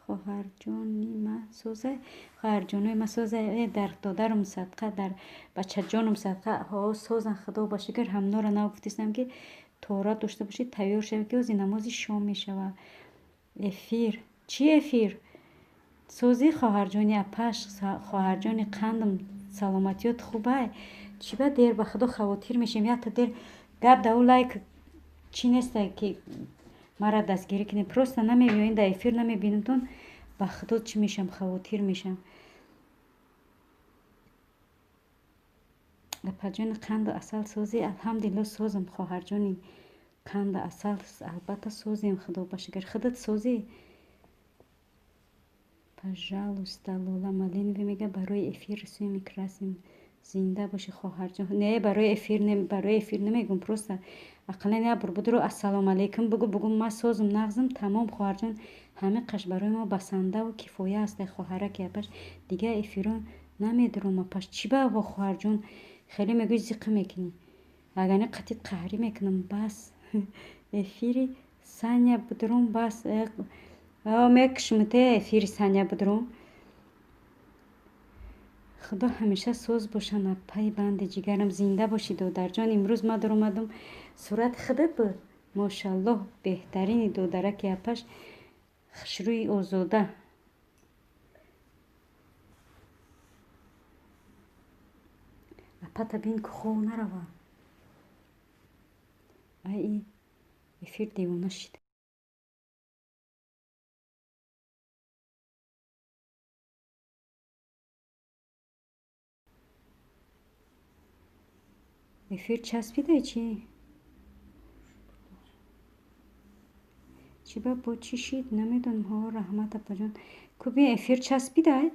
хоҳарҷони ма созай, хоҳарҷонои ма созай. Э, дар додарам садқа, дар бачаҷонам садқа. Ҳо, созан, худо ба шукр. Ҳамнора нав гуфтистам, ки Тоҳорат дошта бошӣ, тайёр шавӣ, ки ози намози шом мешавад. Эфир чӣ эфир? Созӣ, хоҳарҷони апаш, хоҳарҷони қандам, саломатиёт хубай? Чӣ ба дер, ба худо хавотир мешем. Якта дер гап да ӯ лайк чӣ неста, ки мара дастгирӣ кунед. Просто намебиёин дар эфир, намебинамтон, ба худо чӣ мешам, хавотир мешам. Апаҷони қанду асал, созӣ? Алҳамдулилло, созам, хоҳарҷони қанду асал, албатта созем, худо ба шукр. Худат созӣ? Пожалуйста, Лола Малинове мега, барои эфир рисуем и красим. Зинда бошӣ, хоҳарҷон. Не, барои эфир не, барои эфир намегум, просто ақаллан як бор будро ассалому алайкум бугу, бугу ман созум, нағзам, тамом, хоҳарҷон. Ҳамин қаш барои мо басандаву кифоя аст, хоҳараки апаш. Дигар эфирон намедурам, апаш. Чӣ ба бо хоҳарҷон хеле мегӯӣ, зиқӣ мекунӣ? Агар не, қатъи қаҳрӣ мекунам, бас. Эфири Саня будурум, бас. Мекушмите эфири Саня будурум. Худо ҳамеша соз бошанд, апаи банди ҷигарам. Зинда бошӣ, додарҷон. Имрӯз ман дуромадам, сурати худат буд, мошаллоҳ, беҳтарини додараки апаш, хушрӯи озода. Апата бин, ку хов нарава. Ай, эфир девона шид. Эфир часпидай чӣ? Чӣ ба бо чӣ шид, намедонам. Ҳо, раҳмат, апаҷон. Ку бин, эфир часпидай?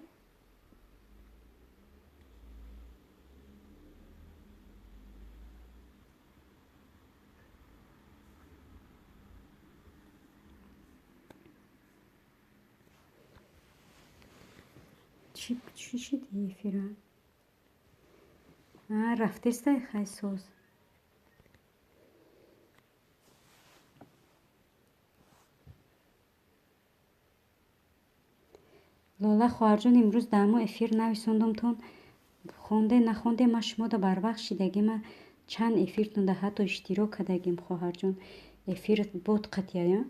Чӣ шид эфира? Рафтестай, хай, соз. Лола хоҳарҷон, имрӯз дар мо эфир нависондумтон, хонде нахонде, ман шумода барвақт шидагима, чанд эфиртонда ҳатто иштирок кардагим, хоҳарҷон. Эфир бод қатъия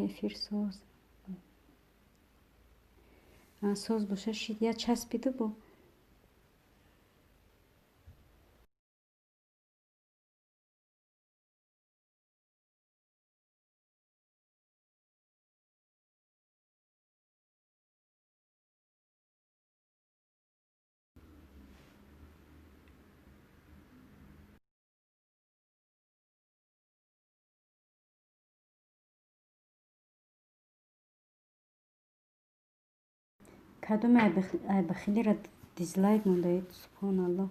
эфир соз соз боша, шид, я часпиду бо. Кадоме айбахилиро дизлайк мондаед, субҳоналлоҳ.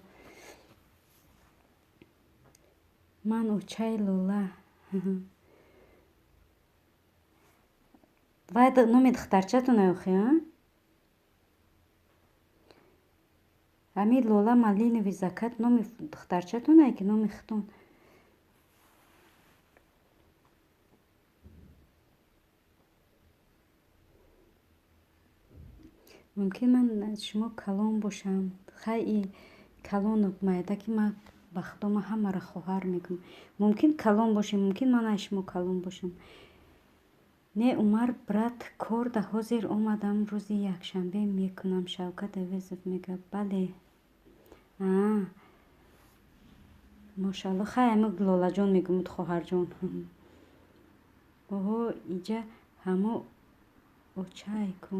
Ман очаи Лола. Вай номи духтарчатон охи, а? Ҳамин Лола Малинови Закат номи духтарчатонае ки номи худтон? Мумкин ман аз шумо калон бошам. Хай, и калону майда ки ман ба худо ман ҳамаро хоҳар мекунам. Мумкин калон бошем, мумкин ман аз шумо калон бошам. Не, Умар брат, кор да ҳозир омадам, рӯзи якшанбе мекунам. Шавкат Авезов мега, бале. А мошалло, хай, ами Лолаҷон мегумуд, хоҳарҷон. Оҳо, иҷа ҳамо очайку,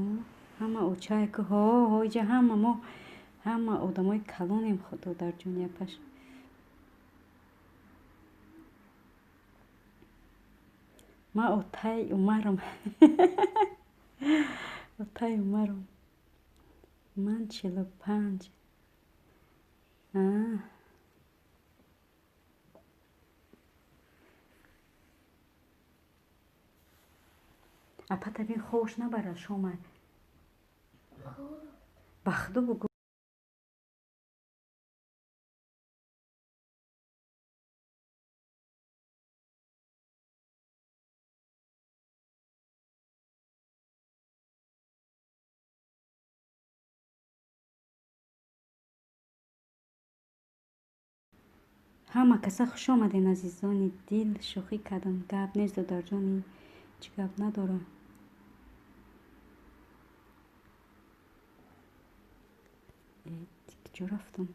ҳама очайку. Ҳо, ҳо, иҷа ҳама мо ҳама одамои калонем, додарҷони апаш. Ман отаи Умарам. Отаи Умарам. Ман 45. А. Апата бин, ховш набарад шома. Ба худо бугӯ. Ҳама каса хуш омаден, азизони дил. Шӯхӣ кардам, гап нест, додарҷони, чӣ гап надорам. Куҷо рафтам?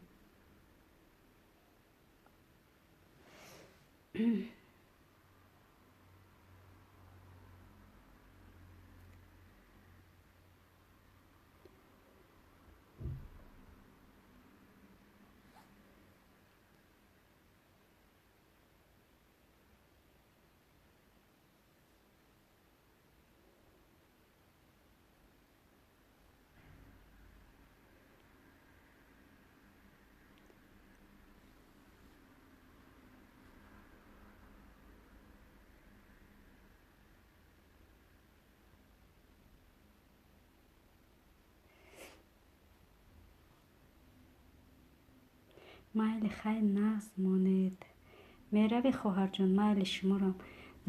Майли, хайр, нағз монед. Меравӣ, хоҳарҷон? Майли, шуморо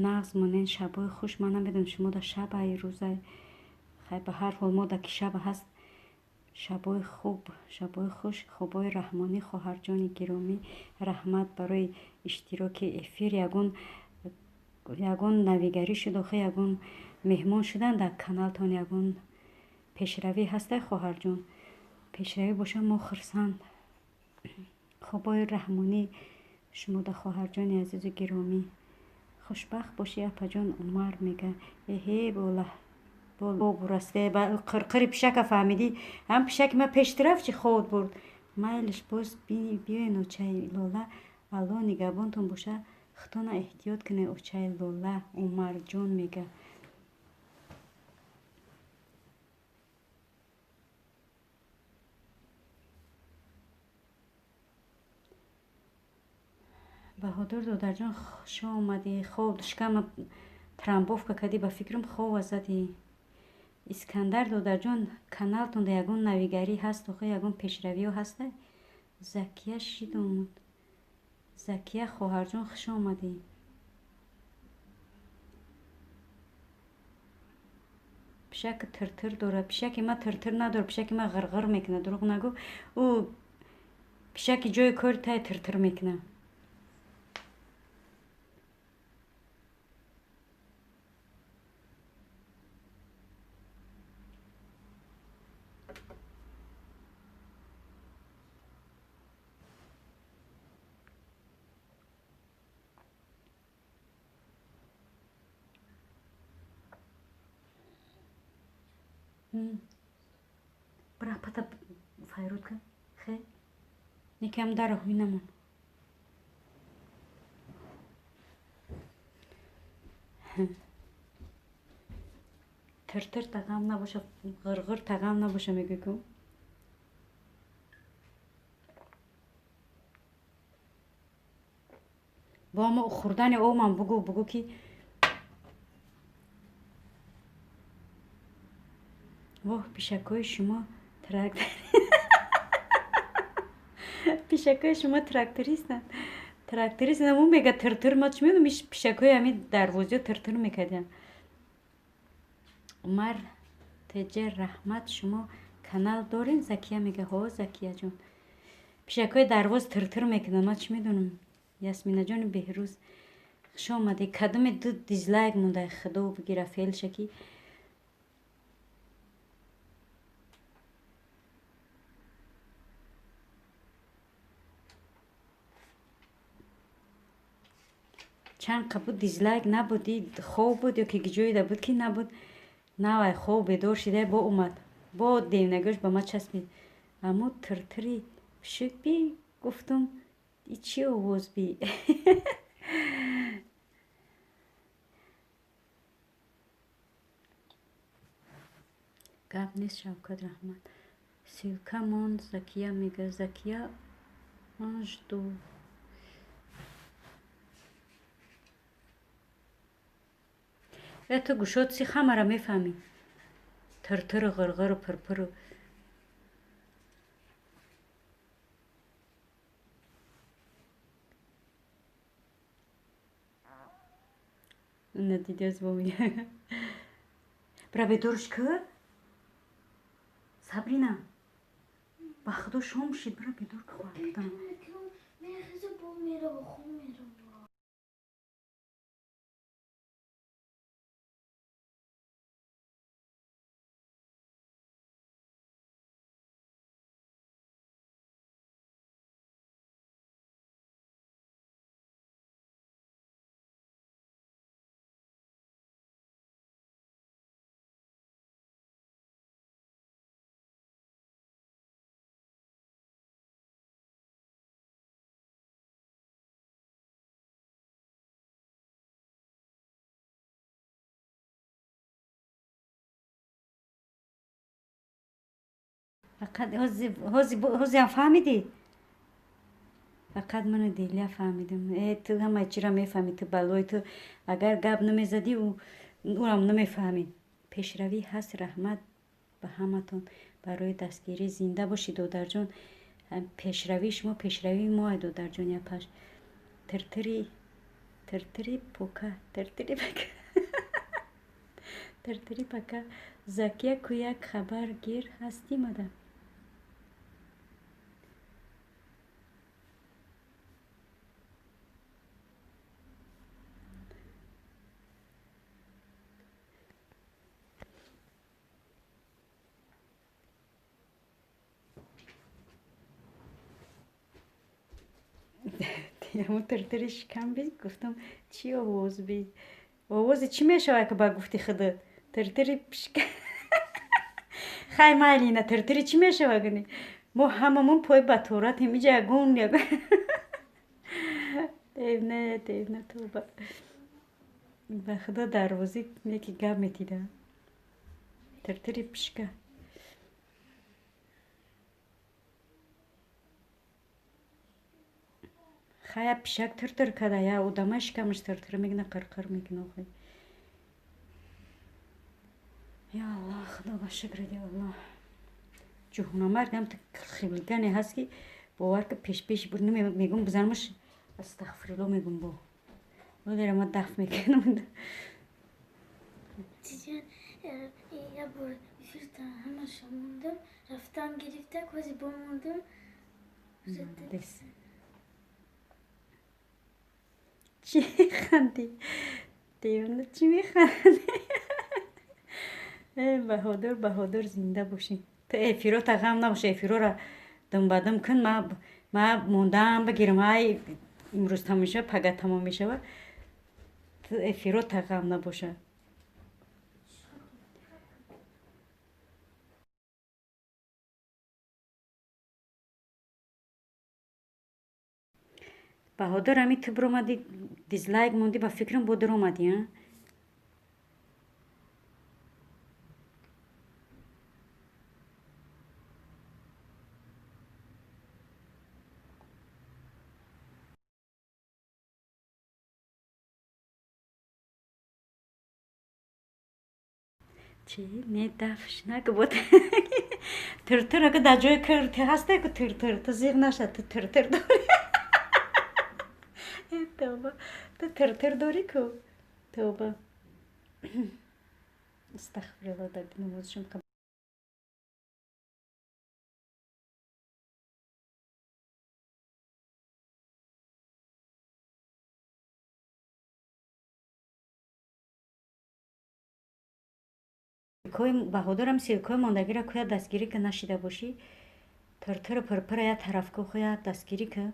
нағз монед, шабои хуш. Ман намедонам, шумо да шабай, рӯзай. Хай, ба ҳар ҳол, мо да ки шаб ҳаст, шабои хуб, шабои хуш, хобои раҳмонӣ. Хоҳарҷони гиромӣ, раҳмат барои иштироки эфир. Ягон навигарӣ шуд охи, ягон меҳмон шудан дар каналтон, ягон пешравӣ ҳастай, хоҳарҷон? Пешравӣ боша, мо хурсанд. Хобои раҳмонӣ шумо да, хоҳарҷони азизу гиромӣ. Хушбахт бошӣ, апаҷон. Умар мега, эҳе, бурасте қирқири пишака фаҳмидӣ? Ҳам пишаки ма пештираф чи хоб бурд. Майлиш, боз биёен, очаи Лола. Алло нигаҳбонтон боша, худтона эҳтиёт кунед, очаи Лола. Умарҷон мега. Баҳодур додарҷон, хуш омадӣ. Хоб шикама трамбовка кардӣ, ба фикрам, хова задӣ. Искандар додарҷон, каналтонда ягон навигарӣ ҳаст охи, ягон пешравиҳо ҳаста? Закия шид омад. Закия хоҳарҷон, хуш омадӣ. Пишак тиртир дорад. Пишаки ма тиртир надорад, пишаки ма ғирғир мекунад. Дурӯғ нагӯ, ӯ пишаки ҷои кори тай тиртир мекунад. Бира, пата файруд кун. Хе, некам дара ҳуй намон. Тиртир тағам набоша, ғирғир тағам набоша, мегӯй ку. Бо мо хӯрдани обам бугӯ, бугӯ ки. Воҳ, пишакҳои шумо трактор, пишакҳои шумо трактористанд, тракторист наму мега тиртир. Ма чӣ медонам, пишакҳои ҳамин дарвозиё тиртир мекардиям. Умар теҷе, раҳмат. Шумо канал дорем? Закия мега. Ҳо, Закияҷон, пишакҳои дарвоз тиртир мекунанд, ма чӣ медонам. Ясминаҷони Беҳрӯз, хуш омадӣ. Кадоме ду дизлайк монда, худо бигира феълша ки. Чанд қа буд дизлайк набуди, хоб буд ё ки ҷоида буд ки набуд. Навай хоб бедор шида бо омад, бо девнагӯш ба ма часпид. Аммо тиртири пишук би, гуфтум, и чӣ овоз би? Гап нест, Шавкат, раҳмат. Ссылка монд, Закия мега. Закия анжду. Э, ту гӯшот си, ҳамаро мефаҳмӣ, тиртиру ғирғиру пирпиру. Надидиаз бо мега. Бира, бедорш ку, Сабрина. Ба худо, шом шид, бира, бедор ку, хоҳаркатам.
мерава, хун мерава.
Фақат ҳозиам фаҳмидӣ? Фақат ману Деля фаҳмидам. Ту ҳамаи чиро мефаҳмӣ, ту балои ту агар гап намезадӣ, ӯрам намефаҳмид. Пешравӣ ҳаст, раҳмат ба ҳаматон барои дастгирӣ. Зинда бошӣ, додарҷон. Пешравии шумо пешравии мо, додарҷон. Япаш тиртири тиртири пока, тиртири пока, тиртири пока. Закия ку як хабар гир ҳастӣ, мада? Ҳамун тиртири шикам би, гуфтам, чӣ овоз би? Овози чӣ мешавад, ки ба гуфти худат? Тиртири шикам. Хай, майли, ина тиртири чӣ мешавад гуни? Мо ҳамамон пой ба торатем, иҷа ягон ягон девна, девна, тоба. Ба худо дарвозӣ яке гап метида. Тиртири пишка. Хая, пишак тиртир када, я одама шикамаш тиртир мекуна, қирқир мекуна охи. Я Аллоҳ, худо ба шукрат, я Аллоҳ. Ҷуҳунамаргам хилгане ҳаст, ки бовар ки пешпеш буд, мегум бизанмаш, астағфирулло мегум бо. Валера ма даф мекунам.
Тиҷан, як бор эфирта ҳамаша мондам, рафтан гирифта, кози бо мондам.
Молодец. Чӣ хандӣ? Девона, чӣ механдӣ? Э, Баҳодур, Баҳодур, зинда бошӣ. Ту эфирота ғам набоша, эфирора думбадум кун, ма мондаам бигирам, ай имрӯз тамом мешава, пага тамом мешава. Ту эфирота ғам набоша. Баҳодур, ами ту биромадӣ, дизлайк мондӣ, ба фикрам бо дуромадӣ, а? Чӣ? Не, дафш наку бо тиртир, ака дар ҷои кирти ҳасте ку тиртир, ту зиғ наша, ту тиртир дорӣ. Э, тавба, ту тиртир дорӣ ку? Тавба. Астағфирулло, дар намозшон. Баҳодурам силкҳои мондагиро куя дастгирӣ ка, нашида бошӣ. Тиртиру пирпира я тараф ку, хуя дастгирӣ ка.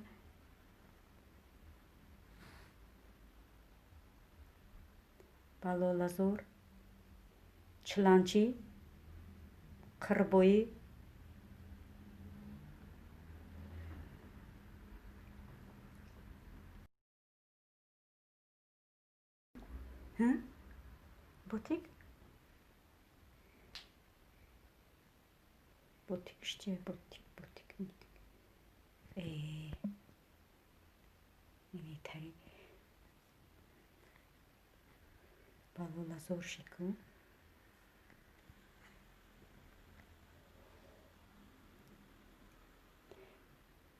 Балолазор, чиланчӣ, қирбоӣ. Ботик? Ботик чия? Ботик, ботик, ботик. Э, инитари. Балолазор шику.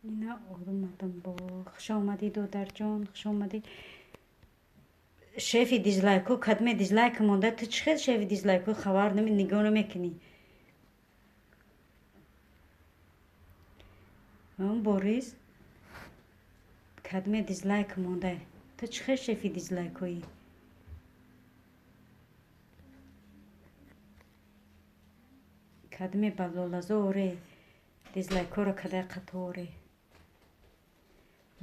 Ина омадам бо. Хуш омадӣ, додарҷон, хуш омадӣ. Шефи дизлайкҳо кадме дизлайк монда, ту чӣ хел шефи дизлайкҳо хабар нами, нигоҳ намекунӣ? Борис, Кадме дизлайк монда. Ту чӣ хел шефи дизлайкҳоӣ? Кадме ба лолазоре дизлайкҳоро кадай қаторе.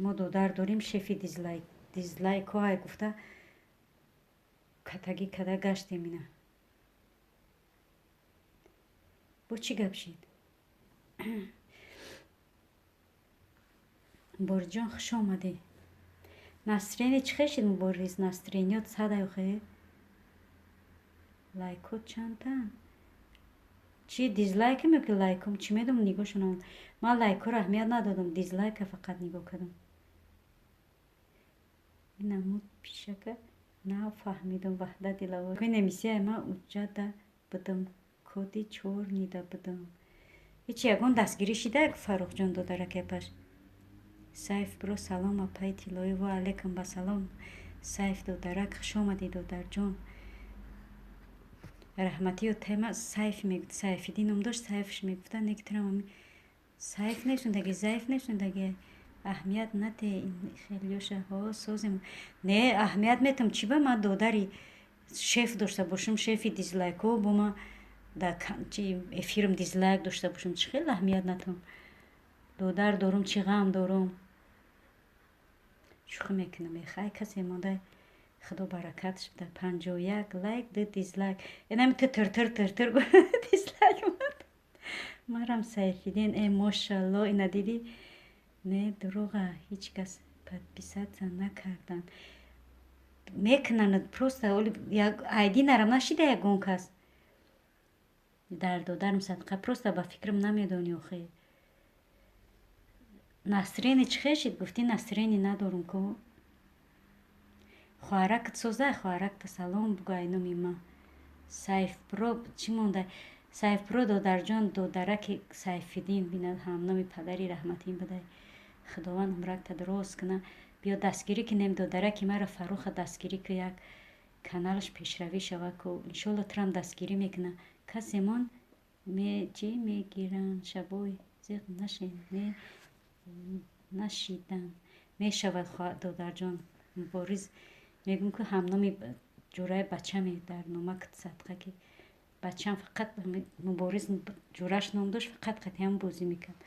Мо додар дорим шефи дизлайк. Дизлайкҳо ай гуфта катагӣ када гаштем ина. Бо чӣ гап шид? Мубориҷон, хуш омадӣ. Настроение чӣ хел шид, Мубориз? Настроениёт садай охе? Лайкҳо чандтаанд? Чӣ дизлайкам ё ки лайком? Чӣ медонам, нигоҳшон намудам. Ман лайкҳоро аҳамият надодам, дизлайка фақат нигоҳ кардам. Инамуд пишака нафаҳмидам. Ваҳдат дилавор. Немисия ман уҷада будам, коди чор нида будам. Ҳеч ягон дастгирӣ шида Фаррухҷон додаракепаш? Сайф бро, салом апаи тиллоӣ. Ва алайкум ба салом, Сайф додарак, хуш омадӣ додарҷон. Раҳматиё тема Сайф мегуфт, Сайфиддин ном дошт, Сайфш мегуфта, некитрам Сайф несундаги, Зайф несундаги. Аҳамият нате ин хелёша. Ҳо, созем. Не, аҳамият метам. Чӣ ба ман додари шеф дошта бошам, шефи дизлайкҳо бо ман дар чи эфирам дизлайк дошта бошам, чӣ хел аҳамият натам? Додар дорум, чӣ ғам дорум? Шӯхӣ мекунам. Хай, касе монда, худо баракатш буда. 51 лайк, ду дизлайк. Инами ту тиртир тиртир дизлайк монд. Марам Сайфиддин, э мошалло, ина дидӣ? Не, дурӯға, ҳеҷ кас подписаться накарданд. Мекунанд просто, айди нарам нашида ягон кас. Дар додарам садқа, просто ба фикрам намедонӣ охе. Настроение чӣ хел шид? Гуфтӣ настроение надорум ку. Хоҳаракат соза, хоҳаракта салом бугӯ ай номи ман. Сайф бро чӣ монда? Сайф бро додарҷон, додараки Сайфиддин бинад, ҳамноми падари раҳматин будай. Худованд умракта дуроз куна. Биё дастгирӣ кунем додараки маро, Фарруха дастгирӣ ку, як каналаш пешравӣ шава ку. Иншолло турам дастгирӣ мекуна. Касемон чӣ мегиранд шабой зиқ нашен не нашидан мешавад додарҷон. Мубориз мегӯм ку ҳамноми ҷураи бачаме дар номак садқа ки бачам фақат Мубориз ҷураш ном дошт, фақат қатъиан бозӣ мекард.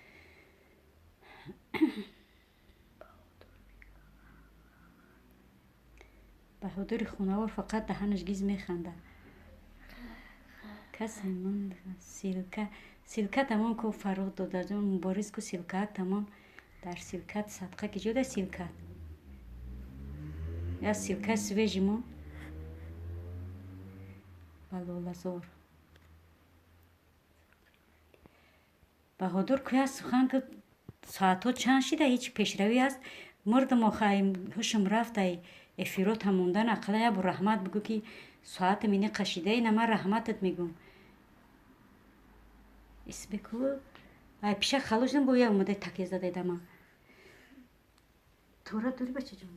Баҳодури хунавор фақат даҳанаш гиз механда. Касе мон ссылка ссылка тамом ку, Фаррух додарҷон. Мубориз ку, ссылка тамом. Дар ссылкат садқа ки ҷода ссылкат? Я ссылка свежий мон. Ба лолазор. Баҳодур куя сухан ку, соатҳо чанд шида, ҳеҷ пешравӣ ҳаст? Мурдам охай, ҳушам рафт ай эфирота мондан. Ақалла як бор раҳмат бигӯ ки соатам ини қашида, ина ман раҳматат мегӯм. Исбеку ай пишак халос шудам, бо як омада такя зада дама. Тора дорӣ, бачаҷон?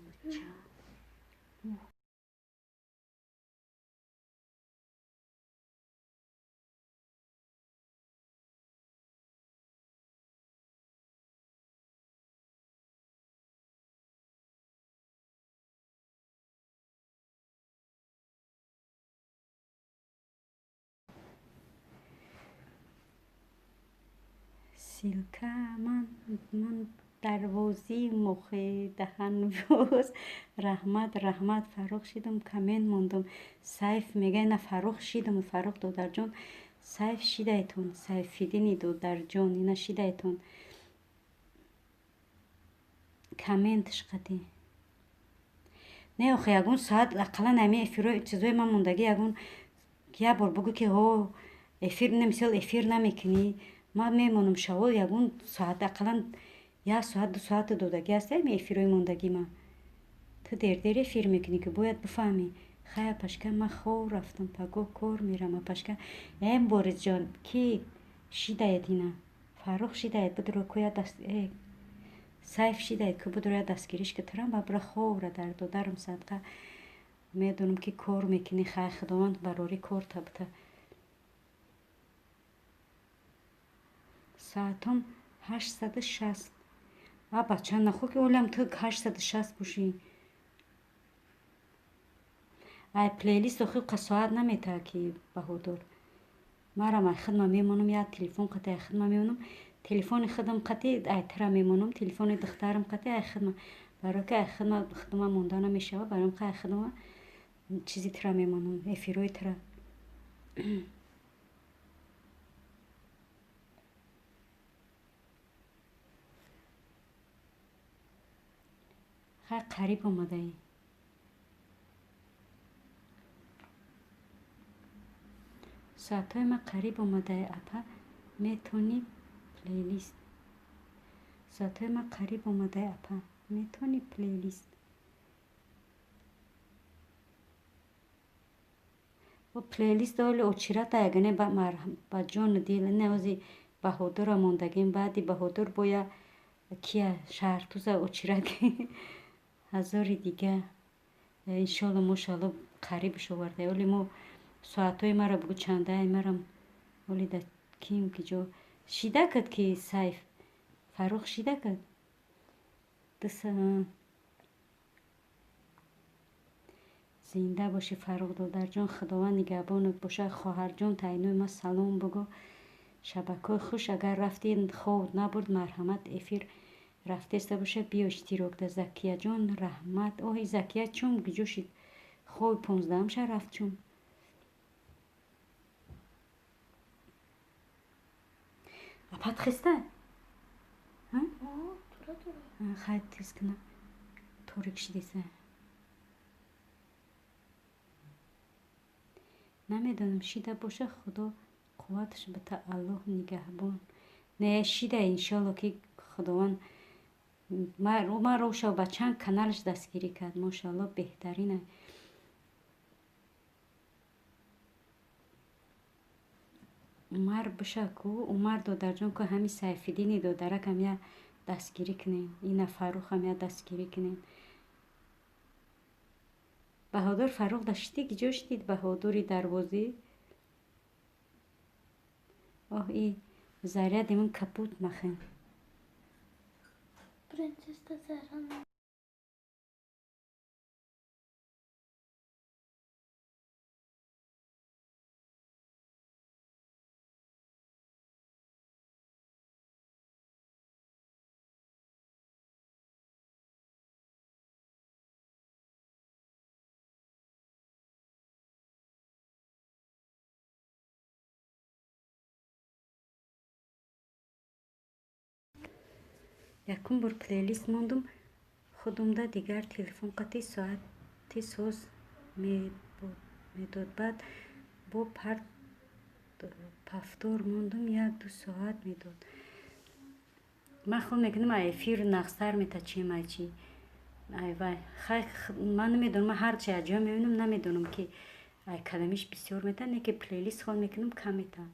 Ссылка ман дарвозии мохи даҳан боз. Раҳмат, раҳмат, Фаррух шидам, коммент мондам. Сайф мега, ина Фаррух шидам, Фаррух додарҷон, Сайф шидаетон, Сайфиддини додарҷон, ина шидаетон. Комментш қатӣ. Не охе, ягон соат ақаллан ами эфиро чизои ман мондагӣ, ягон як бор бугӯ ки ҳо эфир, мисол эфир намекунӣ, ман мемонам шаво, ягон соат ақаллан як соат ду соата додагӣ аст ами эфирои мондагӣ ман. Ту дердер эфир мекунӣ ки бояд бифаҳмӣ. Хай апашка, ман хов рафтам, пагоҳ кор мерам апашка. Э Муборизҷон, ки шидаед ина? Фаррух шидаед, будро куя даст э Сайф шидаед ку, будро я дастгириш ки турам ба бура ховра дар додарам садқа. Медонам ки кор мекунӣ, хай худованд барори кор табта. Соатом 860. А бача нахо ки олам ту 860 бошӣ. Ай плейлист охи соат намета ки Баҳодур. Марам ай хидма мемонам, я телефон қати ай хидма мемонам. Телефони хидм қати ай тира мемонам, телефони духтарам қати ай хидма. Барои ки ай хидма монда намешава, барои ки ай хидма чизи тира мемонам, эфирои тира. Хай қариб омадаӣ. Соатҳои ма қариб омадаи апа, метонӣ плейлист. Соатҳои ма қариб омадаи апа, метонӣ плейлист. О плейлист оли очирата ягане ба ҷону дил не ози Баҳодурра мондагем, баъди Баҳодур боя кия шаҳртуза очират ҳазори дига. Иншолло мошалло қарибш оварда. Оли мо соатҳои маро бугу чандаи марам оли да ким ки ҷо шида кад ки Сайф Фаррух шида кад. Зинда бошӣ Фаррух додарҷон, Худованд нигаҳбонат бошад. Хоҳарҷон тайинои ма салом бугу. Шабакаҳои хуш агар рафтӣ хоб набурд, марҳамат эфир рафтеста боша биё иштирок да. Закияҷон раҳмат. Оҳи Закия чум гиҷо шид? Хоби 15-ша рафт чум. Апат хеста? Хай тез кина. Торик шидеса. Намедонам шида боша, Худо қувваташ бита, Аллоҳ нигаҳбон. Не шида иншолло ки Худованд маро ша ба чанд каналаш дастгирӣ кард. Мошалло беҳтарина. Умар биша ку, Умар додарҷон ку ҳами Сайфиддини додаракам я дастгирӣ кунем, ина Фаррухам я дастгирӣ кунем. Баҳодур Фаррух да шидӣ ки ҷо шидид Баҳодури дарвозӣ? Оҳ и заряди ман капут махен.
Принцесса Зарана.
Якум бор плейлист мондум, худумда дигар телефон қати соати соз медод. Баъд бо пафтор мондум, 1-2 соат медод. Ман хол мекунам ай эфир нағзтар метачем ай чи. Ай вай, хай ман намедонам, ман ҳарчи аз ҷо мебинам, намедонам ки ай кадамиш бисёр мета, не ки плейлист хол мекунам кам мета.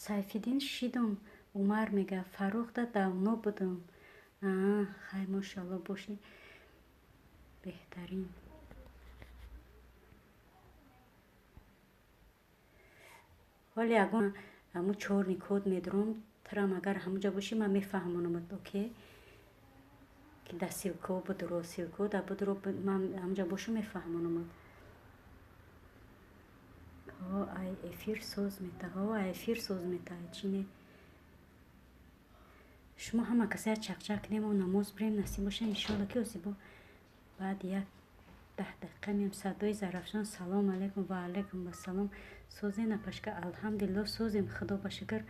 Сайфиддин шидум, Умар мега, Фаррух да давно будум. Хай мошалло бошӣ беҳтарин. Ҳоле ягон ҳаму чорни код медурам, тирам агар ҳамуҷа бошӣ ман мефаҳмонамат, окей? Ки да ссылка будуро, ссылка да будуро, ман ҳамуҷа бошу мефаҳмонамат. Ҳо ай эфир соз мета, ҳо ай эфир соз мета, чи не? Шумо ҳама каса чақчақ кунем, намоз бирем, насиб боша иншолло ки осибо баъди 10 дақиқа меем. Садои Зарафшон салом алейкум ва алейкум ассалом. Созен апашка, алҳамдулилло созем, Худо ба шукр.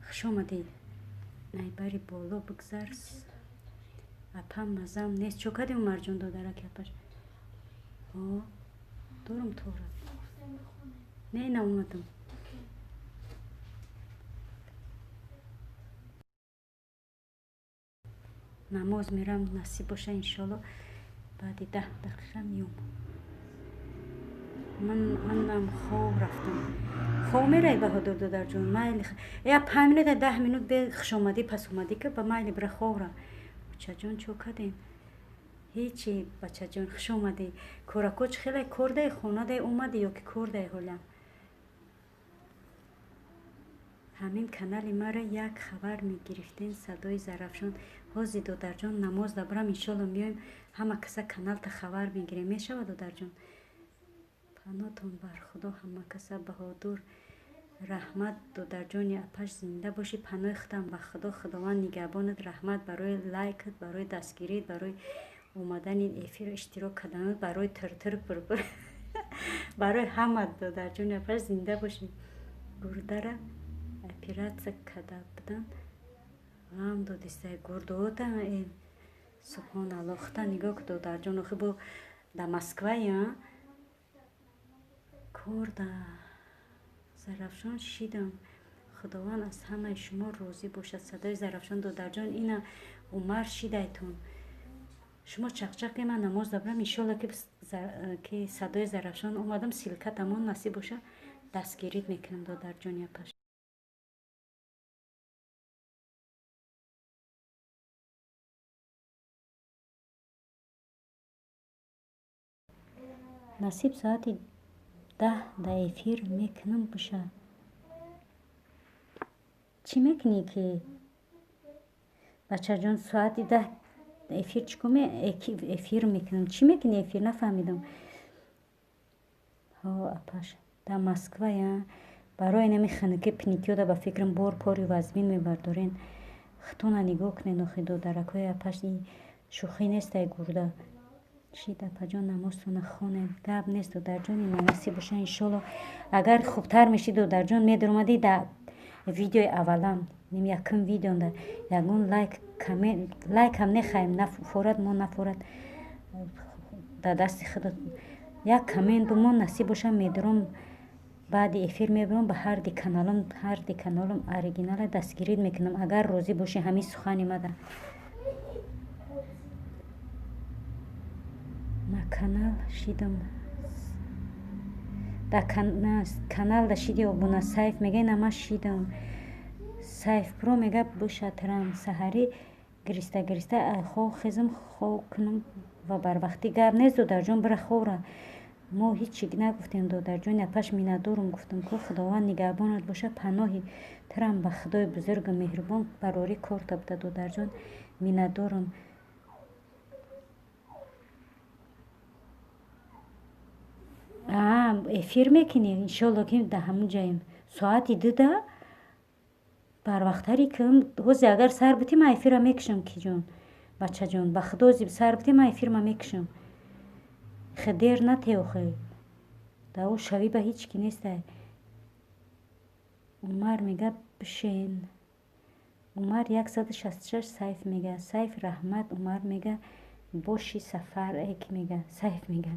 Хуш омадӣ. Найбари боло бигзар. Апа мазам нест. Чо кардем Умарҷон додараки апаш? Ҳо дорум тора. Не наомадам. Намоз мерам, насиб боша иншолло баъди 10 дақиқа меом. Манам хоб рафтам. Хоб меравӣ Баҳодур додарҷон? Майли я 5 минута 10 минут бе хушомадӣ пасомадӣ ка ба майли бира хоб ра. Бачаҷон чо кардем? Ҳечи бачаҷон хуш омадӣ. Корако чӣ хеле кор даи, хона даи омадӣ ё ки кор даи ҳолям? Ҳамин канали маро як хабар мегирифтен, садои Зарафшон. Ҳози, додарҷон, намоз дабурам, иншолло меоем, ҳама каса каналта хабар мегирем. Мешавад, додарҷон? Панотон бар Худо, ҳама каса. Баҳодур, раҳмат, додарҷони апаш, зинда бошӣ. Паноҳи худам ба Худо, Худованд нигаҳбонат. Раҳмат барои лайкат, барои дастгирит, барои омадани эфир иштирок карданат, барои тиртир пурпур, барои ҳама. Додарҷони апаш, зинда бошӣ. Гурдара оператсия карда будан, ғам додистай гурдоота. Субҳоналло, хута нигоҳ ку, додарҷон, охи бо да Москвая кор да Зарафшон шидам. Худованд аз ҳамаи шумо розӣ бошад. Садои Зарафшон, додарҷон, ина Умар шидайтон. Шумо чақчақе, ман намоз дабурам, иншолло, ки садои Зарафшон омадам, ссылка тамон насиб боша, дастгирит мекунам, додарҷони апаш. Насиб, соати 10 да эфир мекунам, боша. Чӣ мекунӣ ки, бачаҷон, соати 10 эфир чӣ эфир мекунам? Чӣ мекунӣ эфир, нафаҳмидам. Ҳо, апаш, дар Москвая барои нами хануки пнитёда ба фикрам бор пори вазмин мебардорен. Хитона нигоҳ кунед, охи, додаракҳои апаш, шӯхӣ нестай гурда. Шид, апаҷон, намозтона хонед. Гап нест, додарҷони, насиб боша, иншолло, агар хубтар мешид, додарҷон, медаромадӣ да видеои аввалам, ним якум видеонда ягон лайк, коммент, лайкам нехаем, нафорад мо, нафорад да дасти худо. Як коммент бимон, насиб боша, медурам, баъди эфир мебурам ба ҳарди каналам, ҳарди каналам оригинала дастгирӣ мекунам, агар розӣ бошӣ ҳамин сухани мада. На канал шидам, да каналда шиди, обуна. Сайф мега, ина ма шидам. Сайфпро мега, бушатрам саҳарӣ гириста гириста хов хезам, хов кунам ва барвақтӣ. Гап нест, додарҷон, бира ховра, мо ҳичи нагуфтем. Додарҷони апаш, миннатдорум, гуфтам ку, Худованд нигаҳбонат боша. Паноҳи тирам ба Худои бузургу меҳрубон, барорӣ корта буда, додарҷон, миннатдорум. Эфир мекунӣ, иншолло, ки да ҳамун ҷаем соати 2-да барвақттари км. Ҳози агар сар бутӣ, ман эфира мекушам, киҷон, бачаҷон, ба Худо, ҳози сар бутӣ, ман эфирма мекушам. Хе дер натеохе, да ӯ шавӣ ба ҳеҷ ки нестай. Умар мега, бишен. Умар 166. Сайф мега, Сайф, раҳмат. Умар мега, боши сафар ки мега, Сайф мега.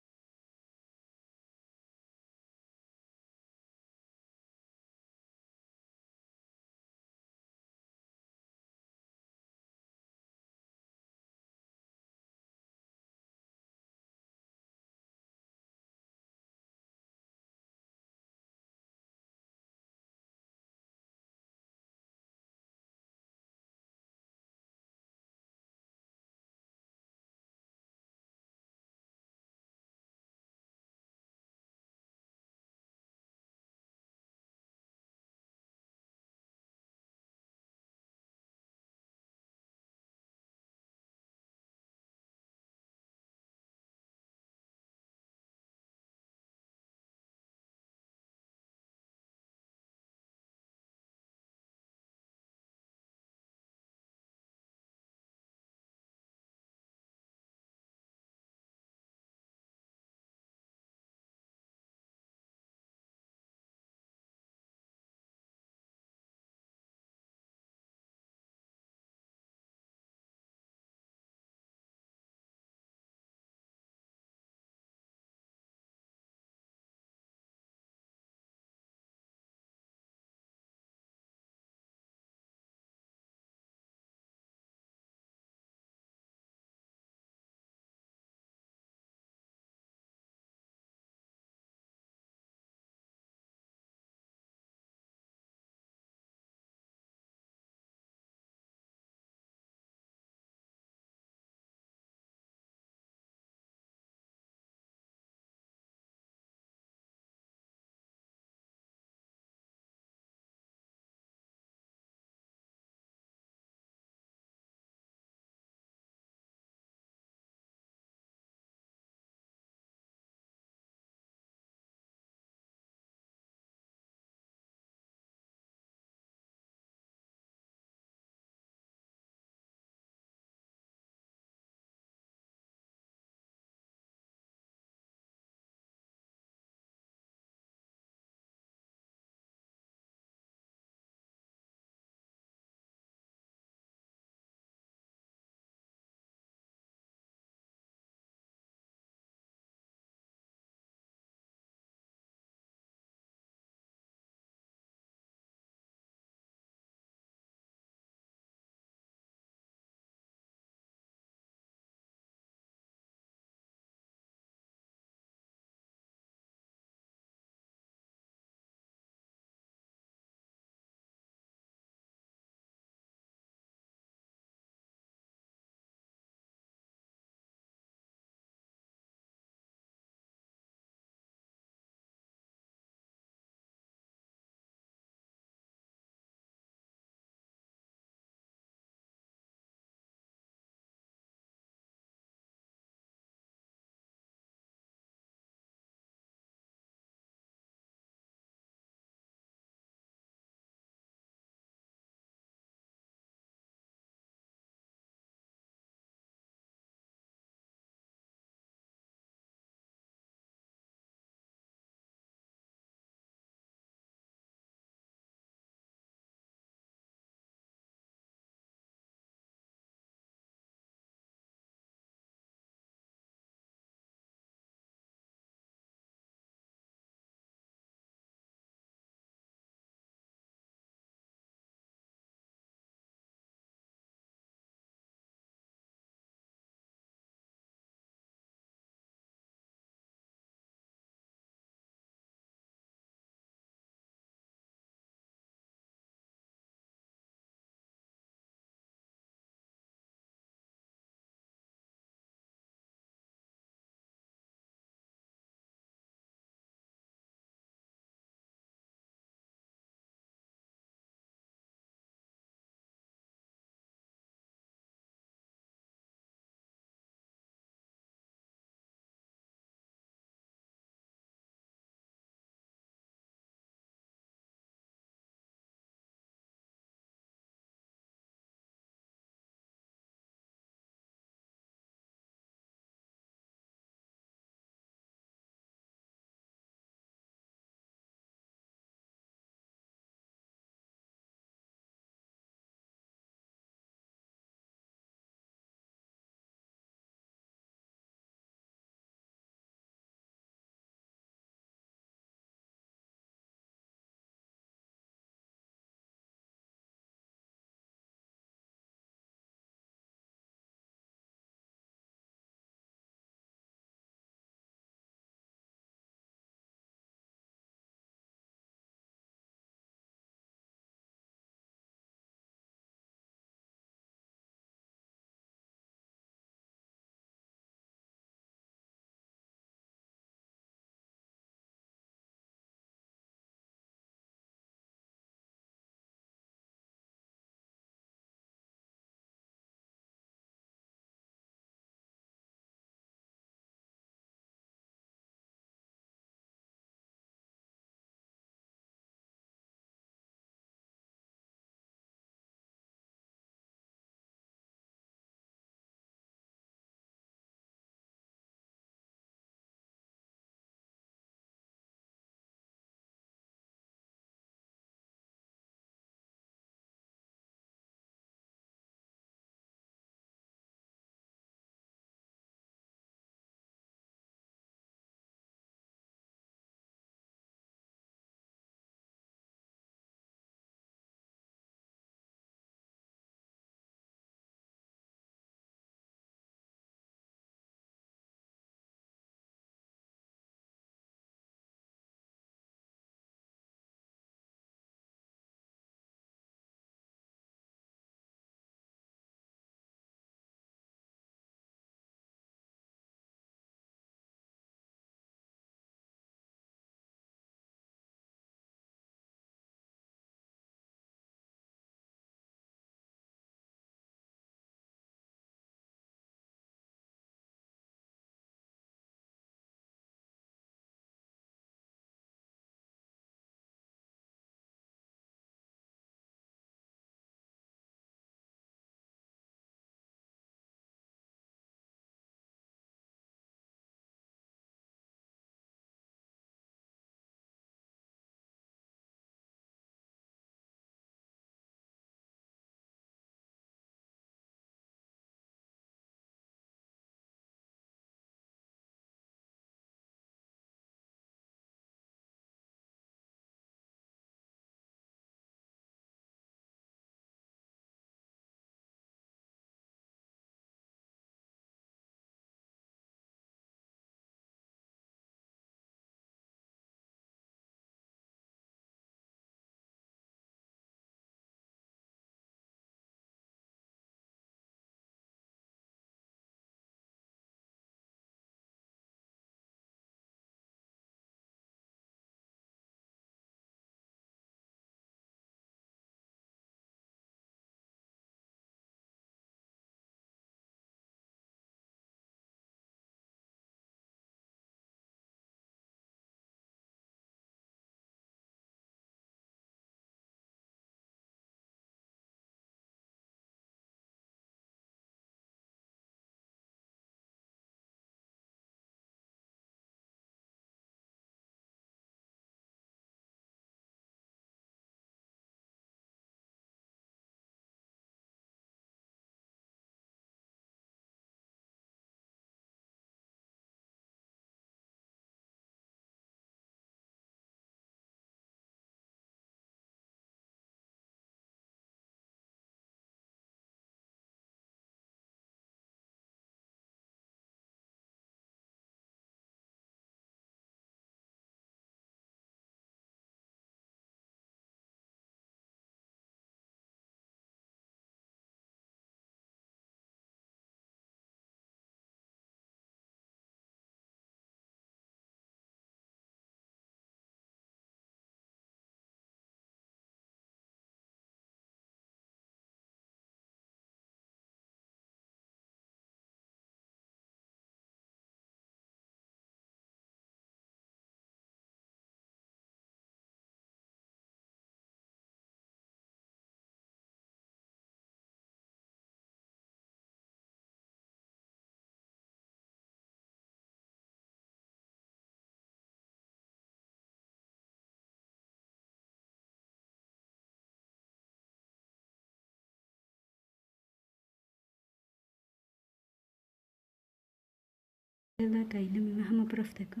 Ҳама бирафтаку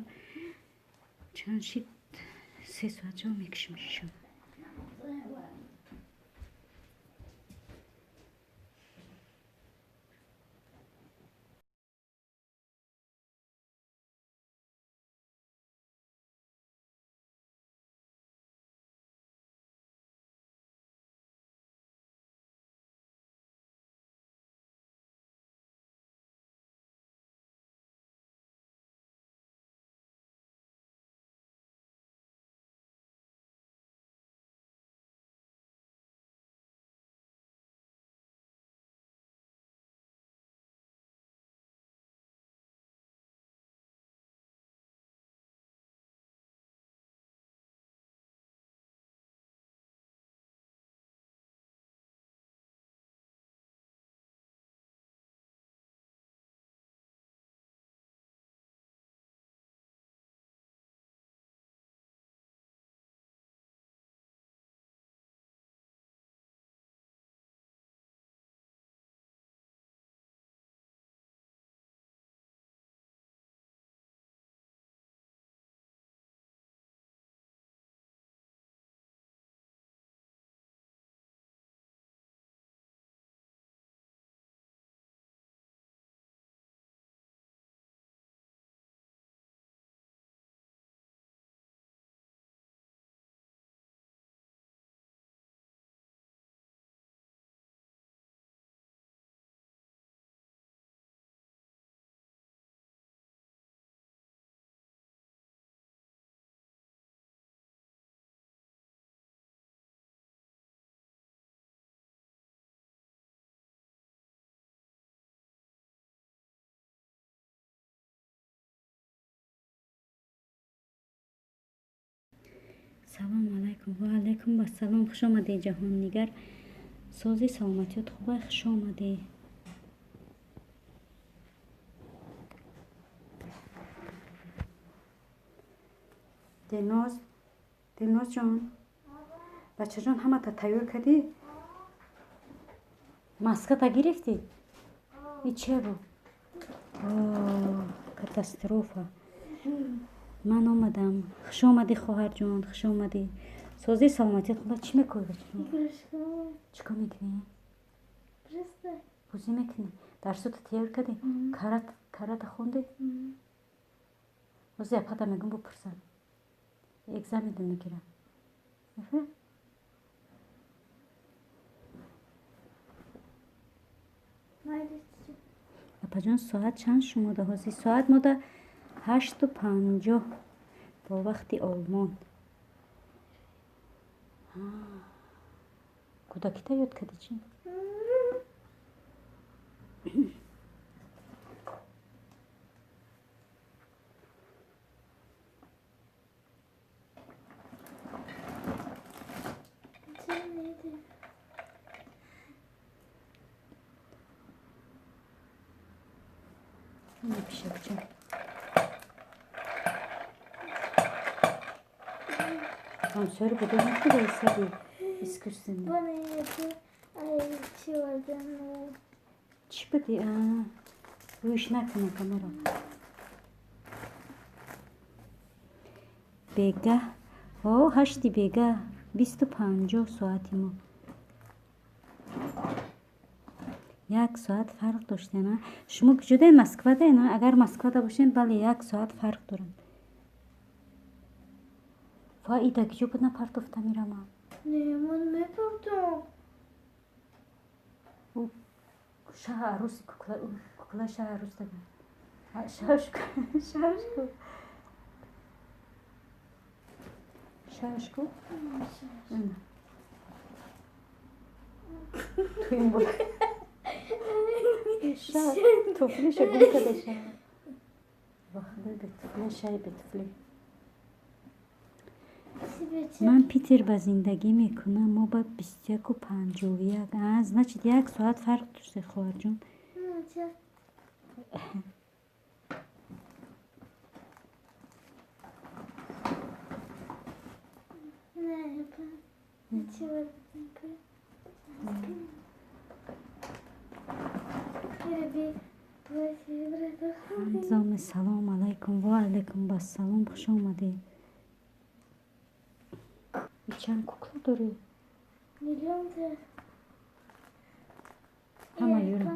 чанд шид 3 соат ҷо мекушем шишо. Салом алайкум. Ва алайкум ассалом. Хуш омадед, ҷаҳоннигар. Сози саломатиёт хуба, хуш омадед. Дилноз, Дилноз ҷон, бачаҷон, ҳамата тайёр кардӣ? Маската гирифтӣ? И че буд? Катастрофа. Ман омадам. Хуш омадӣ, хоҳарҷон, хуш омадӣ. Сози саломатият хуба, чӣ мекунӣ, бачаҷон? Чӣ кор мекунӣ? Бозӣ мекунӣ? Дарсото тайёр кардӣ? Карата хондӣ? Ҳозир апата мегӯм, бупурсам. Экзамента мегирам. Апаҷон, соат чанд шумода ҳозир? Соат мода 8:50 бо вақти Олмон. Кӯдакита ёд кардӣ чӣ? Пишакча. Консер буду накуда искусственно. Чӣ буди? Рӯиш накунам камеро. Бегаҳ, о, 8 бегаҳ, 20:50 соати мо. 1 соат фарқ доштена. Шумо куҷодаед? Москвадаед? Агар Москвада бошед, бале, 1 соат фарқ дорад. Ва ида куҷо буд напартофта мирамам?
Не, ман мепартом.
Шаҳ арӯси кукла, шаҳ арӯс дага. Шашку, шашку. Шашку? Туин буд. Туфлиша гум карда шаҳ. Вахда бетуфли, шаҳи бетуфли. Ман Питер ба зиндагӣ мекунам, мо ба 21:51. Значит, 1 соат фарқ доште, хоҳарҷон. Ҳамзоми, салом алайкум. Ва алайкум бассалом, хуш омадӣ. Чанд кукла дорӣ?
Миллионта.
Ҳама юра.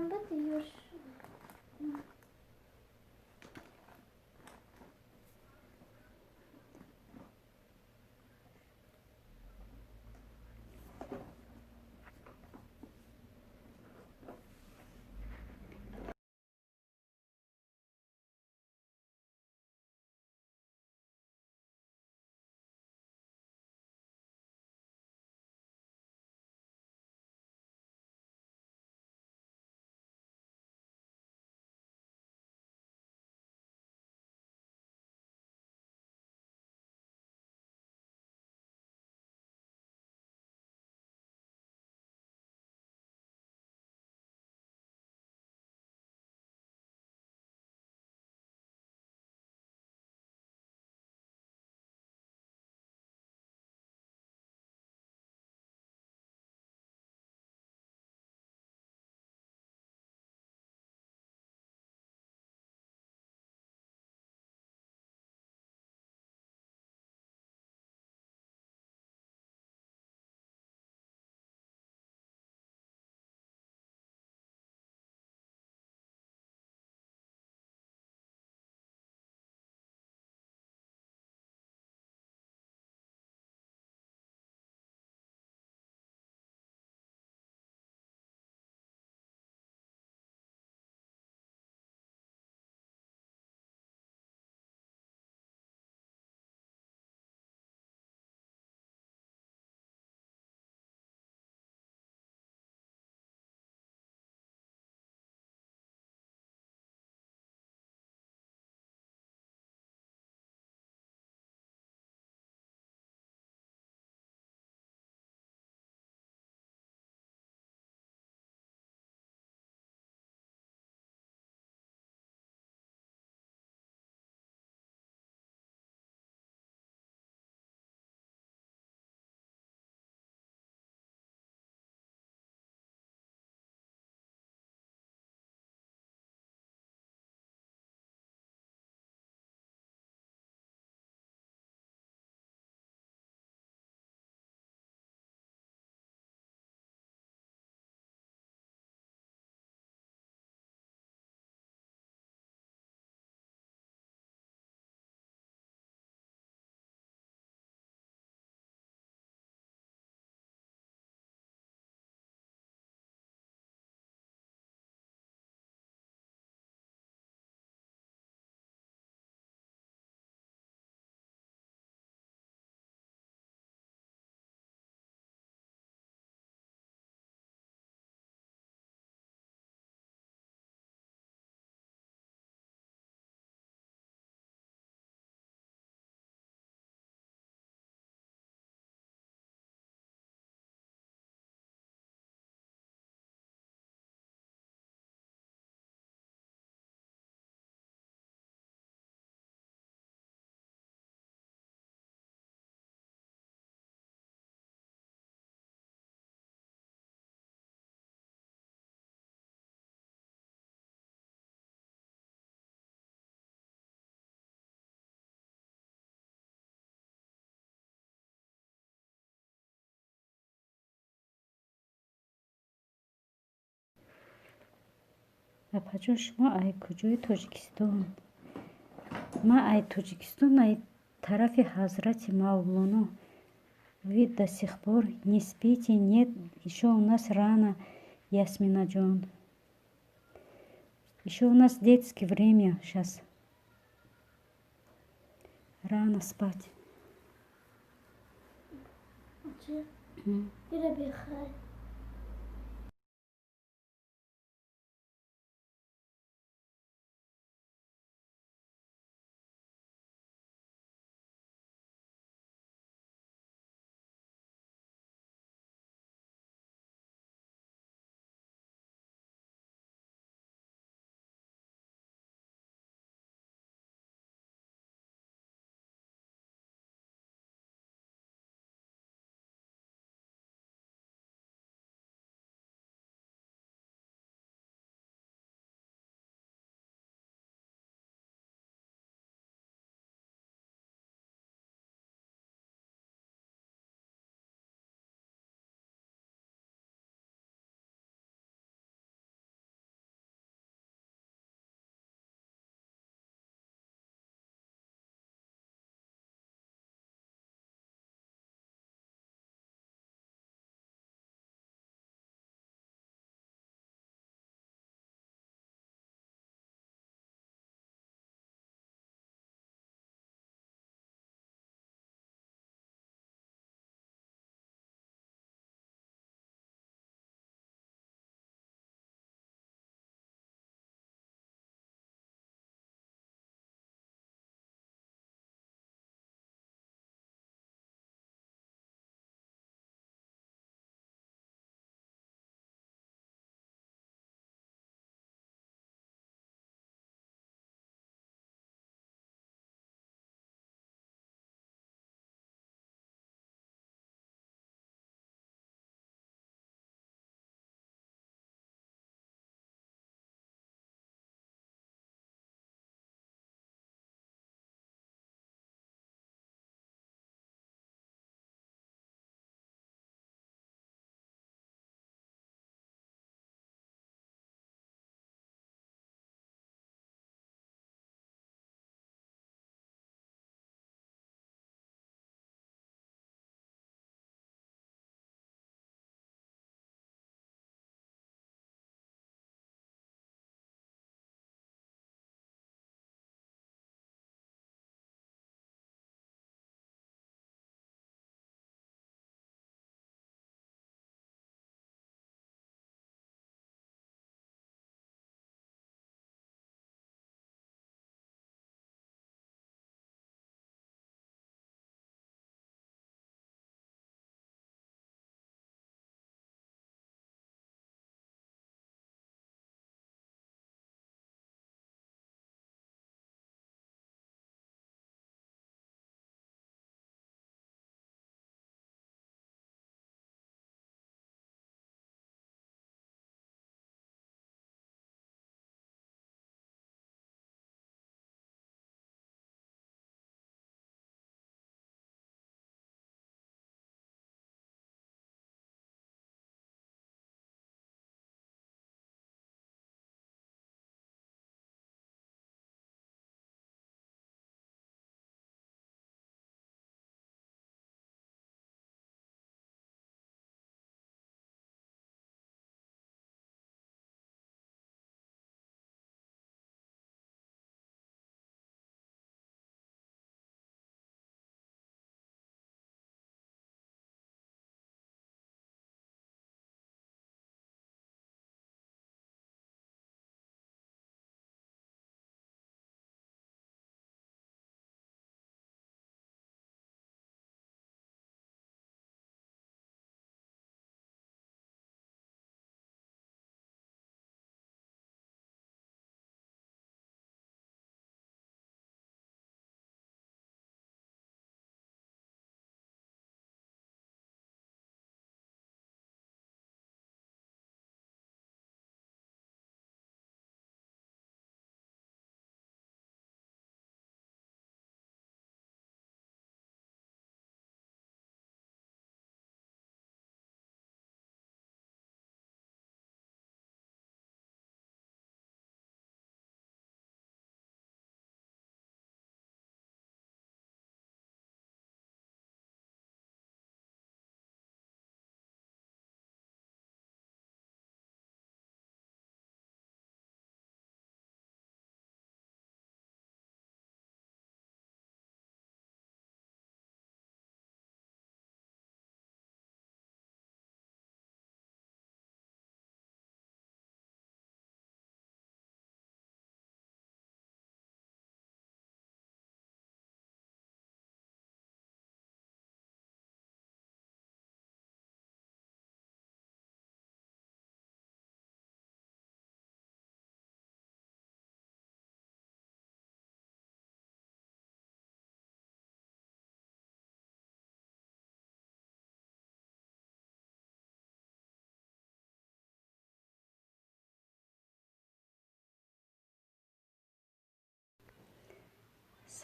Апаҷон, шумо ай куҷои Тоҷикистон? Ман ай Тоҷикистон, ай тарафи Ҳазрати Мавлоно. Вы до сих пор не спите? Нет, ещё у нас рано, Ясминаҷон. Ещё у нас детское время сейчас. Рано спать.
Ира бихай.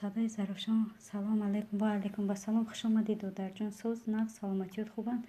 Садои Зарафшон. Салом алейкум. Ва алейкум вассалом. Хуш омадӣ, додарҷон. Соз, нағз, саломатиёт хубанд?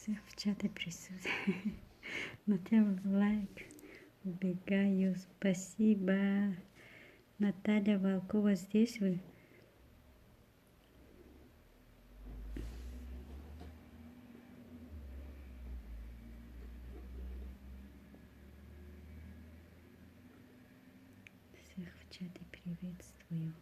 Всех в чате присутствует. Наталья, лайк. Убегаю. Спасибо. Наталья Волкова, здесь вы? Всех в чате приветствую.